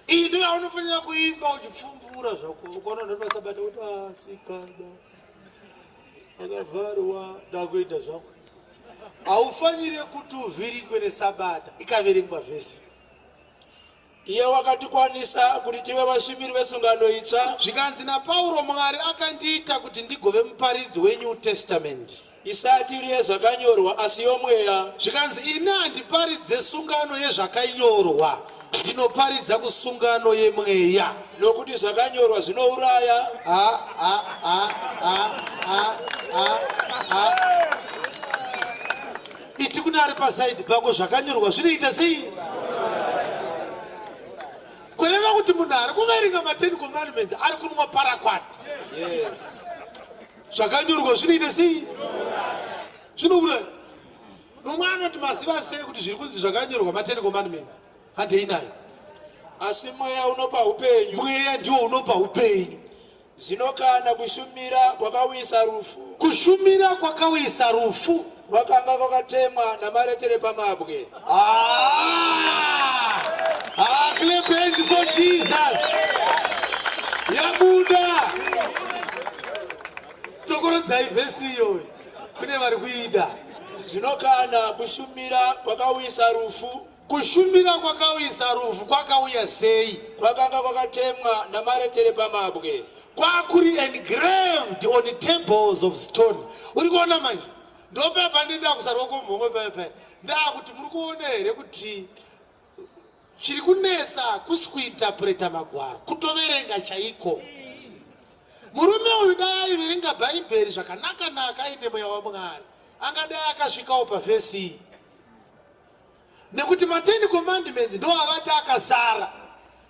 Iyi ndiyo yaunofanira kuimba uchipfumvura zvako, ukaona vanhu vasabata kuti asikana akavharwa ndakuenda zvako. Haufanire kuti uvhirikwe nesabata ikaverengwa vhesi. Iye wakatikwanisa kuti tive vashumiri vesungano itsva. Zvikanzi naPauro, Mwari akandiita kuti ndigove muparidzi weNew Testament. Isati iri yezvakanyorwa asi yomweya. Zvikanzi ini handiparidze sungano yezvakanyorwa, ndinoparidza kusungano yemweya. Nokuti zvakanyorwa zvinouraya. Ha, ha, ha, ha, ha, ha, ha. Iti kune ari pasaidhi pako, zvakanyorwa zvinoita sei? Kureva kuti munhu ari kuverenga ma10 commandments ari kunwa parakwati. Yes. Zvakanyorwa zvinoita sei? Zvinouraya. Mumwe anoti maziva sei kuti zviri kunzi zvakanyorwa ma10 commandments? Handei nayo. Asi mweya unopa upenyu. Mweya ndiwo unopa upenyu. Zvino kana kushumira kwakawisa rufu. Kushumira kwakawisa rufu. Kwakanga kwakatemwa namaretere pamabwe. Ah! Ah, clap hands for Jesus. Yabuda. Tsokorodzai vhesi iyoyo. Kune vari kuida. Zvino kana kushumira kwakawisa rufu. Kushumira kwakauyisa rufu kwakauya sei? Kwakanga kwakatemwa namaretere pamabwe. Kwakuri engraved on tables of stone. Uri kuona manje? Ndopaya pandenda kusarwa kwomhomwe paya paya. Ndakuti muri kuona here kuti chiri kunetsa kusi kuinterpreta magwaro, kutoverenga chaiko. Murume uyu dai aiverenga Bhaibheri zvakanaka naka aine mweya waMwari, angadai akasvikawo pavhesi iyi. Nekuti maTen Commandments ndo avati akasara.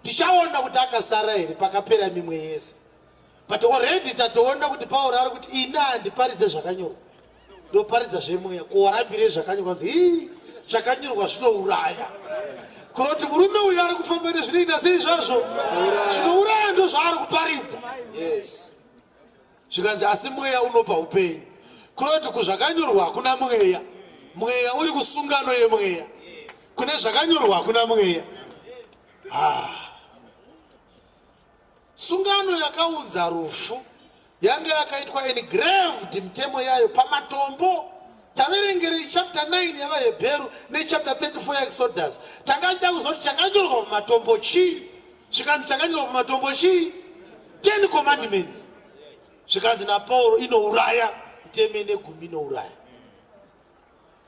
Tichaona kuti akasara here pakapera mimwe yese. But already tatoona kuti Pauro ari kuti ini handiparidze zvakanyorwa, ndoparidza zvemweya. Ko warambirei zvakanyorwa? Nzi hii zvakanyorwa zvinouraya. Kuroti murume uyu ari kufamba nezvinoita sei zvazvo zvinouraya, ndo zvaari kuparidza. Yes. Zvikanzi asi mweya unopa upenyu. Kuroti kuzvakanyorwa hakuna mweya, mweya uri kusungano yemweya. Kune zvakanyorwa hakuna mweya. Ah. Sungano yakaunza rufu yanga yakaitwa engraved mitemo yayo pamatombo. Taverengerei chapter 9 yavaHebheru nechapter 34 yaExodus. Tanga achida kuzoti chakanyorwa pamatombo chii? Zvikanzi chakanyorwa pamatombo chii? 10 Commandments. Zvikanzi naPauro inouraya, mitemo ine gumi inouraya.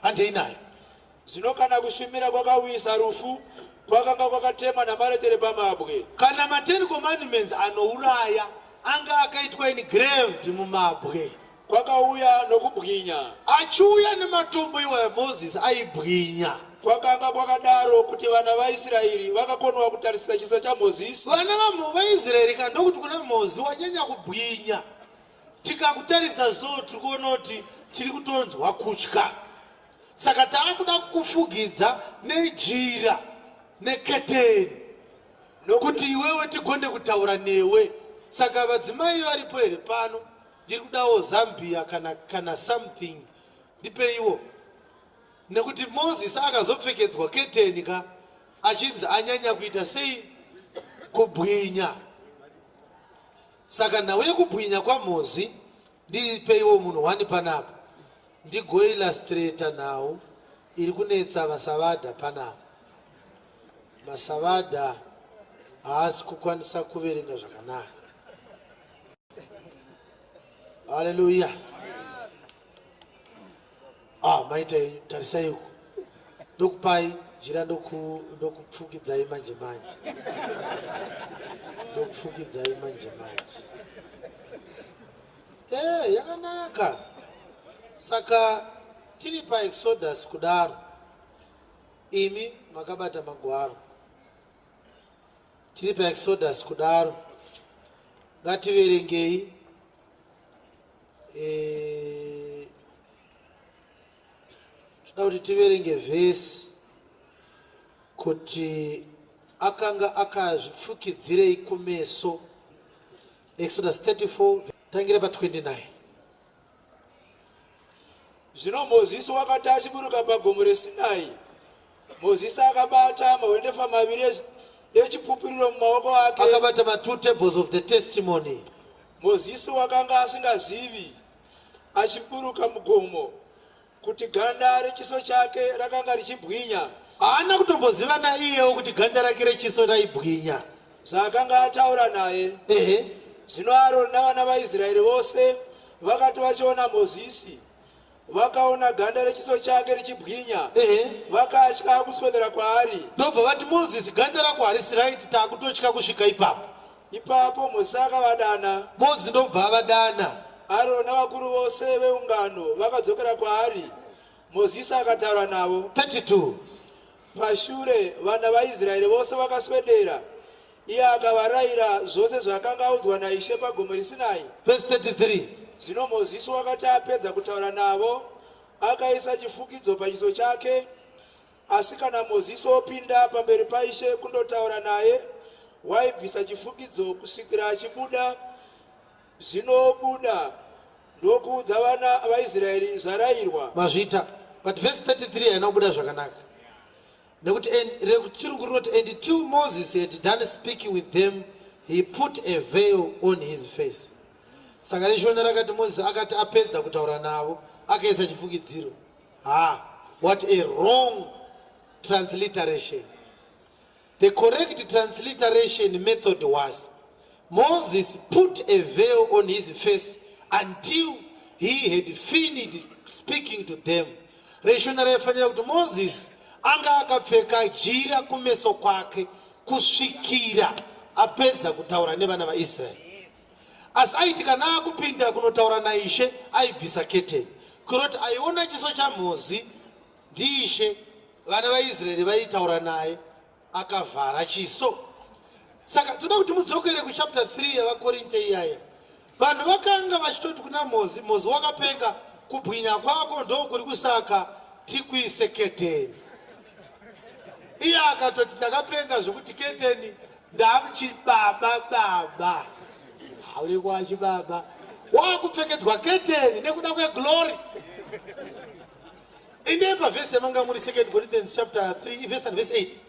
Handei nayo. Zvino kana kushumira kwakauyisa rufu, kwakanga kwakatemwa namaretere pamabwe. Kana ma10 Commandments anouraya anga akaitwa engraved mumabwe, kwakauya nokubwinya, achiuya nematombo iwaya Moses aibwinya. Kwakanga kwakadaro kuti vana vaIsraeri vakakonwa kutarisisa chiso chaMozisi. Vana vaIsraeri ka ndokuti kuna Mozi, wanyanya kubwinya, tikakutarisa so tiri kuona kuti tiri kutonzwa kutya, saka taakuda kukufugidza nejira neketeni nokuti iwewe tigone kutaura newe. Saka vadzimai varipo here pano? Ndiri kudawo Zambia kana something, ndipeiwo, nekuti Mozisi akazopfekedzwa keteni ka achinzi anyanya kuita sei? Kubwinya. Saka nhau yekubwinya kwaMozi, ndipeiwo munhu wani panapa ndigoillustrata nhau iri kunetsa vasavadha panapa. Masavadha haasi kukwanisa kuverenga zvakanaka. Haleluya. Ah, maita yenyu, tarisai uku. Ndokupai jira, ndokupfukidzai manje manje, ndokupfukidzai manje manje. Yakanaka. Saka tiri paExodus kudaro, imi makabata magwaro, tiri paExodus kudaro, ngativerengei. Toda kuti tiverenge vhesi kuti akanga akazvipfukidzirei kumeso. Exodus 34, tangira pa29. Zvino Mozisi wakati achiburuka pagomo reSinai, Mozisi akabata mahwendefa maviri echipupuriro mumaoko ake. Akabata ma2 tables of the testimony. Mozisi wakanga asingazivi achiburuka mugomo kuti ganda rechiso chake rakanga richibwinya. Haana kutomboziva naiyewo kuti ganda rake rechiso raibwinya. Zvaakanga ataura naye. Zvino Aroni navana vaIsraeri vose vakati vachiona Mozisi, vakaona ganda rechiso chake richibwinya, vakatya kuswedera kwaari. Ndobva vati, "Mozisi, ganda rako harisi right, taakutotya kusvika ipapo." Ipapo Mozisi akavadana. Mozisi ndobva avadana. Aroni navakuru vose veungano vakadzokera kwaari. Mozisi akataura navo. 32. Pashure vana vaIsraeri vose vakaswedera, iye akavarayira zvose zvaakanga audzwa naIshe pagomo reSinai. Verse 33. Zvino Mozisi wakati apedza kutaura navo, akaisa chifukidzo pachiso chake. Asi kana Mozisi opinda pamberi paIshe kundotaura naye, waibvisa chifukidzo kusvikira achibuda. Zvinobuda ndokuudza vana vaIsraeri zvarayirwa. Mazvita, but verse 33 haina kubuda zvakanaka, nekuti rechirungu rinoti, "And till Moses had done speaking with them, he put a veil on his face." Saka reshona rakati Moses akati apedza kutaura navo akaisa chifukidziro. Ha, what a wrong. transliteration. The correct transliteration method was Moses put a veil on his face until he had finished speaking to them. Reshona raifanira kuti Moses anga akapfeka jira kumeso kwake kusvikira apedza kutaura nevana vaIsraeri. Asi aiti kana akupinda kunotaura naIshe aibvisa keteni. Kuroti aiona chiso chaMozi ndiIshe, vana vaIsraeri vaitaura naye akavhara chiso. Saka toda kuti mudzokere kuchapter 3 yavaKorinte iyaya. Vanhu vakanga vachitoti kuna Mozi, Mozi wakapenga, kubwinya kwako ndokuri kusaka tikuise keteni. Iye akatoti ndakapenga zvekuti keteni ndamuchibaba baba. Hauri kwachibaba. Wakupfekedzwa keteni nekuda kweglory. Inde pavhesi yamanga muri 2 Corinthians chapter 3 verse and verse 8.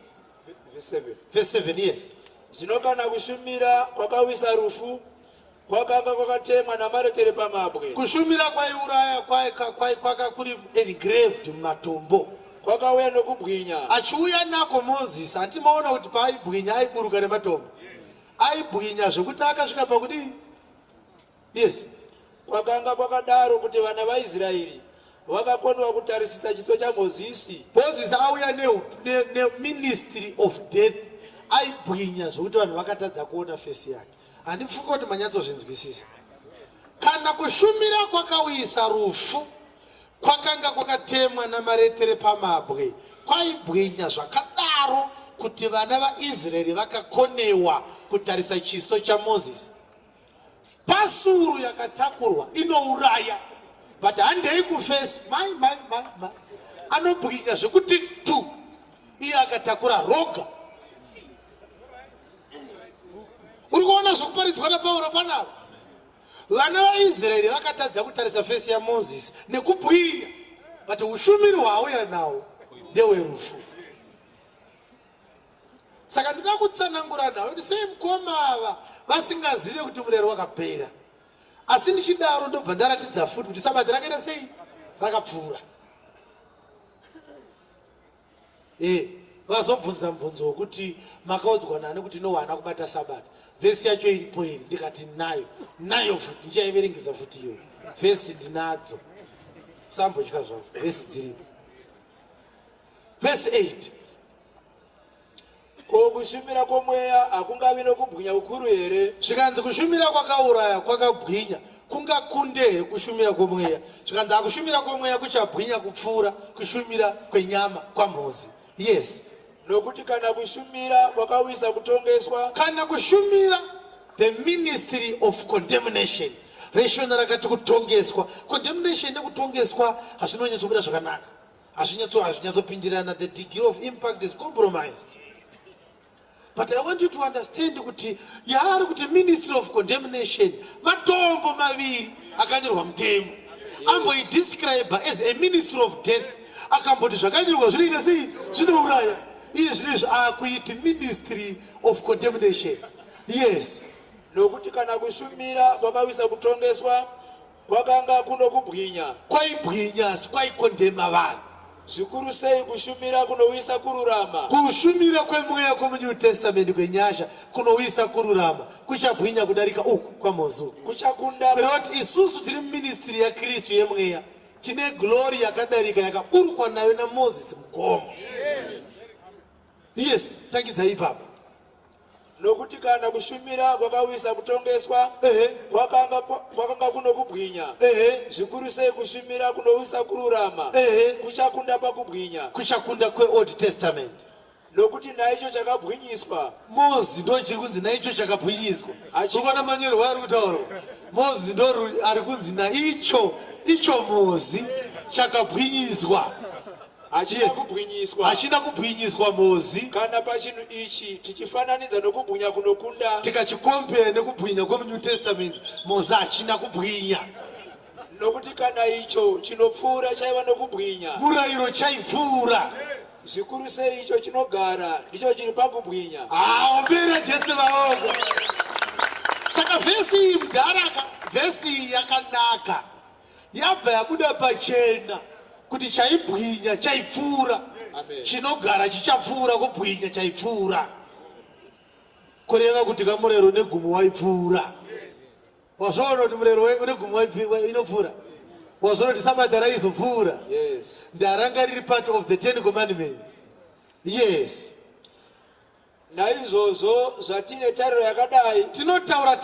Verse 7. Verse 7 yes. Zvino kana kushumira kwakawisa rufu, kwakanga kwakatemwa namaretere pamabwe. Kushumira kwaiuraya kwaka kuri engraved mumatombo. Kwakauya nokubwinya. Achiuya nako Moses, hanti maona kuti paaibwinya aiburuka nematombo. Aibwinya zvekuti akasvika pakudii? Yes. Kwakanga kwakadaro kuti vana vaIsraeri vakakonewa kutarisisa chiso chaMozisi. Mozisi auya neministry ne, ne of death aibwinya zvekuti vanhu vakatadza kuona fesi yake. Handifungi kuti manyatsozvinzwisisa. Kana kushumira kwakauyisa rufu kwakanga kwakatemwa namaretere pamabwe kwaibwinya zvakadaro kuti vana vaIsraeri vakakonewa kutarisa chiso chaMozisi. Pasuru yakatakurwa inouraya but handei kufesi mai mai mai mai anobwinya zvekuti tu iye akatakura roga. Uri kuona zvekuparidzwa naPauro panapa? Vana vaIsraeri vakatadza kutarisa fesi yaMozisi nekubwinya, but ushumiri hwaauya nawo ndewerufu. Saka ndinoda kutsanangura nhau kuti sei mukoma ava vasingazive kuti murayiro wakapera. Asi ndichidaro ndobva ndaratidza futi kuti sabata rakaita sei rakapfuura. Eh, vazobvunza mubvunzo wekuti makaudzwa nani kuti Nowa haana kubata sabata. Vhesi yacho iripo iri ndikati nayo nayo futi ndichaiverengesa futi iyoyo. Vhesi ndinadzo. Usambotya zvako, vhesi dziripo. Vhesi 8. Ko kushumira kwomweya hakungavi nokubwinya kukuru here? Zvikanzi kushumira kwakauraya kwakabwinya kungakunde here kushumira kwomweya? Zvikanzi akushumira kwomweya kuchabwinya kupfuura kushumira kwenyama kwaMhozi. Yes. Nokuti kana kushumira kwakawisa kutongeswa. Kana kushumira the ministry of condemnation. Reshona rakati kutongeswa. Condemnation nekutongeswa hazvinonyatsobuda zvakanaka. Hazvinyatso hazvinyatsopindirana. The degree of impact is compromised. But I want you to understand kuti yaari kuti ministry of condemnation matombo maviri akanyorwa mutemo. Amboidescribe as a ministry of death. Akamboti zvakanyorwa zvinoita sei? Zvinouraya. Iye zvinezvi akuiti ministry of condemnation. Yes. Nokuti kana kushumira kwakawisa kutongeswa Kwakanga kuno kubwinya. Kwaibwinya asi kwaikondema vanhu. Zvikuru sei kushumira kunouyisa kururama. Kushumira kwemweya kwomuNew Testament kwenyasha kunouyisa kururama kuchabwinya kudarika uku kwaMozi uku. Kuchakunda. Kureva kuti isusu tiri muministry yaKristu yemweya tine glory yakadarika yakaburukwa nayo naMoses mugomo. Yes, tangidzai ipapo. Nokuti kana kushumira kwakawisa kutongeswa, kwakanga kwakanga kuno kubwinya, zvikuru sei kushumira kunowisa kururama, kuchakunda pakubwinya. Kuchakunda kweOld Testament. Nokuti naicho chakabwinyiswa. Mozi ndo chiri kunzi naicho chakabwinyiswa. Urikuona manyorerwo ari kutaurwa? Mozi ndo ari kunzi naicho icho mozi chakabwinyiswa. Hachina Yes. kubwinyiswa. Hachina kubwinyiswa Mozi. Kana pachinhu ichi tichifananidza nokubwinya kunokunda. Tikachicompare nekubwinya kwemuNew Testament, Mozi hachina kubwinya. Nokuti kana icho chinopfuura chaiva nokubwinya. Murayiro chaipfuura. Zvikuru sei icho chinogara ndicho chiri pakubwinya. Aombera Jesu maoko. Saka vhesi iyi mudharaka, vhesi iyi yakanaka. Yabva yabuda pachena kuti chaibwinya chaipfuura. Chinogara chichapfuura kubwinya chaipfuura. Kureva kuti kamurero negumo waipfuura. Wazvoona kuti murero une gumo inopfuura. Wazvoona kuti sabata raizopfuura. Yes. Ndaranga riri part of the Ten Commandments. Yes. Naizvozvo zvatine tariro yakadai, Tinotaura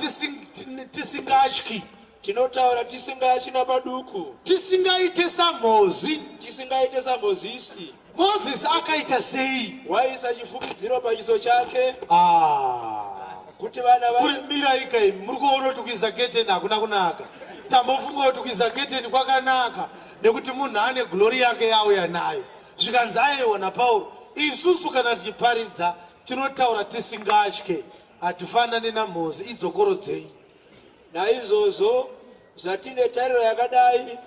tisingatyi. Tinotaura tisingatyi napaduku. Tisingaite saMozi. Tisingaite saMozisi. Mozisi akaita sei? Waisa chifukidziro pachiso chake. Ah. Kuti vana va Mirai kai, muri kuona kuti kuisa keteni hakuna kunaka. Tambofunga kuti kuisa keteni kwakanaka nekuti munhu ane glory yake yauya nayo. Zvikanzi aiwa naPauro, isusu kana tichiparidza tinotaura tisingatye, hatifanane naMozi, idzokorodzei. Naizvozvo zvatine tariro yakadai,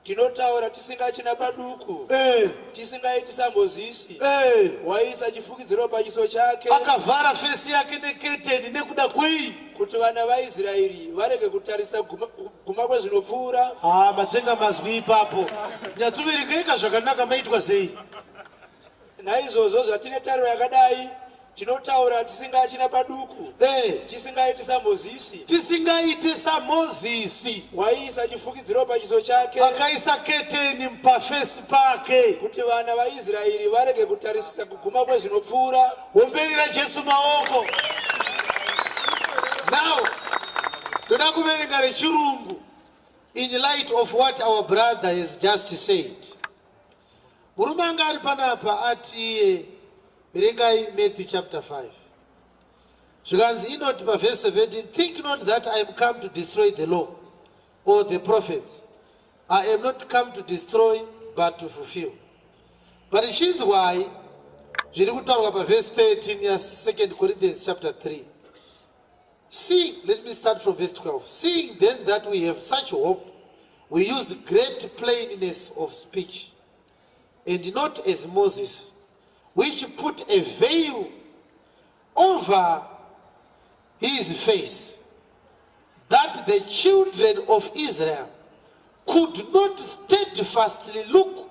tinotaura tisingatyi napaduku, tisingaiti saMozisi, waiisa chifukidziro pachiso chake. Akavhara fesi yake neketeni nekuda kwei? Kuti vana vaIsraeri varege kutarisa kuguma kwezvinopfuura. Ah, matsenga mazwi ipapo. Nyatsoverengaika zvakanaka, maitwa sei? Naizvozvo zvatine tariro yakadai, tinotaura tisingatyi napaduku, tisingaiti saMozisi. Tisingaite saMozisi. Waiisa chifukidziro pachiso chake. Akaisa keteni pafesi pake. Kuti vana vaIsraeri varege kutarisisa kuguma kwezvinopfuura. Homberera Jesu maoko. Now, toda kuverenga rechirungu in light of what our brother has just said. Murume anga ari panapa ati iye, verengai Matthew chapter 5. Zvikanzi inoti paverse 17, think not that I am come to destroy the law or the prophets. I am not come to destroy but to fulfill. But chinzwai zviri kutaurwa paverse 13 ya 2 Corinthians chapter 3. Seeing, let me start from verse 12. Seeing then that we have such hope, we use great plainness of speech, and not as Moses, which put a veil over his face, that the children of Israel could not steadfastly look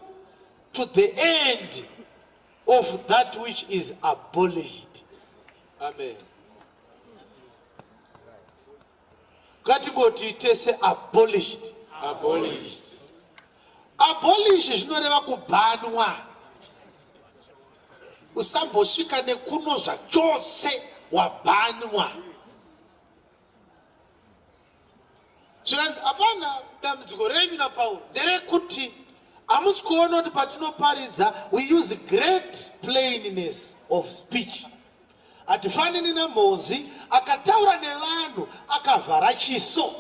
to the end of that which is abolished. Amen. Ngatingoti tese abolished. Abolished. Abolish zvinoreva kubhanwa. Usambosvika nekuno zvachose, wabhanwa. Zvikanzi hapana dambudziko renyu naPauro nderekuti hamusi kuona kuti patinoparidza we use great plainness of speech. Hatifanini naMozi akataura nevanhu akavhara chiso.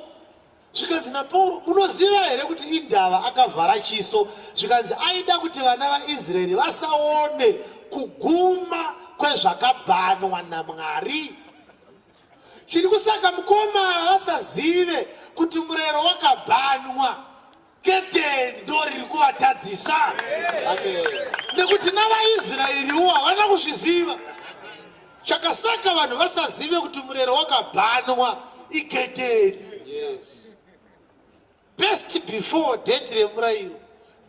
Zvikanzi naPauro, munoziva here kuti indava akavhara chiso? Zvikanzi aida kuti vana vaIsraeri vasaone kuguma kwezvakabhanwa naMwari. Chiri kusaka mukoma vasazive kuti murayiro wakabhanwa, keteni ndo riri kuvatadzisa. Amen. Nekuti navaIsraeriwo havana kuzviziva. Chakasaka vanhu vasazive kuti murayiro wakabhanwa iketeni. Yes. Best before date remurayiro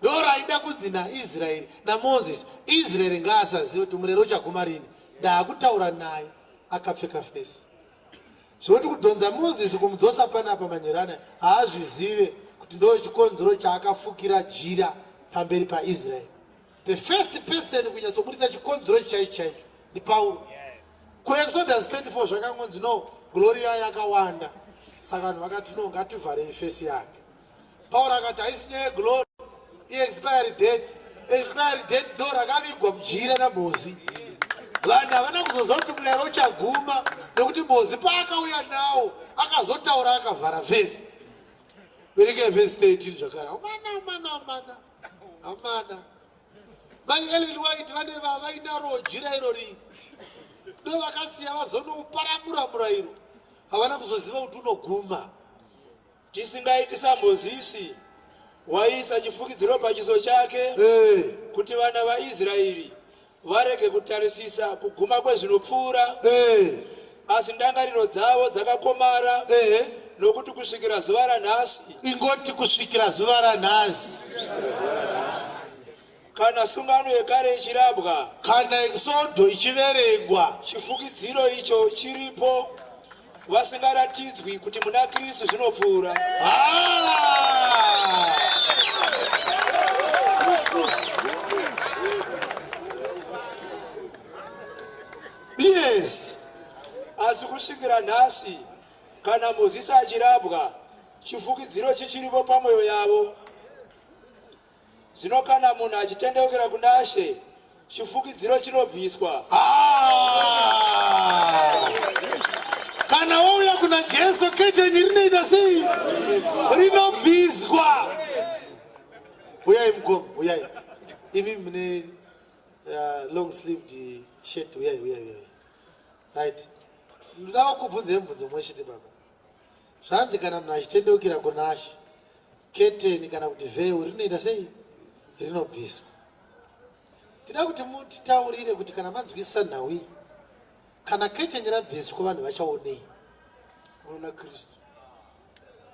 ndo raida kunzi naIsraeri naMoses, Israeri ngaasazive kuti murayiro uchaguma rini. Ndaakutaura naye akapfeka fesi. Zvekuti kudhonza Moses kumudzosa panapa manyerana haazvizive kuti ndo chikonzero chaakafukira jira pamberi paIsraeri. The first person kunyatsoburitsa chikonzero chaicho chaicho ndiPauro. KuExodus 34 zvakangonzi no, glory yayo yakawanda, saka vanhu vakati no, ngativharei fesi yake. Pauro akati haisi nyaya yeglory, iexpiry date. Expiry date ndo rakavigwa mujira naMozi. Vanhu havana kuzoziva kuti murayiro uchaguma nekuti Mozi paakauya nawo akazotaura akavhara vhesi. Verengai vhesi 13 zvakare. Amana, amana, amana, amana. Mai Ellen White vane vainaro jira irori, ndo vakasiya vazonouparamura murayiro, havana kuzoziva kuti unoguma. Tisingaiti saMozisi, waiisa chifukidziro pachiso chake, kuti vana vaIsraeri varege kutarisisa kuguma kwezvinopfuura, asi ndangariro dzavo dzakakomara, nokuti kusvikira zuva ranhasi. Ingoti kusvikira zuva ranhasi. Kusvikira zuva ranhasi. Kana Kana sungano yekare ichirabwa, Kana Eksodo ichiverengwa, chifukidziro icho chiripo, vasingaratidzwi kuti muna Kristu zvinopfuura. Ah! Yes. Asi kusvikira nhasi, kana Mozisi achirabwa, chifukidziro chichiripo pamwoyo yavo. Zvino kana munhu achitendeukira kuna She, chifukidziro chinobviswa. Ah! Kana wauya kuna Jesu, keteni rinoita sei? Rinobviswa. Uyai mukoma, uyai. Imi mune long sleeved shirt, uyai, uyai, uyai. Right. Ndoda kubvunza mubvunzo mumwe chete baba. Zvanzi kana munhu achitendeukira kuna She, keteni kana kuti veil rinoita sei? Rinobviswa. Tida kuti mutitaurire kuti kana manzwisisa nhau iyi, kana keteni rabviswa vanhu vachaonei? Unoona Kristu.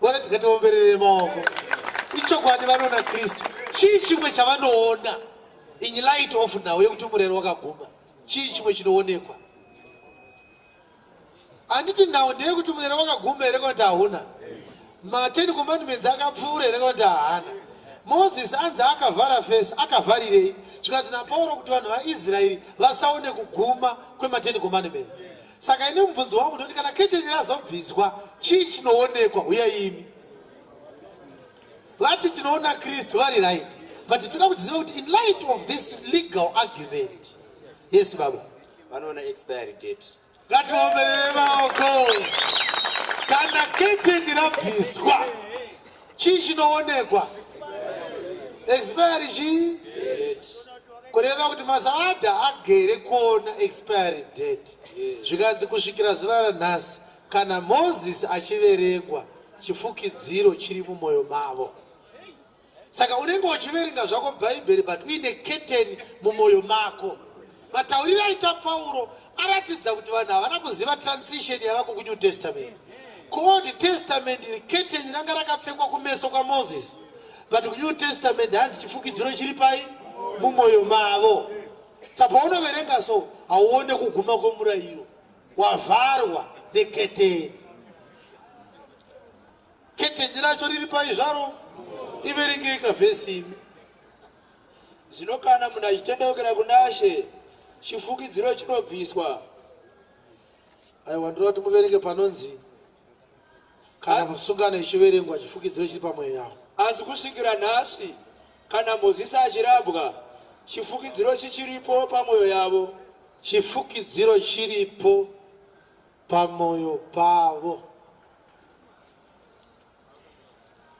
Vona tikatiomberere maoko. Ichokwadi vanoona Kristu. Chii chimwe chavanoona in light of nhau yekuti murero wakaguma? Chii chimwe chinoonekwa? Handiti nhau ndeyekuti murero wakaguma here kana kuti hauna? Ma10 commandments akapfuura here kana kuti haana? Moses anzi akavhara face, akavharirei? Zvikanzi naPauro kuti vanhu vaIsraeri vasaone kuguma kwema10 commandments. Saka ini mubvunzo wangu ndoti kana keteni razobviswa, chii chinoonekwa? Uyai imi. Vati tinoona Kristu, vari right. But toda kuziva kuti in light of this legal argument. Yes, baba. Vanoona expiry date. Ngatiomberere maoko. Kana keteni rabviswa, chii chinoonekwa? Expiry chii? Kureva kuti masaada agere kuona expiry date. Zvikanzi kusvikira zuva ranhasi, kana Moses achiverengwa, chifukidziro chiri mumwoyo mavo. Saka unenge uchiverenga zvako Bhaibheri but uine keteni mumwoyo mako. Matauriro aita Pauro aratidza kuti vanhu havana kuziva transition yavako kuNew Testament. KuOld Testament keteni ranga rakapfekwa kumeso kwaMoses, but kuNew Testament hanzi chifukidziro chiri pai? Mumwoyo mavo. Saka paunoverenga so hauone kuguma kwemurayiro, wavharwa neketeni. Keteni racho riri pai zvaro? Iverengei kavhesi imi. Zvino kana munhu achitendeukira kuna She, chifukidziro chinobviswa. Aiwa, ndinoda kuti muverenge panonzi kana sungano ichiverengwa chifukidziro chiri pamwoyo yavo. Asi kusvikira nhasi, kana Mozisi achirabwa, chifukidziro chichiripo pamwoyo yavo. Chifukidziro chiripo pamwoyo pavo.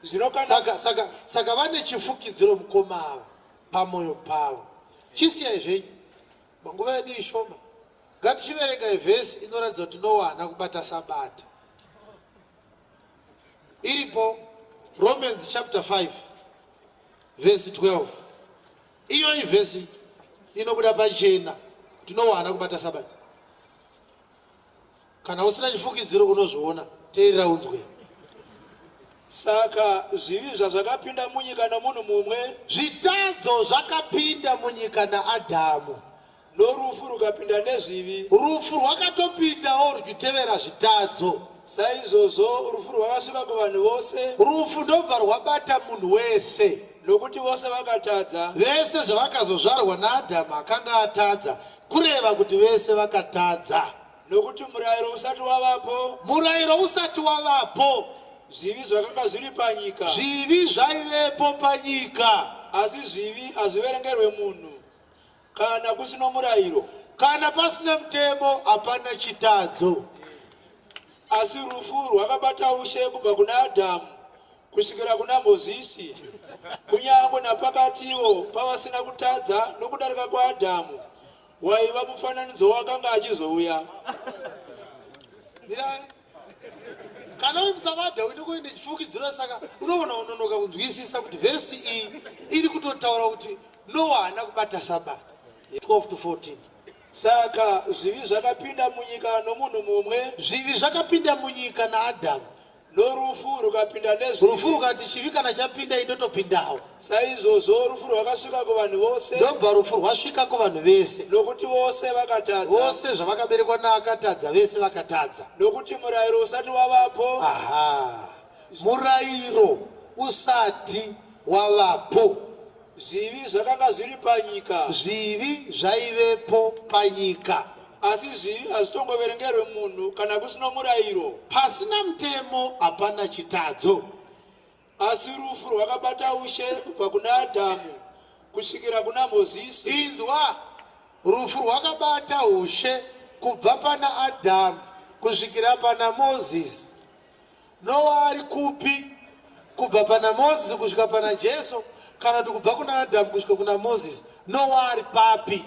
Zvino kana Saka, saka, saka vane chifukidziro mukoma ava pamwoyo pavo. Chisiyai zvenyu, nguva yedu ishoma. Ngatichiverengai vhesi inoratidza kuti Noa haana kubata Sabata. Iripo Romans chapter 5 verse 12. Iyo ivhesi inobuda pachena kuti Noa haana kubata Sabata. Kana usina chifukidziro unozviona. Teerera unzwe. Saka zvivi zvazvakapinda munyika nomunhu mumwe, Zvitadzo zvakapinda munyika naAdhamu. norufu rukapinda nezvivi, Rufu rwakatopindawo ruchitevera zvitadzo. saizvozvo rufu rwakasvika kuvanhu vose, Rufu ndobva rwabata munhu wese. nokuti vose vakatadza. Vese zvavakazozvarwa naAdhamu akanga atadza, kureva kuti vese vakatadza. Nokuti murayiro usati wavapo, Murayiro usati wavapo, zvivi zvakanga zviri panyika, zvivi zvaivepo panyika. asi zvivi hazviverengerwe munhu kana kusino murayiro. Kana pasina mutemo hapana chitadzo. Asi rufu rwakabata ushe kubva kuna Adhamu kusvikira kuna Mozisi, kunyange napakatiwo pavasina kutadza nokudarika kwaAdhamu, waiva mufananidzo wakanga achizouya. Mirai. Kana uri musavadha uine kuine chifukidziro, saka unoona unonoka kunzwisisa kuti vhesi iyi iri kutotaura kuti Noa haana kubata Sabata. 12 to 14. Saka zvivi zvakapinda munyika nomunhu mumwe, Zvivi zvakapinda munyika naAdhamu. Norufu rukapinda nezvivi. Rufu rukati chivi kana chapinda indotopindawo. Saizvozvo rufu rwakasvika kuvanhu vose. Ndobva rufu rwasvika kuvanhu vese. Nokuti vose vakatadza. Vose zvavakaberekwa naakatadza vese vakatadza. Nokuti murayiro usati wavapo. Aha. Murayiro usati wavapo. Zvivi zvakanga zviri panyika. Zvivi zvaivepo panyika. Asi zvivi hazvitongoverengerwe munhu kana kusino murayiro. Pasina mutemo hapana chitadzo. Asi rufu rwakabata ushe kubva kuna Adhamu kusvikira kuna Mozisi. Inzwa, rufu rwakabata ushe kubva pana Adhamu kusvikira pana Mozisi. Noa ari kupi kubva pana Mozisi kusvika pana Jesu kana kuti kubva kuna Adhamu kusvika kuna Mozisi? Noa ari papi?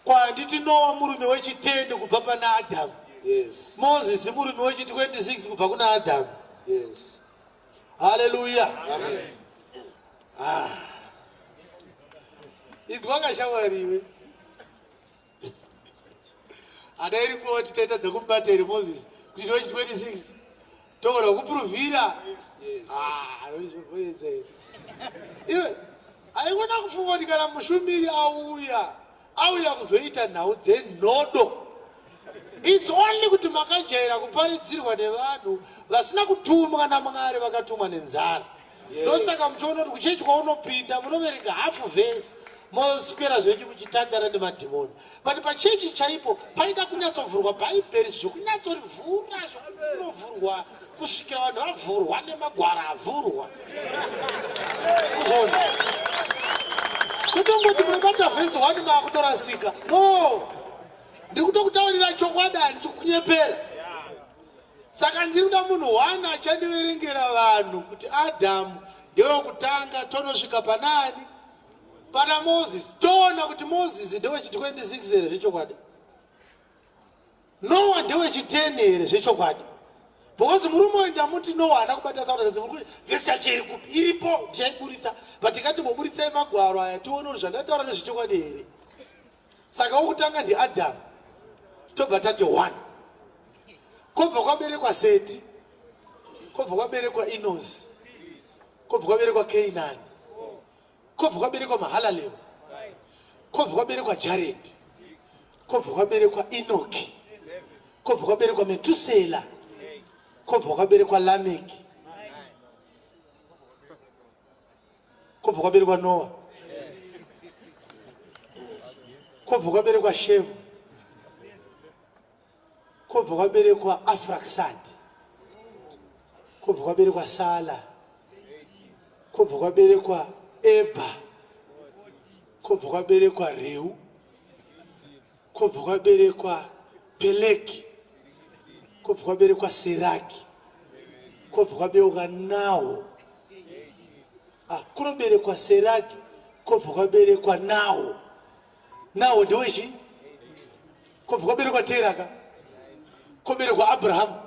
Kwanditi Noa murume wechitendi kubva pana Adhamu. Yes. Mozisi murume wechi 26 kubva kuna Adhamu. Yes. Haleluya. Amen. Ah. Inzwa kashamwari iwe. Ada iri nguva kuti taita dzekumubata here Moses kuti ndiwe 26 togona kupruvhira. Yes. Ah, iwe aikona kufunga kuti kana mushumiri auya auya kuzoita nhau dzenhodo its only kuti makajaira kuparidzirwa nevanhu vasina kutumwa namwari vakatumwa nenzara ndosaka muchiona kuti kuchechi kwaunopinda munoverenga hafu vhesi moswera zvenyu muchitandara nemadhimoni but pachechi chaipo paida kunyatsovhurwa bhaibheri zvekunyatsorivhura zvekunovhurwa kusvikira vanhu vavhurwa nemagwara avhurwa kuzona kutongoti munobata vhesi 1 maakutorasika no ndiri kutokutaurira chokwadi handisi kukunyepera saka ndiri kuda munhu one achandiverengera vanhu kuti adhamu ndewekutanga tonosvika panani pana moses toona kuti moses ndewechi 26 here zvechokwadi Nowa ndewechi10 here zvechokwadi? Because murume uyu ndamuti Nowa haana kubata saura vhesi yacho iri kupi? Iripo ndichaiburitsa. But ngatimboburitsai magwaro aya tione kuti zvandataura nezvechokwadi here. Saka wokutanga ndiAdhamu. Tobva tati one. Kobva kwaberekwa Seti. Kobva kwaberekwa Enosi. Kobva kwaberekwa Keinani. Kobva kwaberekwa Mahalalel. Kobva kwaberekwa Jared. Kobva kwaberekwa Enoki. Kobva kwaberekwa Metusela. Kobva kwaberekwa Lameki. Kobva kwaberekwa Noa. Kobva kwaberekwa Shemu. Kobva kwaberekwa Afraksad. Kobva kwaberekwa Sala. Kobva kwaberekwa Eba. Kobva kwaberekwa Reu. Kobva kwaberekwa Peleki. Kobva kwaberekwa Seraki. Kobva kwaberekwa Naho. Ah, kunoberekwa Seraki, kobva kwaberekwa Naho. Naho ndewechi? Kobva kwaberekwa Tera ka? Koberekwa Abrahamu.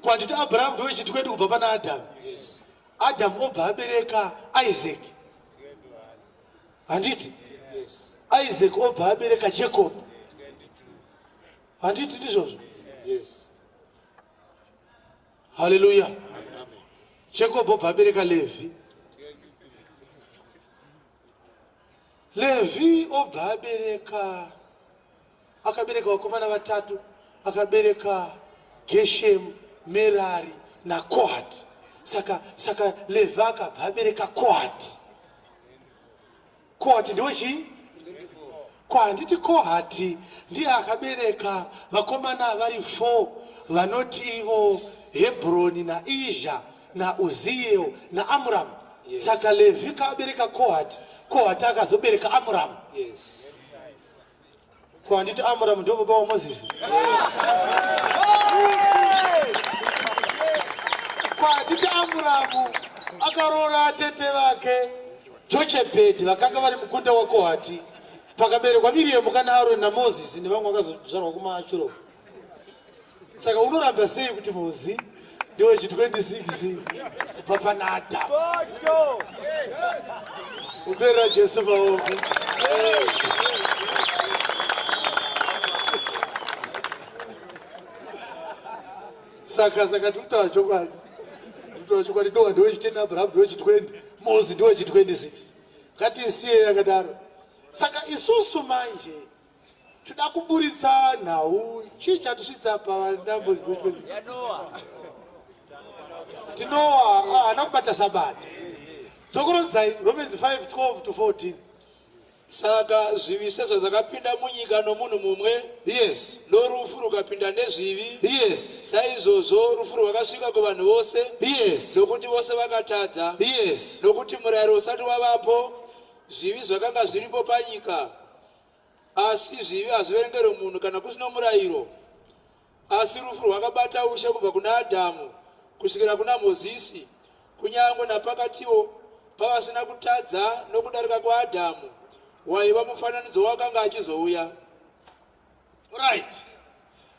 Kwanditi Abrahamu ndewechi 20 kubva pana Adamu. Yes. Adamu obva abereka Isaac. Handiti? Yes. Isaac obva abereka Jacob. Handiti ndizvozvo? Yes. Haleluya. Jacob obva abereka Levi. Levhi obva abereka, akabereka vakomana vatatu, akabereka Geshemu, Merari naKohati. Saka, saka Levhi akabva abereka Kohati. Kohati ndiwe chii? Ko handiti Kohati ndiye akabereka vakomana vari 4 vanoti ivo Hebroni naIzha naUziel naAmuramu. Yes. Saka Levhi kaabereka Kohati, Kohati akazobereka Amuramu. Yes. Ko handiti Amuramu ndiwo baba waMozisi? Yes. Ko handiti Amuramu akaroora tete vake Jochebhedhi vakanga vari mukunda waKohati pakaberekwa Miriamu kana Aroni naMozisi nevamwe vakazozvarwa kumachuro. Saka unoramba sei kuti Mozi ndewechi 26 kubva pana Adamu? Kumbera Jesu maoko. Saka saka tiri kutaura chokwadi. Tiri kutaura chokwadi Noah ndewechi 10 Abraham ndewechi 20 Moses ndewechi 26. Ngatisiye yakadaro. Saka isusu manje toda kuburitsa nhau chii chatisvitsa pavandambudziko wechi 26. Tinoa haana kubata sabata. Dzokorodzai Romans 5:12 to 14. Saka zvivi sezvazvakapinda munyika nomunhu mumwe, norufu rukapinda nezvivi, saizvozvo rufu rwakasvika kuvanhu vose, nokuti vose vakatadza. Nokuti murayiro usati wavapo, zvivi zvakanga zviripo panyika, asi zvivi hazviverengerwe munhu kana kusino murayiro. Asi rufu rwakabata ushe kubva kuna Adhamu kusvikira kuna Mozisi, kunyange napakatiwo pavasina kutadza nokudarika kwaAdhamu, waiva mufananidzo wakanga achizouya. Right.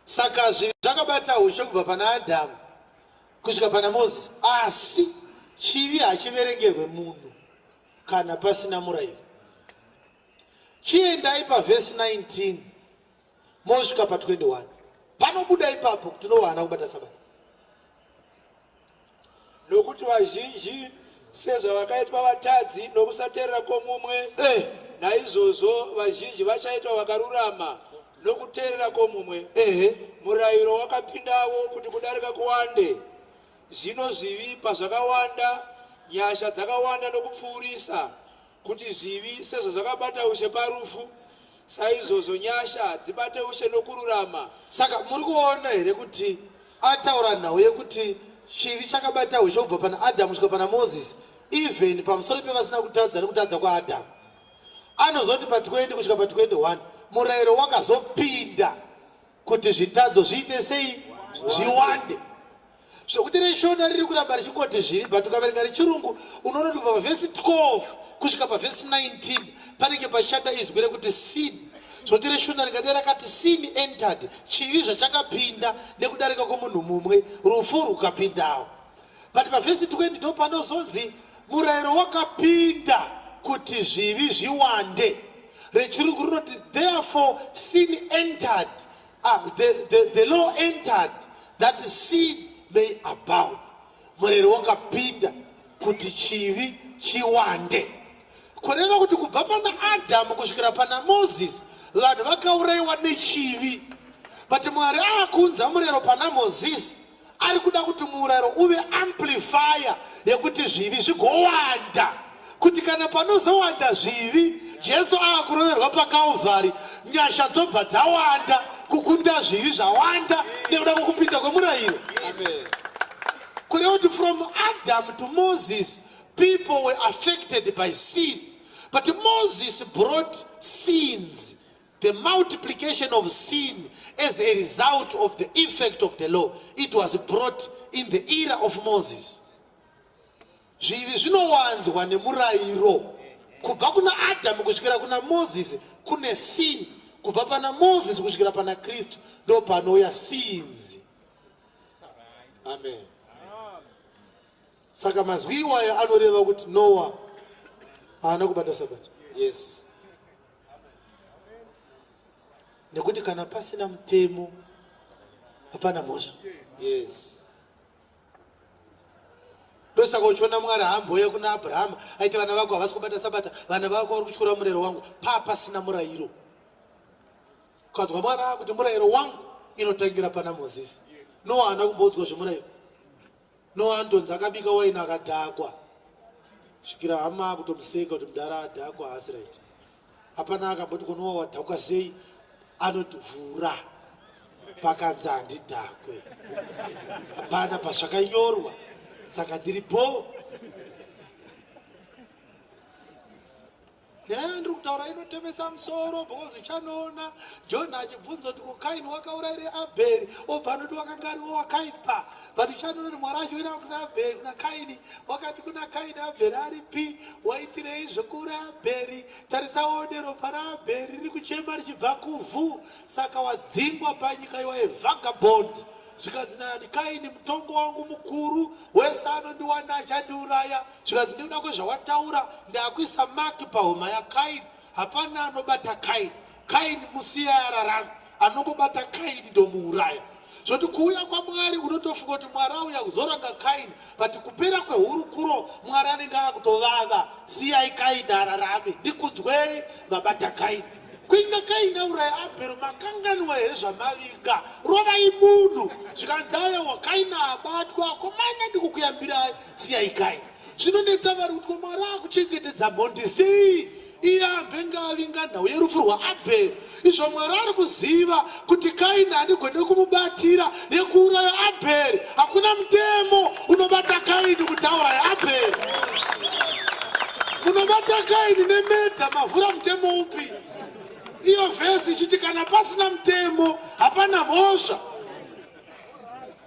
Saka zvivi zvakabata ushe kubva pana Adhamu kusvika pana Mozisi, asi chivi hachiverengerwe munhu kana pasina murayiro. Chiendai pavhesi 19 mosvika pa 21 panobuda ipapo kuti Noa haana kubata sabata. Nokuti vazhinji sezvavakaitwa vatadzi nokusateerera kwomumwe, naizvozvo vazhinji vachaitwa vakarurama nokuteerera kwomumwe. Murayiro wakapindawo kuti kudarika kuwande. Zvino zvivi pazvakawanda, nyasha dzakawanda nokupfuurisa, kuti zvivi sezvazvakabata ushe parufu, saizvozvo nyasha dzibate ushe nokururama. Saka muri kuona here kuti ataura nhau yekuti chivi chakabata ushe kubva pana Adhamu kusvika pana Mozisi, even pamusoro pevasina kutadza nekutadza kwaAdhamu. Anozoti pa 20 kusvika pa 21 murayiro wakazopinda kuti zvitadzo zviite sei? Zviwande. Zvekuti reShona riri kuramba richingoti zvivi, but ukaverenga rechirungu unoona kuti kubva pavhesi 12 kusvika pavhesi 19 panenge pachishanda izwi rekuti sin. Zvekuti reShona ringadai rakati sin entered, chivi zvachakapinda nekudarika kwemunhu mumwe, rufu rwukapindawo. But pavhesi 20 ndo panozonzi murayiro wakapinda kuti zvivi zviwande. Rechirungu rinoti therefore sin entered, the law entered that sin may abound. Murayiro wakapinda kuti chivi chiwande. Kureva kuti kubva pana Adhamu kusvikira pana Moses vanhu vakaurayiwa nechivi. But Mwari aakuunza murayiro pana Moses, ari kuda kuti murayiro uve amplifier yekuti zvivi zvigowanda, kuti kana panozowanda zvivi, Jesu aakuroverwa paKalvari, nyasha dzobva dzawanda kukunda zvivi zvawanda nekuda kwekupinda kwemurayiro. Amen. Kureva kuti from Adam to Moses people were affected by sin, but Moses brought sins, the multiplication of sin as a result of the effect of the law. It was brought in the era of Moses. Zvivi zvinowanzwa nemurayiro. Kubva kuna Adamu kusvikira kuna Moses kune sin, kubva pana Moses kusvikira pana Kristu ndo panouya sins. Amen. Saka mazwi iwayo anoreva kuti Noah haana kubata sabata. Nekuti kana pasina mutemo hapana mhosva. Ndosaka uchiona Mwari haambouya kuna Abrahama aiti vana vako havasi kubata sabata, vana vako vari kutyora murayiro wangu. Paa pasina murayiro. Ukanzwa Mwari akuti murayiro wangu, inotangira pana Mozisi. Noah haana kumboudzwa zvemurayiro. Noah antonzi akabika waini akadhakwa, svikira hama akutomuseka kuti mudhara adhakwa haasi right. Hapana akamboti ko Noah wadhakwa sei, anoti vhura pakanzi handidhakwe. Hapana pazvakanyorwa, saka ndiri bho. Nyaya yandiri kutaura inotemesa musoro because uchanoona John achibvunza kuti ko Kaini wakauraire Abheri, obva anoti wakanga ariwo wakaipa, but uchanoona kuti Mwari achiuya kuna Abheri, kuna Kaini, wakati kuna Kaini, Abheri aripi? Waitirei zvekuuraya Abheri? Tarisa uone ropa raAbheri riri kuchema richibva kuvhu, saka wadzingwa panyika, you are a vagabond. Zvikanzi nani Kaini, mutongo wangu mukuru, wese anondiwana achandiuraya. Zvikanzi nekuda kwezvawataura ndakuisa mark pahuma yaKaini, hapana anobata Kaini. Kaini musiye ararame, anongobata Kaini ndomuuraya. Zvoti kuuya kwaMwari unotofunga kuti Mwari auya kuzoranga Kaini, but kupera kwehurukuro Mwari anenge akutovava, siyai Kaini ararame, ndikunzwei mabata Kaini. Kuinga Kaini auraya Abhero, makanganwa here zvamavinga? Rovai munhu. Zvikanzi ayewa Kaini abatwa, akomana ndikukuyambirai, siyai Kaini. Zvinonetsa vari kuti ko Mwari akuchengetedza mhondi sei? Iye ambenge avinga nhau yerufu rwaAbheri. Izvo Mwari ari kuziva kuti Kaini handigone kumubatira yekuuraya Abheri. Hakuna mutemo unobata Kaini kuti auraye Abheri. Munobata Kaini nemedha mavhura mutemo upi? Iyo vhesi ichiti kana pasina mutemo hapana mhosva.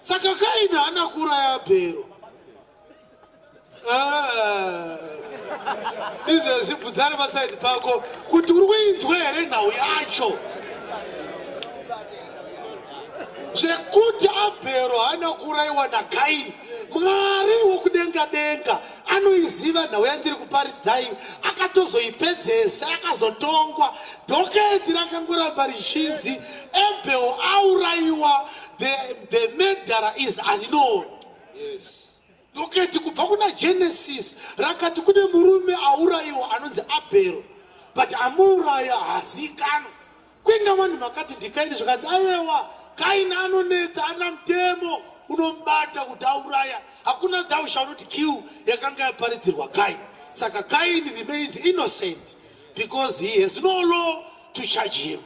Saka Kaini haana kuuraya Abhero. Ah. Izvezvi bvunzani pasaidi pako kuti uri kuinzwa here nhau yacho zvekuti abhero haana kuurayiwa nakaini mwari wokudenga denga anoiziva nhau yandiri kuparidzai akatozoipedzesa akazotongwa dhoketi rakangoramba richinzi abel aurayiwa the, the murderer is unknown Yes. Dhoketi kubva kuna Genesis rakati kune murume aurayiwa anonzi Abhero but amuuraya haaziikanwa. Kuinga vanhu makati ndiKaini zvikanzi ayewa Kaini anonetsa ana mutemo unomubata kuti auraya. Hakuna thou shall not kill yakanga yaparidzirwa Kaini. Saka Kaini remains innocent because he has no law to charge him.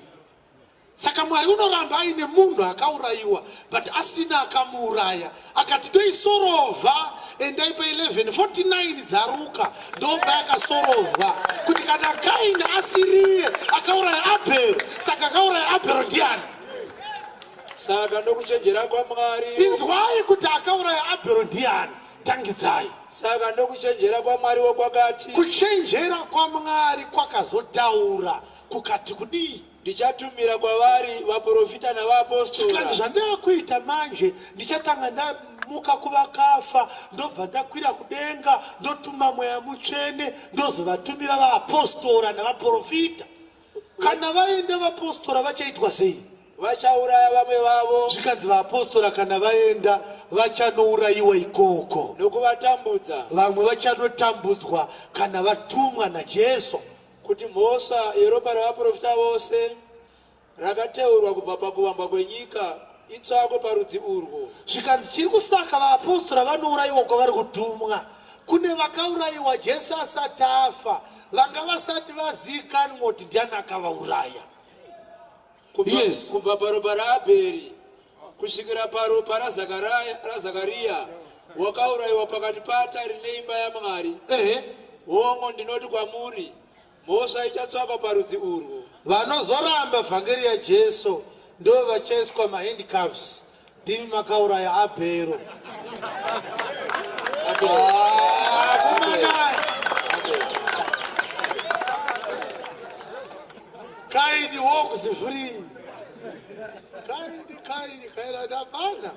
Saka Mwari unoramba aine munhu akaurayiwa but asina akamuuraya. Akati toisorovha endai pa 1149 dzaRuka ndopa yakasorovhwa kuti kana Kaini asiriye akauraya Abhero saka akauraya Abhero ndiani? Saka ndokuchenjera kwaMwari. Inzwai kuti akauraya Abhero ndiani? Tangidzai. Saka ndokuchenjera kwaMwariwo kwakati. Kuchenjera kwaMwari kwakazotaura kukati kudii? Ndichatumira kwavari vaprofita navaapostora. Zvikanzi zvandakuita manje ndichatanga ndamuka kuvakafa ndobva ndakwira kudenga ndotuma mweya mutsvene ndozovatumira vaapostora navaprofita. Kana vaenda vapostora vachaitwa sei? Vachauraya vamwe vavo. Zvikanzi vaapostora kana vaenda vachanourayiwa ikoko. Nokuvatambudza. Vamwe vachanotambudzwa kana vatumwa naJesu. Kuti mhosva yeropa ravaprofita vose rakateurwa kubva pakuvambwa kwenyika itsvakwe parudzi urwu. Zvikanzi chiri kusaka vaapostora vanourayiwa kwavari kutumwa kune vakaurayiwa Jesu asati afa vanga vasati vaziikanwa kuti ndiani akavauraya. Kubva, yes. Kubva paropa raAbheri kusvikira paropa raZakaria wakaurayiwa pakati paatari neimba yaMwari. Ehe. Hongu, ndinoti kwamuri, mhosva ichatsvakwa parudzi urwu. Vanozoramba vhangeri yaJesu ndo vachaiswa mahandcuffs. Ndimi makauraya Abhero. Ah, komana. Kaini walks free. Kaini, Kaini, Kaini hapana.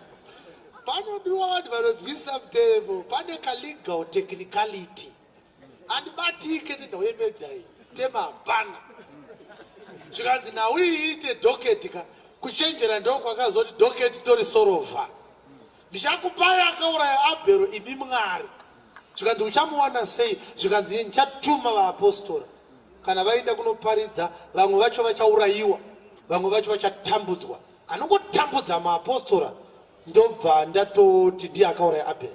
Panodiwa vanhu vanonzwisisa mutemo, pane kalegal technicality. Handibatike nenhau yemedha iyi, tema hapana. Zvikanzi nhau iyi iite docket ka, kuchenjera ndokwakazoti docket torisorovha. Ndichakupai akauraya Abhero imi Mwari. Zvikanzi uchamuwana sei? Zvikanzi ndichatuma vaapostora. Kana vaenda kunoparidza, vamwe vacho vachaurayiwa, vamwe vacho vachatambudzwa. Anongotambudza maapostora ndobva ndatoti ndiye akauraya Abhero.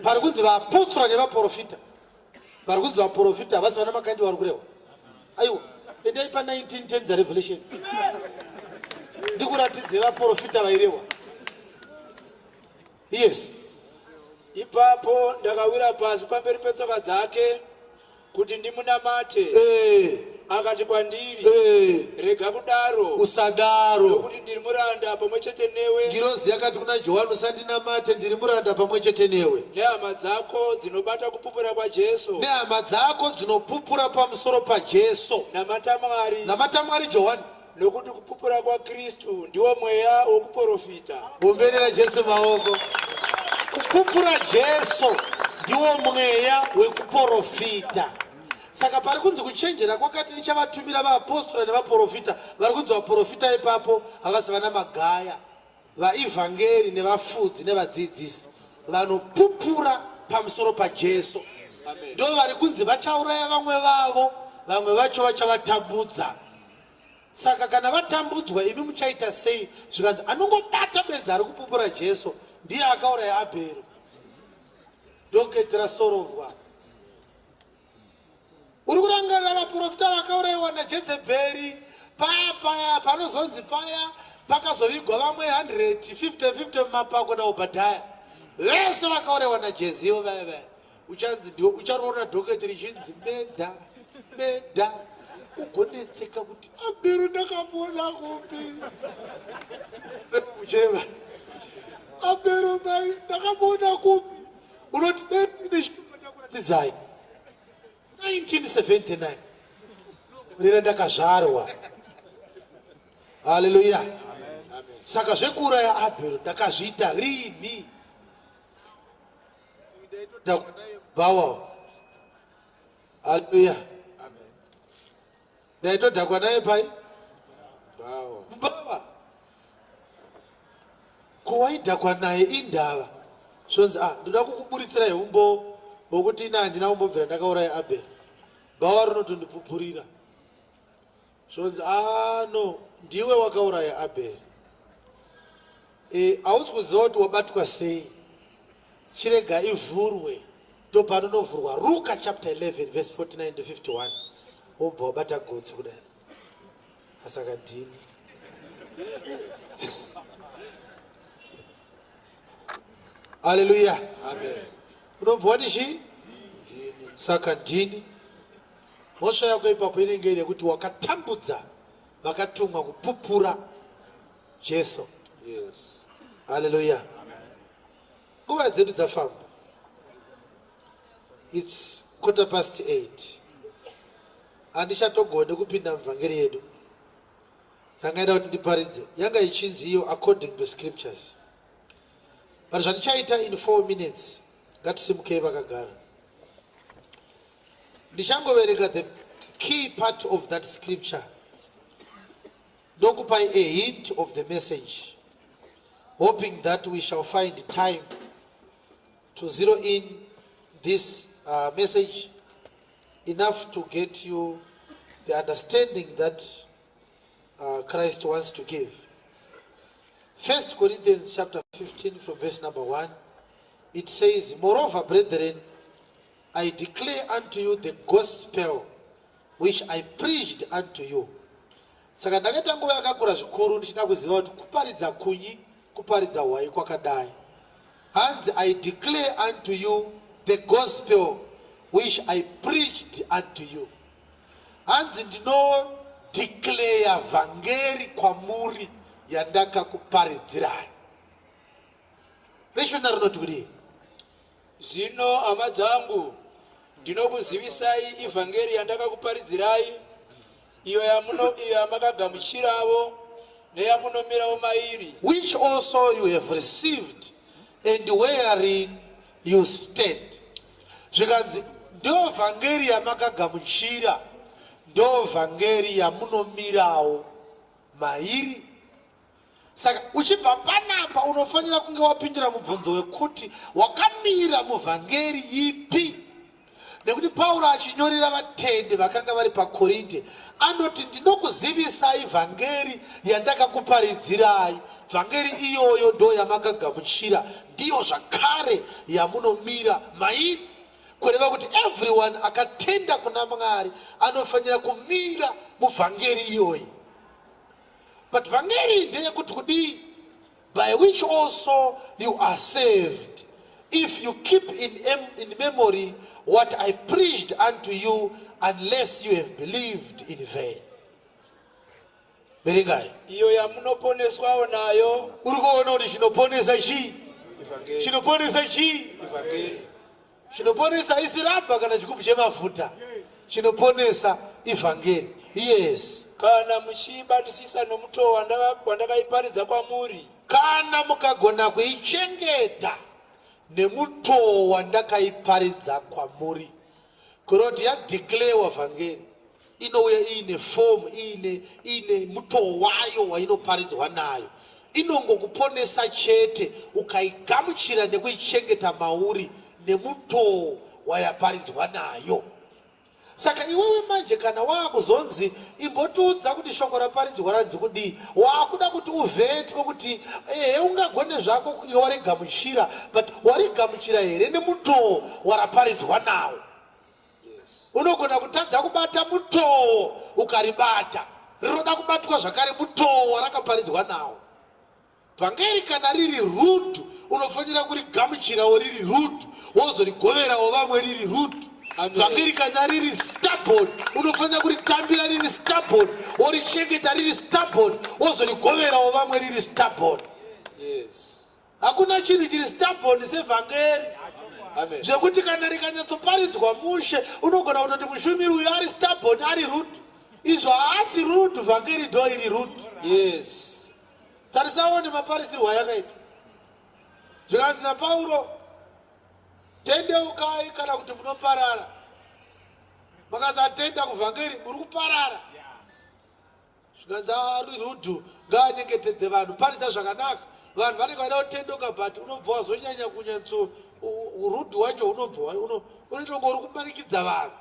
Pari kunzi vaapostora nevaprofita. Vari kunzi vaprofita havasi vana makandi vari kurehwa. Aiwa, endai pa 1910 dzaRevelation. Ndikuratidze vaprofita vairehwa. Yes. Ipapo ndakawira pasi pamberi petsoka dzake kuti ndimunamate. Eh. Akati kwandiri, Eh. Rega kudaro, Usadaro. nokuti ndiri muranda pamwe chete newe Ngirozi yakati kuna Johani, usandinamate, ndiri muranda pamwe chete newe. nehama dzako dzinobata kupupura kwaJesu. Nehama dzako dzinopupura pamusoro paJesu. Namata Mwari. Namata Mwari, Johani. Nokuti kupupura kwaKristu ndiwo mweya wokuporofita. Omberera Jesu maoko. Kupupura Jesu ndiwo mweya wekuporofita. Saka pari kunzi kuchenjera kwakati ndichavatumira vaapostora nevaprofita, vari kunzi vaprofita ipapo havasi vana magaya, vaivhangeri nevafudzi nevadzidzisi vanopupura pamusoro paJesu. Ndo vari kunzi vachauraya vamwe vavo, vamwe vacho vachavatambudza. Saka kana vatambudzwa imi muchaita sei? Zvikanzi anongobata benzi ari kupupura Jesu ndiye akauraya Abhero. Docket rasorovwa. Uri kurangarira vaprofita vakaurayiwa naJezebheri paya paya panozonzi paya pakazovigwa vamwe 150 50 mumapako naObhadhaya. Vese vakaurayiwa naJeziyo vaya vaya. Uchanzi ndiwe ucharoona docket richinzi meda meda ugonetseka kuti Abhero ndakamuona kupi? Ucheva. Abhero mai ndakamuona kupi? Unoti dai ndechitupa ndakuratidzai. 1979 gore randakazvarwa. Haleluya. Saka zvekuuraya Abhero ndakazviita rini? Bawa. Haleluya. Ndaitodhakwa naye pai? Baba. Ko waidhakwa naye indava? Zvonzi ah ndoda kukuburitsira umbowo hwokuti ini handina kumbobvira ndakauraya Abel. Bhawa rinotondipupurira. Zvonzi ah no ndiwe wakauraya Abel. Eh, hausi kuziva kuti wabatwa sei. Chirega ivhurwe. Ndopanonovhurwa Ruka chapter 11 verse 49 to 51. Wobva wabata gotsi kudai. Asaka ndini. Haleluya. Amen. Unobva wati chii? Saka ndini. Mhosva yako ipapo inenge iri yekuti wakatambudza vakatumwa kupupura Jesu. Yes. Haleluya. Nguva dzedu dzafamba. It's 8:15. Handichatogone kupinda muvhangeri yedu yanga ida kuti ndiparidze, yanga ichinzi iyo according to scriptures. But zvandichaita in 4 minutes, ngatisimukei vakagara. Ndichangoverenga the key part of that scripture, ndokupai a hint of the message, hoping that we shall find time to zero in this message enough to get you the understanding that Christ wants to give. 1 Corinthians chapter 15 from verse number 1, it says, Moreover, brethren, I declare unto you the gospel which I preached unto you. Saka ndakaita nguva yakakura zvikuru ndichida kuziva kuti kuparidza kunyi, kuparidza hwai kwakadai. Hanzi, I declare unto you the gospel which I preached unto you. Hanzi ndinodeclare vhangeri kwamuri yandakakuparidzirai. Rishona rinoti kudii? Zvino hama dzangu, ndinokuzivisai ivhangeri yandakakuparidzirai, iyo yamuno iyo yamakagamuchirawo neyamunomirawo mairi. Which also you have received and wherein you stand. Zvikanzi ndo vhangeri yamakagamuchira, ndo vhangeri yamunomirawo mairi. Saka uchibva panapa unofanira kunge wapindura mubvunzo wekuti wakamira muvhangeri yipi. Nekuti Pauro achinyorera vatendi vakanga vari paKorinte anoti, ndinokuzivisai vhangeri yandakakuparidzirai. Vhangeri iyoyo ndo yamakagamuchira, ndiyo zvakare yamunomira mairi. Kureva kuti everyone akatenda kuna Mwari anofanira kumira muvhangeri iyoyi. But vhangeri ndeyekuti kudii? By which also you are saved, if you keep in memory what I preached unto you, unless you have believed in vain. Verengai. Iyo yamunoponeswawo nayo. Uri kuona kuti chinoponesa chii? Ivhangeri. Chinoponesa chii? Ivhangeri. Chinoponesa isirabha kana chigubhu chemafuta. Chinoponesa ivhangeri. Yes. Kana muchiibatisisa nomutoo wandakaiparidza kwamuri. Kana mukagona kuichengeta nemutoo wandakaiparidza kwamuri. Kuroti yadeclarewa vhangeri inouya iine form, iine iine mutoo wayo wainoparidzwa nayo. Inongokuponesa chete ukaigamuchira nekuichengeta mauri nemutoo wayaparidzwa nayo. Saka iwewe manje kana waakuzonzi imbotiudza kuti shoko raparidzwa ranzi kudii, waakuda kuti uvhetwe kuti ehe ungagone zvako kunge warigamuchira, but warigamuchira here nemutoo waraparidzwa nawo? Unogona kutadza kubata mutoo ukaribata, rinoda kubatwa zvakare mutoo warakaparidzwa nawo. Vhangeri kana riri rude unofanira kurigamuchirawo riri rude wozorigoverawo vamwe riri rude. Vhangeri kana riri stubborn unofanira kuritambira riri stubborn worichengeta riri stubborn wozorigoverawo vamwe riri stubborn. Yes. Hakuna chinhu chiri stubborn sevhangeri. Amen. Zvekuti kana rikanyatsoparidzwa mushe unogona kutoti mushumiri uyu ari stubborn ari rude. Izvo haasi rude, vhangeri ndo iri rude. Yes. Tarisawo nemaparidzirwo ayakaita. Zvikanzi naPauro, tendeukai kana kuti munoparara. Makasatenda kuvhangeri muri kuparara. Zvikanzi ari rudhu ngaanyengetedze vanhu, paridza zvakanaka. Vanhu vanenge vaida kutendeuka but unobva wazonyanya kunyatso rudhu wacho unobva unoita kunge uri kumanikidza vanhu.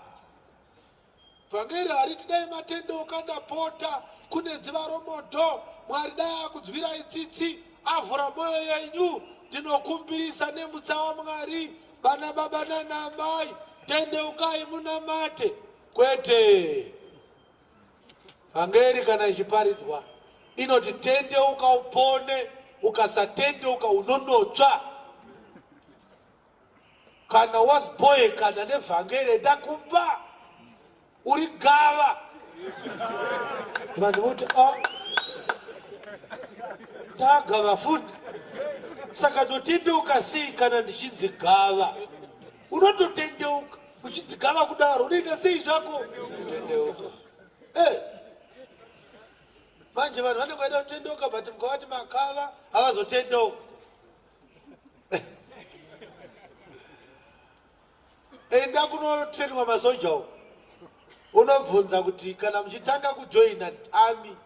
Vhangeri hariti dai matendeuka ndapota kune dziva romoto Mwari dai akunzwirai tsitsi avhura moyo yenyu ndinokumbirisa nemutsa waMwari vana baba nana amai tendeukai munamate kwete Vhangeri kana ichiparidzwa inoti tendeuka upone ukasatendeuka unonotsva Kana wasboekana nevhangeri enda kumba uri gava. Vanhu voti a ah, ndagava futi saka ndotendeuka sei kana ndichinzi gava? Unototendeuka uchinzi gava kudaro unoita sei zvako? Eh. Manje vanhu vanenge vaida kutendeuka but mukavati makava havazotendeuka. Enda kunotrainwa masoja uko unobvunza kuti kana muchitanga kujoina army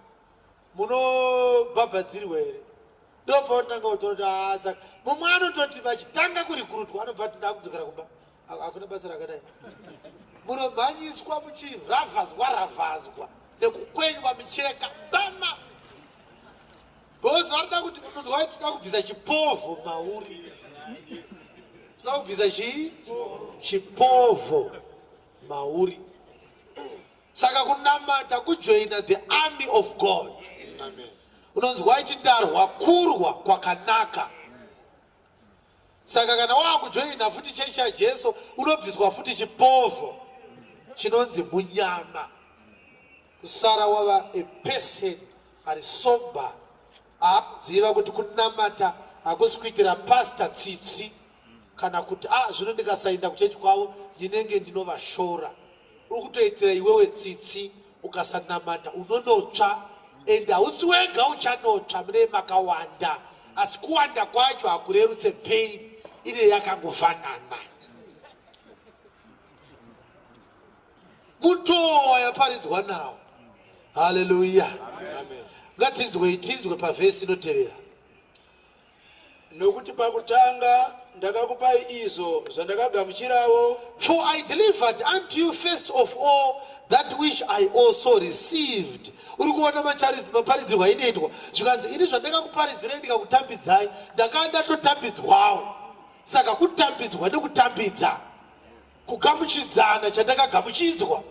munobhabhadzirwa here ndopaunotanga kutora kuti ah, saka mumwe anototi vachitanga kurikurutwa anobva ati ndakudzokera kumba hakuna basa rakadai munomhanyiswa muchiravhazwa ravhazwa nekukwenywa micheka bama Because varikuda kuti unonzwa vati tinoda kubvisa chipovho mauri. Tinoda kubvisa chii? Chipovho mauri. Saka kunamata kujoina the army of God. Amen. Unonzwa iti ndarwa kurwa kwakanaka. Saka kana wakujoina futi chechi yaJesu unobviswa futi chipovho chinonzi munyama. Kusara wava a person ari sober aakuziva kuti kunamata hakusi kuitira pastor tsitsi kana kuti ah zvino ndikasaenda kuchechi kwavo ndinenge ndinovashora. Uri kutoitira iwewe tsitsi ukasanamata unonotsva and hausi wega uchanotsva mune makawanda asi kuwanda kwacho hakurerutse pain ine yakangofanana. Mutoo wayaparidzwa nawo. Haleluya. Ngatinzwei tinzwe pavhesi inotevera. Nokuti pakutanga ndakakupai izvo zvandakagamuchirawo. For I delivered unto you first of all that which I also received. Uri kuona maparidzirwo ainoitwa zvikanzi ini zvandakakuparidzirai ndikakutambidzai ndakanga ndatotambidzwawo. Saka kutambidzwa nekutambidza kugamuchidzana chandakagamuchidzwa.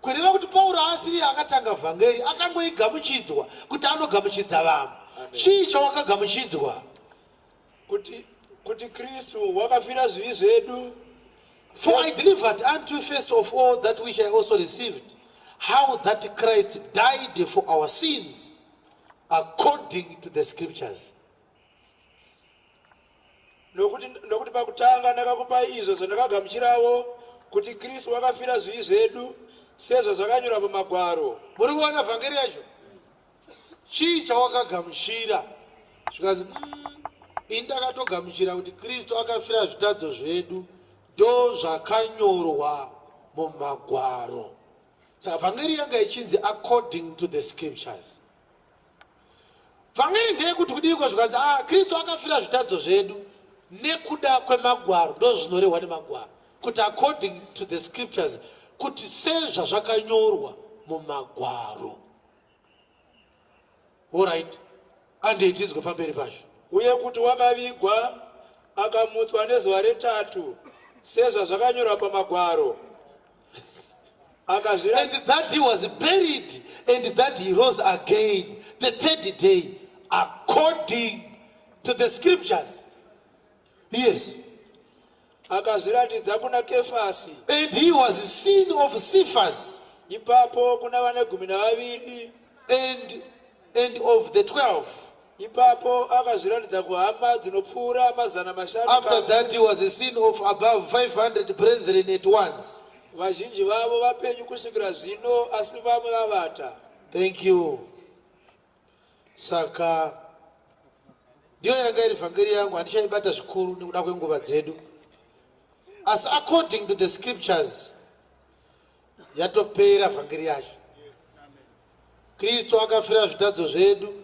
Kureva kuti Pauro asiri akatanga vhangeri, akangoigamuchidzwa kuti anogamuchidza vamwe. Chii chawakagamuchidzwa? Kuti, kuti Kristu wakafira zvivi zvedu. For I delivered unto you first of all that which I also received, how that Christ died for our sins according to the scriptures. Nokuti, nokuti pakutanga ndakakupai izvo zvandakagamuchirawo, kuti Kristu wakafira zvivi zvedu, sezvazvakanyorwa pamagwaro. Muri kuona vhangeri yacho? Chii chawakagamuchira? Zvikanzi, ini ndakatogamuchira kuti Kristu akafira zvitadzo zvedu, ndozvakanyorwa. mumagwaro. Saka vhangeri yanga ichinzi according to the scriptures. Vhangeri ndeyekuti kudiiko zvikanzi ah, Kristu akafira zvitadzo zvedu nekuda kwemagwaro, ndo zvinorehwa nemagwaro kuti according to the scriptures, kuti sezvazvakanyorwa mumagwaro. Alright, andei tinzwe pamberi pacho. Uye kuti wakavigwa akamutswa nezuva retatu sezvazvakanyorwa pamagwaro. Akazvira And that he was buried and that he rose again the third day according to the scriptures. Yes. Akazviratidza kuna Kefasi. And he was seen of Cephas. Ipapo kuna vane 12. And of the 12. Ipapo akazviratidza kuhama dzinopfuura 500. After that he was seen of above 500 brethren at once. Vazhinji vavo vapenyu kusvikira zvino, asi vamwe vavata. Thank you. Saka ndiyo yanga iri vhangeri yangu, handichaibata zvikuru nekuda kwenguva dzedu, asi according to the scriptures yatopera vhangeri yacho. Kristu akafira zvitadzo zvedu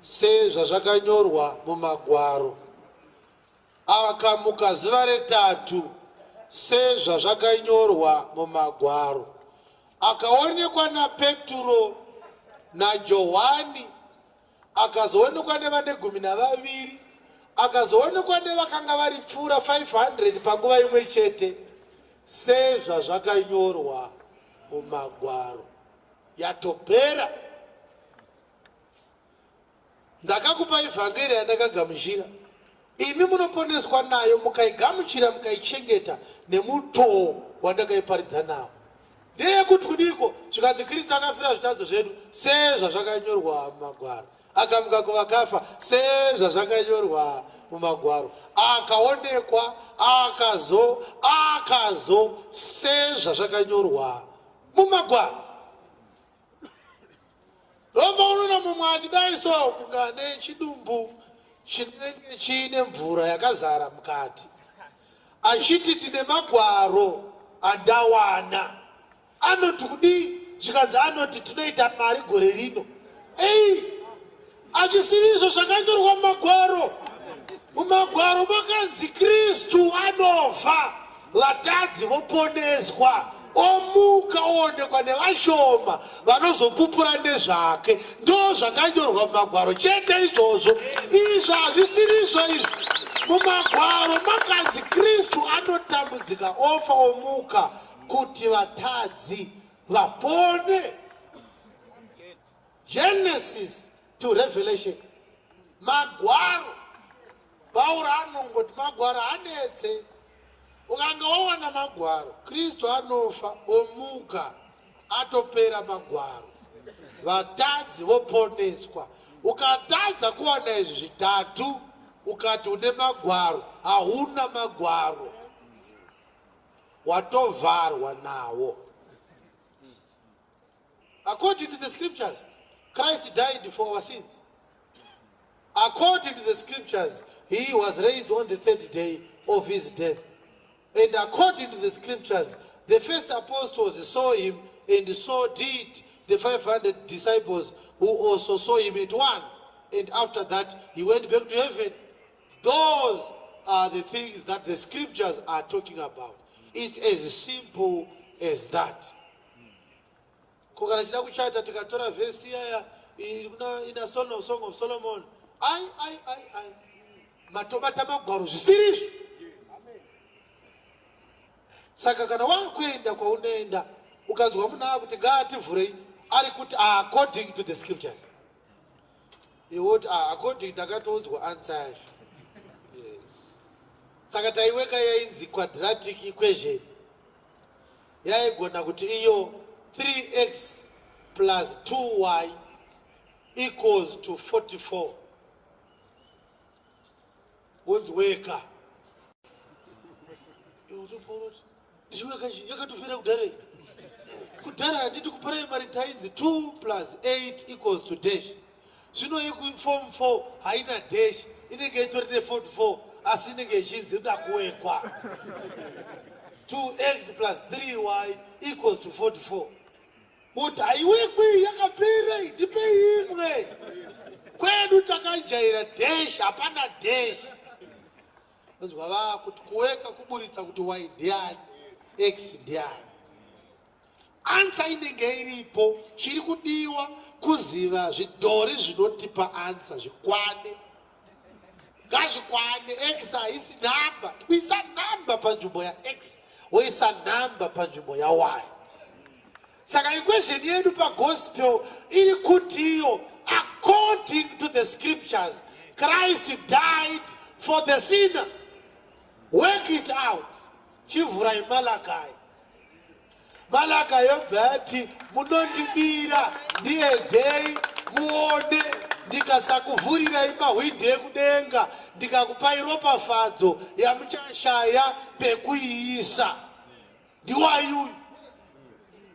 sezvazvakanyorwa mumagwaro, akamuka zuva retatu sezvazvakanyorwa mumagwaro, akaonekwa naPeturo naJohani, akazoonekwa nevane 12, akazoonekwa nevakanga vari pfuura 500 panguva imwe chete sezvazvakanyorwa mumagwaro. Yatopera. Ndakakupai vhangeri yandakagamuchira, imi munoponeswa nayo mukaigamuchira mukaichengeta nemutoo wandakaiparidza nawo. Ndeyekuti kudiko zvikanzi Kristu akafira zvitadzo zvedu sezvazvakanyorwa mumagwaro, akamuka kuvakafa sezvazvakanyorwa mumagwaro, akaonekwa akazo akazo sezvazvakanyorwa mumagwaro. Ndomba unoona mumwe achidai so kunga ane chidumbu chinenge chiine mvura yakazara mukati, achiti tine magwaro andawana anoti kudii, zvikanzi anoti tinoita mari gore rino. Ei, achisiri izvo zvakanyorwa mumagwaro. Mumagwaro makanzi Kristu anofa, vatadzi voponeswa, omuka oonekwa nevashoma vanozopupura nezvake. Ndo zvakanyorwa mumagwaro chete izvozvo. Izvo hazvisiri izvo izvi. Mumagwaro makanzi Kristu anotambudzika, ofa, omuka kuti vatadzi vapone. Genesis to Revelation, magwaro. Pauro anongoti magwaro anetse. Ukanga wawana magwaro, Kristu anofa omuka, atopera magwaro, vatadzi voponeswa. Ukatadza kuwana izvi zvitatu, ukati une magwaro, hauna magwaro, watovharwa nawo. According to the scriptures, Christ died for our sins. According to the scriptures, he was raised on the third day of his death. And according to the scriptures, the first apostles saw him, and so did the 500 disciples who also saw him at once. And after that, he went back to heaven. Those are the things that the scriptures are talking about. It's as simple as that. Ko kana chida kuchata tikatora vhesi iyaya ina Song of Solomon, ai ai ai ai, matobata magwaro zvisiri izvo. Saka kana wakuenda kwaunoenda, ukanzwa munhu akuti ngaativhurei, ari kuti according to the scriptures, iwe woti according, ndakatoudzwa answer yacho. Yes. Saka taiweka yainzi quadratic equation, yaigona kuti iyo 3x plus 2y equals to 44. Wonzi weka, ndichiweka yakatopera kudhara. Kudhara handiti kupuraimary tainzi 2 plus 8 equals to dash. Zvino yekuform 4 haina dash, inenge itori ne44, asi inenge ichinzi inoda kuwekwa. 2x plus 3y equals to 44. Kuti haiwekwi yakapera, ndipei imwe. Kwedu takajaira dash, hapana dash. Onzwa vakuti kuweka kuburitsa kuti y ndiani, x ndiani. Answer inenge iripo. Chiri kudiwa kuziva zvidhori zvinotipa answer. Zvikwane, ngazvikwane. X haisi nhamba. Kuisa nhamba panzvimbo yax, woisa nhamba panzvimbo yay. Saka equation yedu pagospel iri kutiyo, according to the scriptures, Christ died for the sinner. Work it out. Chivhurai Malakai. Malakai yobva yati, "Munondibira, ndiedzei muone, ndikasakuvhurirai mahwindi ekudenga, ndikakupai ropafadzo yamuchashaya pekuiisa." Ndiwayuyu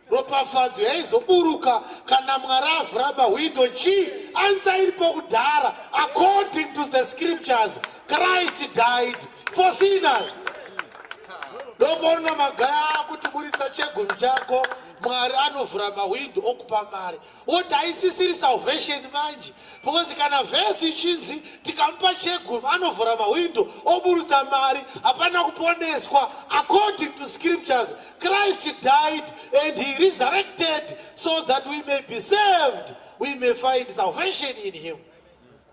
ropafadzo yaizoburuka kana Mwari avhura mahwindo. Chii? Answer iripo kudhara. According to the scriptures, Christ died for sinners. Ndopaona Magaya akuti buritsa chegumi chako, Mwari anovhura mahwindo okupa mari. Woti haisisiri salvation manje, because kana vhesi ichinzi tikamupa chegumi anovhura mahwindo oburutsa mari, hapana kuponeswa. According to scriptures, Christ died and he resurrected so that we may be saved, we may find salvation in him.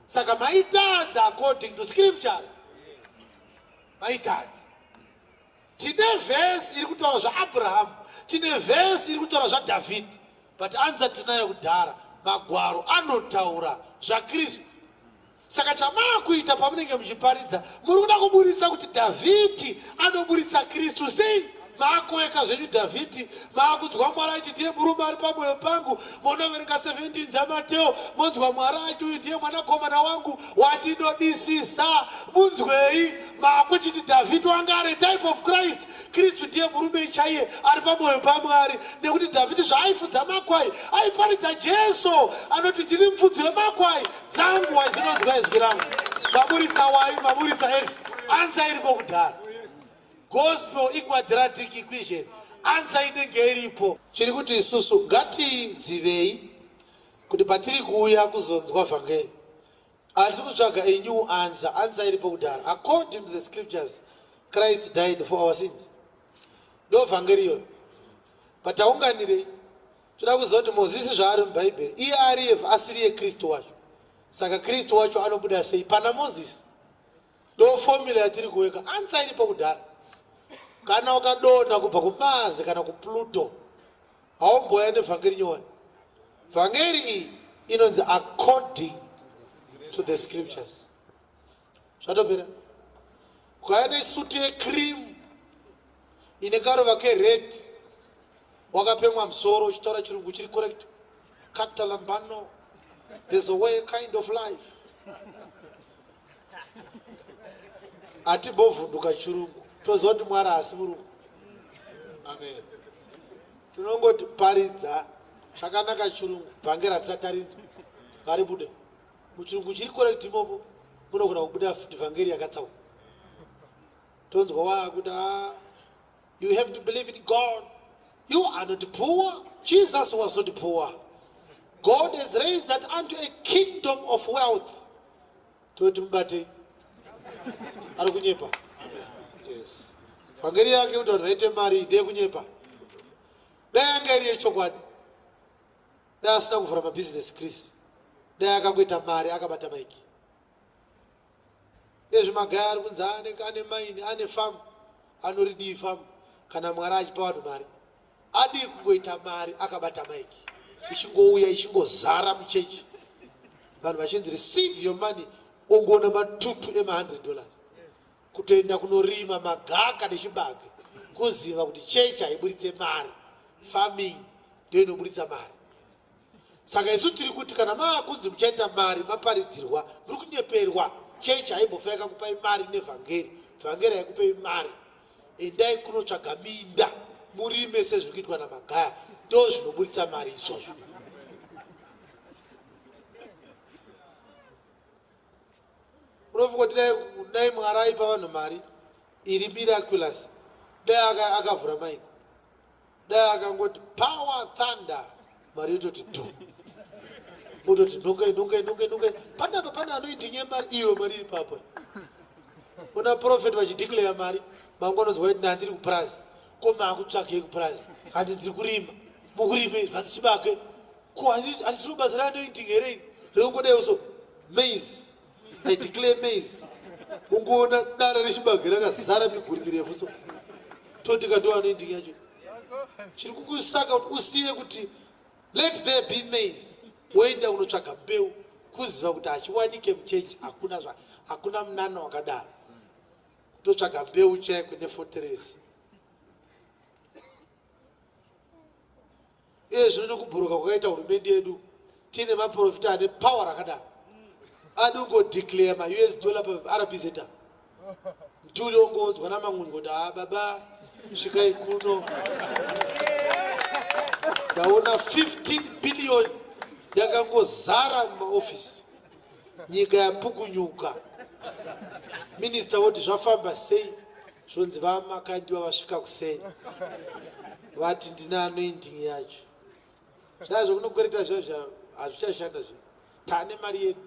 Saka maitadza. According to scriptures, maitadza. Tine vhesi iri kutaura zvaAbrahamu, tine vhesi iri kutaura zvaDhavhidhi, but answer tinayo kudhara. Magwaro anotaura zvaKristu. Saka chamaakuita pamunenge muchiparidza, muri kuda kuburitsa kuti Dhavhidhi anoburitsa Kristu sei? Maakuweka zvenyu Dhavhidhi, maakunzwa Mwari achiti, "Ndiye murume ari pamwoyo pangu." Monoverenga 17 dzaMateo, monzwa Mwari achiti, "Uyu ndiye mwanakomana wangu wandinodisisa, munzwei." Maakuchiti Dhavhidhi wanga ari type of Christ. Kristu ndiye murume chaiye ari pamwoyo paMwari, nekuti Dhavhidhi zvaaifudza makwai aiparidza Jesu anoti, "Ndiri mufudzi wemakwai, dzangu wadzinonzwa izwi rangu." Maburitsa y, maburitsa x. Answer iriko kudhara. Gospel iquadratic equation. Answer inenge iripo. Chiri kuti isusu ngatidzivei kuti patiri kuuya kuzonzwa vhangeri, hatisi kutsvaga a new answer. Answer iripo kudhara. According to the scriptures, Christ died for our sins. Ndo vhangeri iyoyo. But taunganirei? Toda kuziva kuti Mozisi zvaari mubhaibheri, iye ari asiri yeKristu wacho, saka Kristu wacho anobuda sei pana Mozisi? Ndo formula yatiri kuweka. Answer iripo kudhara. Kana ukadonha kubva kuMars kana kuPluto, haumboya nevhangeri nyowani. Vhangeri iyi inonzi according to the scriptures. Zvatopera. Ukauya nesuti yecream ine karuva kered, wakapemwa musoro, uchitaura chirungu chiri correct, katalambano, there's a way kind of life, hatimbovhunduka chirungu. Toziva kuti Mwari haasi murungu. Amen. Tinongoti paridza chakanaka chirungu. Vhangeri hatisatarinzwa, ngaribude muchirungu chiri correct. Imomo munogona kubuda futi vhangeri yakatsauka. Tonzwa waakuti, "Ah, you have to believe in God. You are not poor. Jesus was not poor. God has raised that unto a kingdom of wealth." Toti mubatei, ari kunyepa. Yes, vhangeri yake kuti vanhu vaite mari ndeyekunyepa. Dai yanga iri yechokwadi, dai asina kuvhura mabhizinesi. Chris dai akangoita mari akabata maiki. Ezvi Magaya ari kunzi ane mine, ane famu. Anoridii famu kana Mwari achipa vanhu mari? Adii kungoita mari akabata maiki, ichingouya ichingozara muchechi, vanhu vachinzi, "Receive your money," ongoona matutu ema100 dollars. Kutoenda kunorima magaka nechibage, kuziva kuti chechi haiburitse mari, farming ndio inoburitsa mari. Saka isu tiri kuti kana maakunzi muchaita mari, maparidzirwa, muri kunyeperwa. Chechi haimbofa yakakupai mari nevhangeri. Vhangeri haikupei mari. Endai kunotsvaga minda murime sezviri kuitwa naMagaya. Ndo zvinoburitsa mari izvozvo. Unofunga kuti dai Mwari aipa vanhu mari iri miraculous, Dai akavhura maini, dai akangoti power thunder, mari yototi du, ototi nongai nongai nongai nongai panapa pane anointing yemari iyo, mari iri papo. Una prophet vachideclare mari, mangwana unonzwa kuti ndandiri kupurazi. Ko maakutsvagei kupurazi? Hanzi ndiri kurima. Mukurime? Hanzi chibage. Ko handisiro basa reanointing here ini rekungodai so maize, I declare maize, ungoona dara rechibage rakazara miguri mirefu so, toti kando anointing yacho chiri kukusaka kuti usiye kuti let there be maize, woenda kunotsvaga mbeu, kuziva kuti hachiwanike muchechi. Hakuna zva, hakuna munana wakadaro, kutotsvaga mbeu chaiko nefortress. Iye zvino nekubhuruka kwakaita hurumende yedu, tiine maprofita ane power rakadaro, adongodeclare maUS dollar paRBZ. Mtuli ongonzwa namangunyu kuti ha baba, svikai kuno, ndaona 15 billion yakangozara mumaofisi, nyika yapukunyuka. Minista voti zvafamba sei? Zvonzi vaMakandiwa vasvika kuseni, vati ndine anointing yacho. Zvaya zvokunokwereta zviya hazvichashanda zviya, taane mari yedu.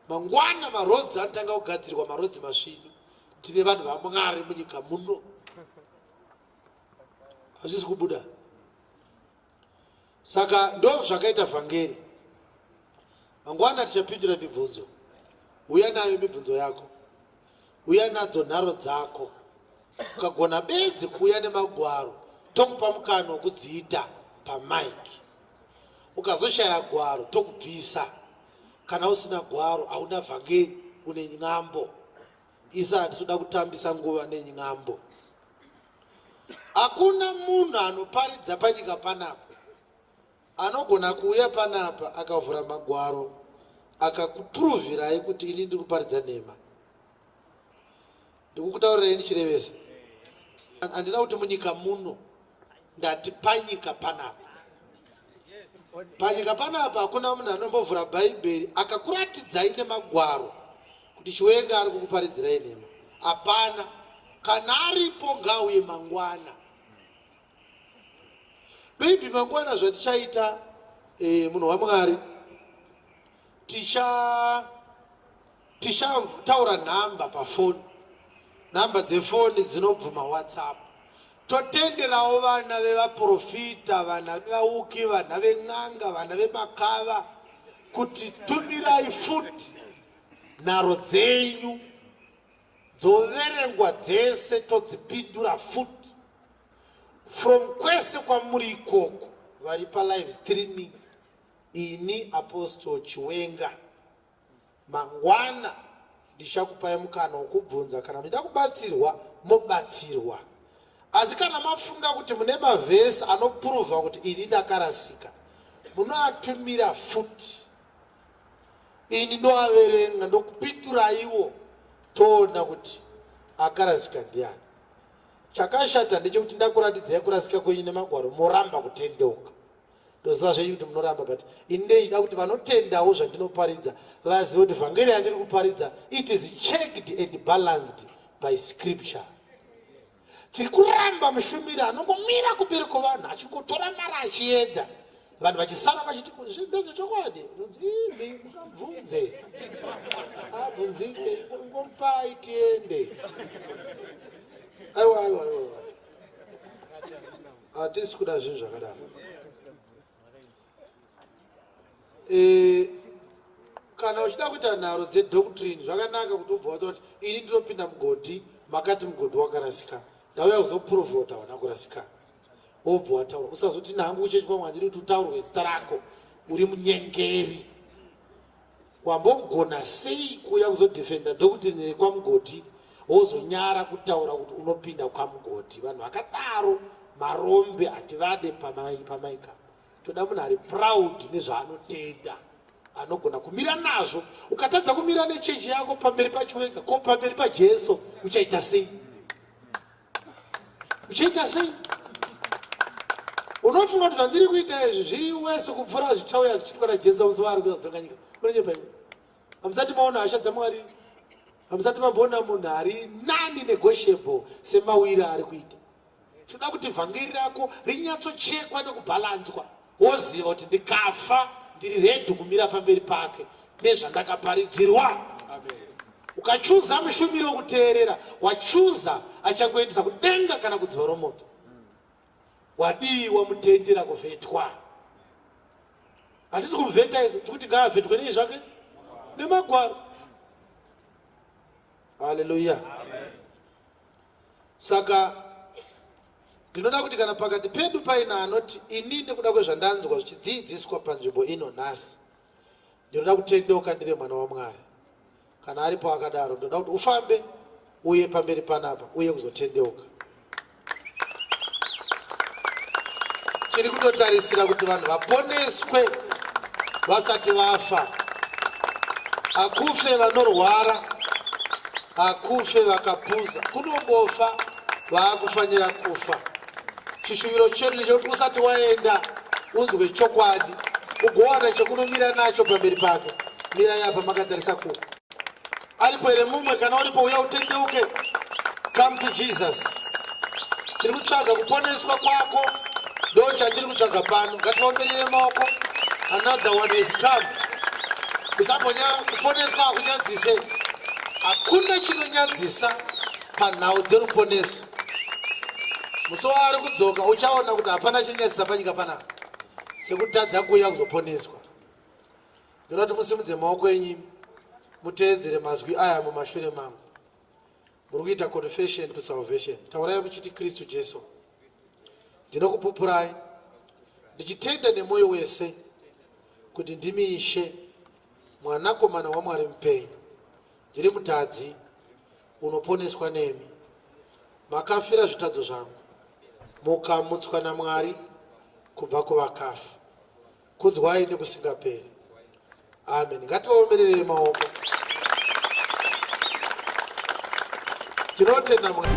Mangwana marodzi anotanga kugadzirwa, marodzi masvinu. Tine vanhu vaMwari munyika muno, hazvisi kubuda. Saka ndo zvakaita vhangeri. Mangwana tichapindura mibvunzo. Uya nayo mibvunzo yako, uya nadzo nharo dzako. Ukagona bedzi kuuya nemagwaro, tokupa mukana wekudziita pamaiki. Ukazoshaya gwaro, tokubvisa. Kana usina gwaro, hauna vhangeri, une nyambo. Isa hatisi kutambisa nguva nenyambo. Hakuna munhu anoparidza panyika panapa anogona kuuya panapa akavhura magwaro akakupuruvhirai kuti ini ndiri kuparidza nhema. Ndikukutaurirai ndichirevesa, handina kuti munyika muno, ndati panyika panapa. Panyika panapa hakuna munhu anombovhura Bhaibheri akakuratidzai nemagwaro kuti Chiwenga ari kukuparidzirai nhema. Hapana. Kana aripo, ngauye mangwana. Maybe mangwana zvatichaita, munhu waMwari, tichataura nhamba pafoni, nhamba dzefoni dzinobvuma WhatsApp. Totenderawo vana vevaprofita, vana vevauki, vana ven'anga, vana vemakava kuti tumirai futi nharo dzenyu, dzoverengwa dzese, todzipindura futi from kwese kwamuri ikoko vari palive streaming. Ini Apostle Chiwenga mangwana ndichakupai mukana wokubvunza. Kana muchida kubatsirwa, mobatsirwa. Asi kana mafunga kuti mune mavhesi anopuruvha kuti ini ndakarasika, munoatumira futi, ini ndoaverenga, ndokupinduraiwo, toona kuti akarasika ndiani. Chakashata ndechekuti ndakuratidzai kurasika kwenyu nemagwaro, moramba kutendeuka. Ndoziva zvenyu kuti munoramba, but ini ndeichida kuti vanotendawo zvandinoparidza vazive kuti vhangeri yandiri kuparidza, it is checked and balanced by scripture. Tiri kuramba mushumiri anongomira kumberi kwevanhu achingotora mari achienda, vanhu vachisara vachiti ndezvechokwadi. Nonzi imi mukabvunze, abvunzike, ngomupai tiende. Aiwa, aiwa, aiwa, hatisi kuda zvinhu zvakadaro. Kana uchida kuita nharo dzedoctrine, zvakanaka kuti ubva wataura kuti ini ndinopinda mugodhi, makati mugodhi wakarasika, ndauya kuzoprova kuti hauna kurasika. Wobva wataura. Usazoti nangu kuchechi kwangu handiri kuti utaurwe zita rako. Uri munyengeri. Wambogona sei kuuya kuzodefenda doctrine rekwamugodhi, wozonyara kutaura kuti unopinda kwamugodhi? Vanhu vakadaro marombe, hativade pamaika. Toda munhu ari proud nezvaanotenda, anogona kumira nazvo. Ukatadza kumira nechechi yako pamberi paChiwenga, ko pamberi paJesu uchaita sei? Uchaita sei? Unofunga kuti zvandiri kuita izvi zviri wese kupfuura zvichauya zvichiitwa naJesu musi waari kuuya kuzotonga nyika? Unonyepa iwe. Hamusati maona hasha dzaMwari, hamusati mamboona munhu ari nani negotiable semawiri aari kuita. Tinoda kuti vhangeri rako rinyatsochekwa nekubhalanzwa woziva kuti ndikafa ndiri redhi kumira pamberi pake nezvandakaparidzirwa. Ukachuza mushumiri wekuteerera, wachuza achakuendesa kudenga kana kudziva romoto. Wadii wamutendera kuvhetwa? Hatisi kumuvheta isu, tikuti ngaavhetwe nei zvake nemagwaro. Haleluya. Saka ndinoda kuti kana pakati pedu paina anoti ini nekuda kwezvandanzwa zvichidziidziswa panzvimbo ino nhasi, ndinoda kutendeuka ndive mwana waMwari. Kana aripo akadaro, ndinoda kuti ufambe uye pamberi panapa uye kuzotendeuka. Tiri kutotarisira kuti vanhu vaponeswe vasati vafa. Hakufe vanorwara, hakufe vakapuza, kunongofa vaakufanira kufa. Chishuviro chedu ndechekuti usati waenda unzwe chokwadi ugowana chekunomira nacho pamberi pake. Mirai apa makatarisa kuko. Aripo here mumwe? Kana uripo uya utendeuke. Come to Jesus. Tiri kutsvaga kuponeswa kwako, ndo chatiri kutsvaga pano. Ngatiomberere maoko. Another one has come. Usambonyara, kuponeswa hakunyadzise. Hakuna chinonyadzisa panhau dzeruponeso. Musi waari kudzoka uchaona kuti hapana chinonyadzisa panyika panapa sekutadza kuuya kuzoponeswa. Ndoda kuti musimudze maoko enyu muteedzere mazwi aya mumashure mangu. Muri kuita confession to salvation. Taurai muchiti Kristu Jesu. Ndinokupupurai ndichitenda nemwoyo wese kuti ndimi Ishe mwanakomana waMwari mupenyu. Ndiri mutadzi unoponeswa nemi. Makafira zvitadzo zvangu mukamutswa naMwari kubva kuvakafa. Kudzwai nekusingaperi. Amen. Ngativaomererei maoko. Tinotenda Mwari.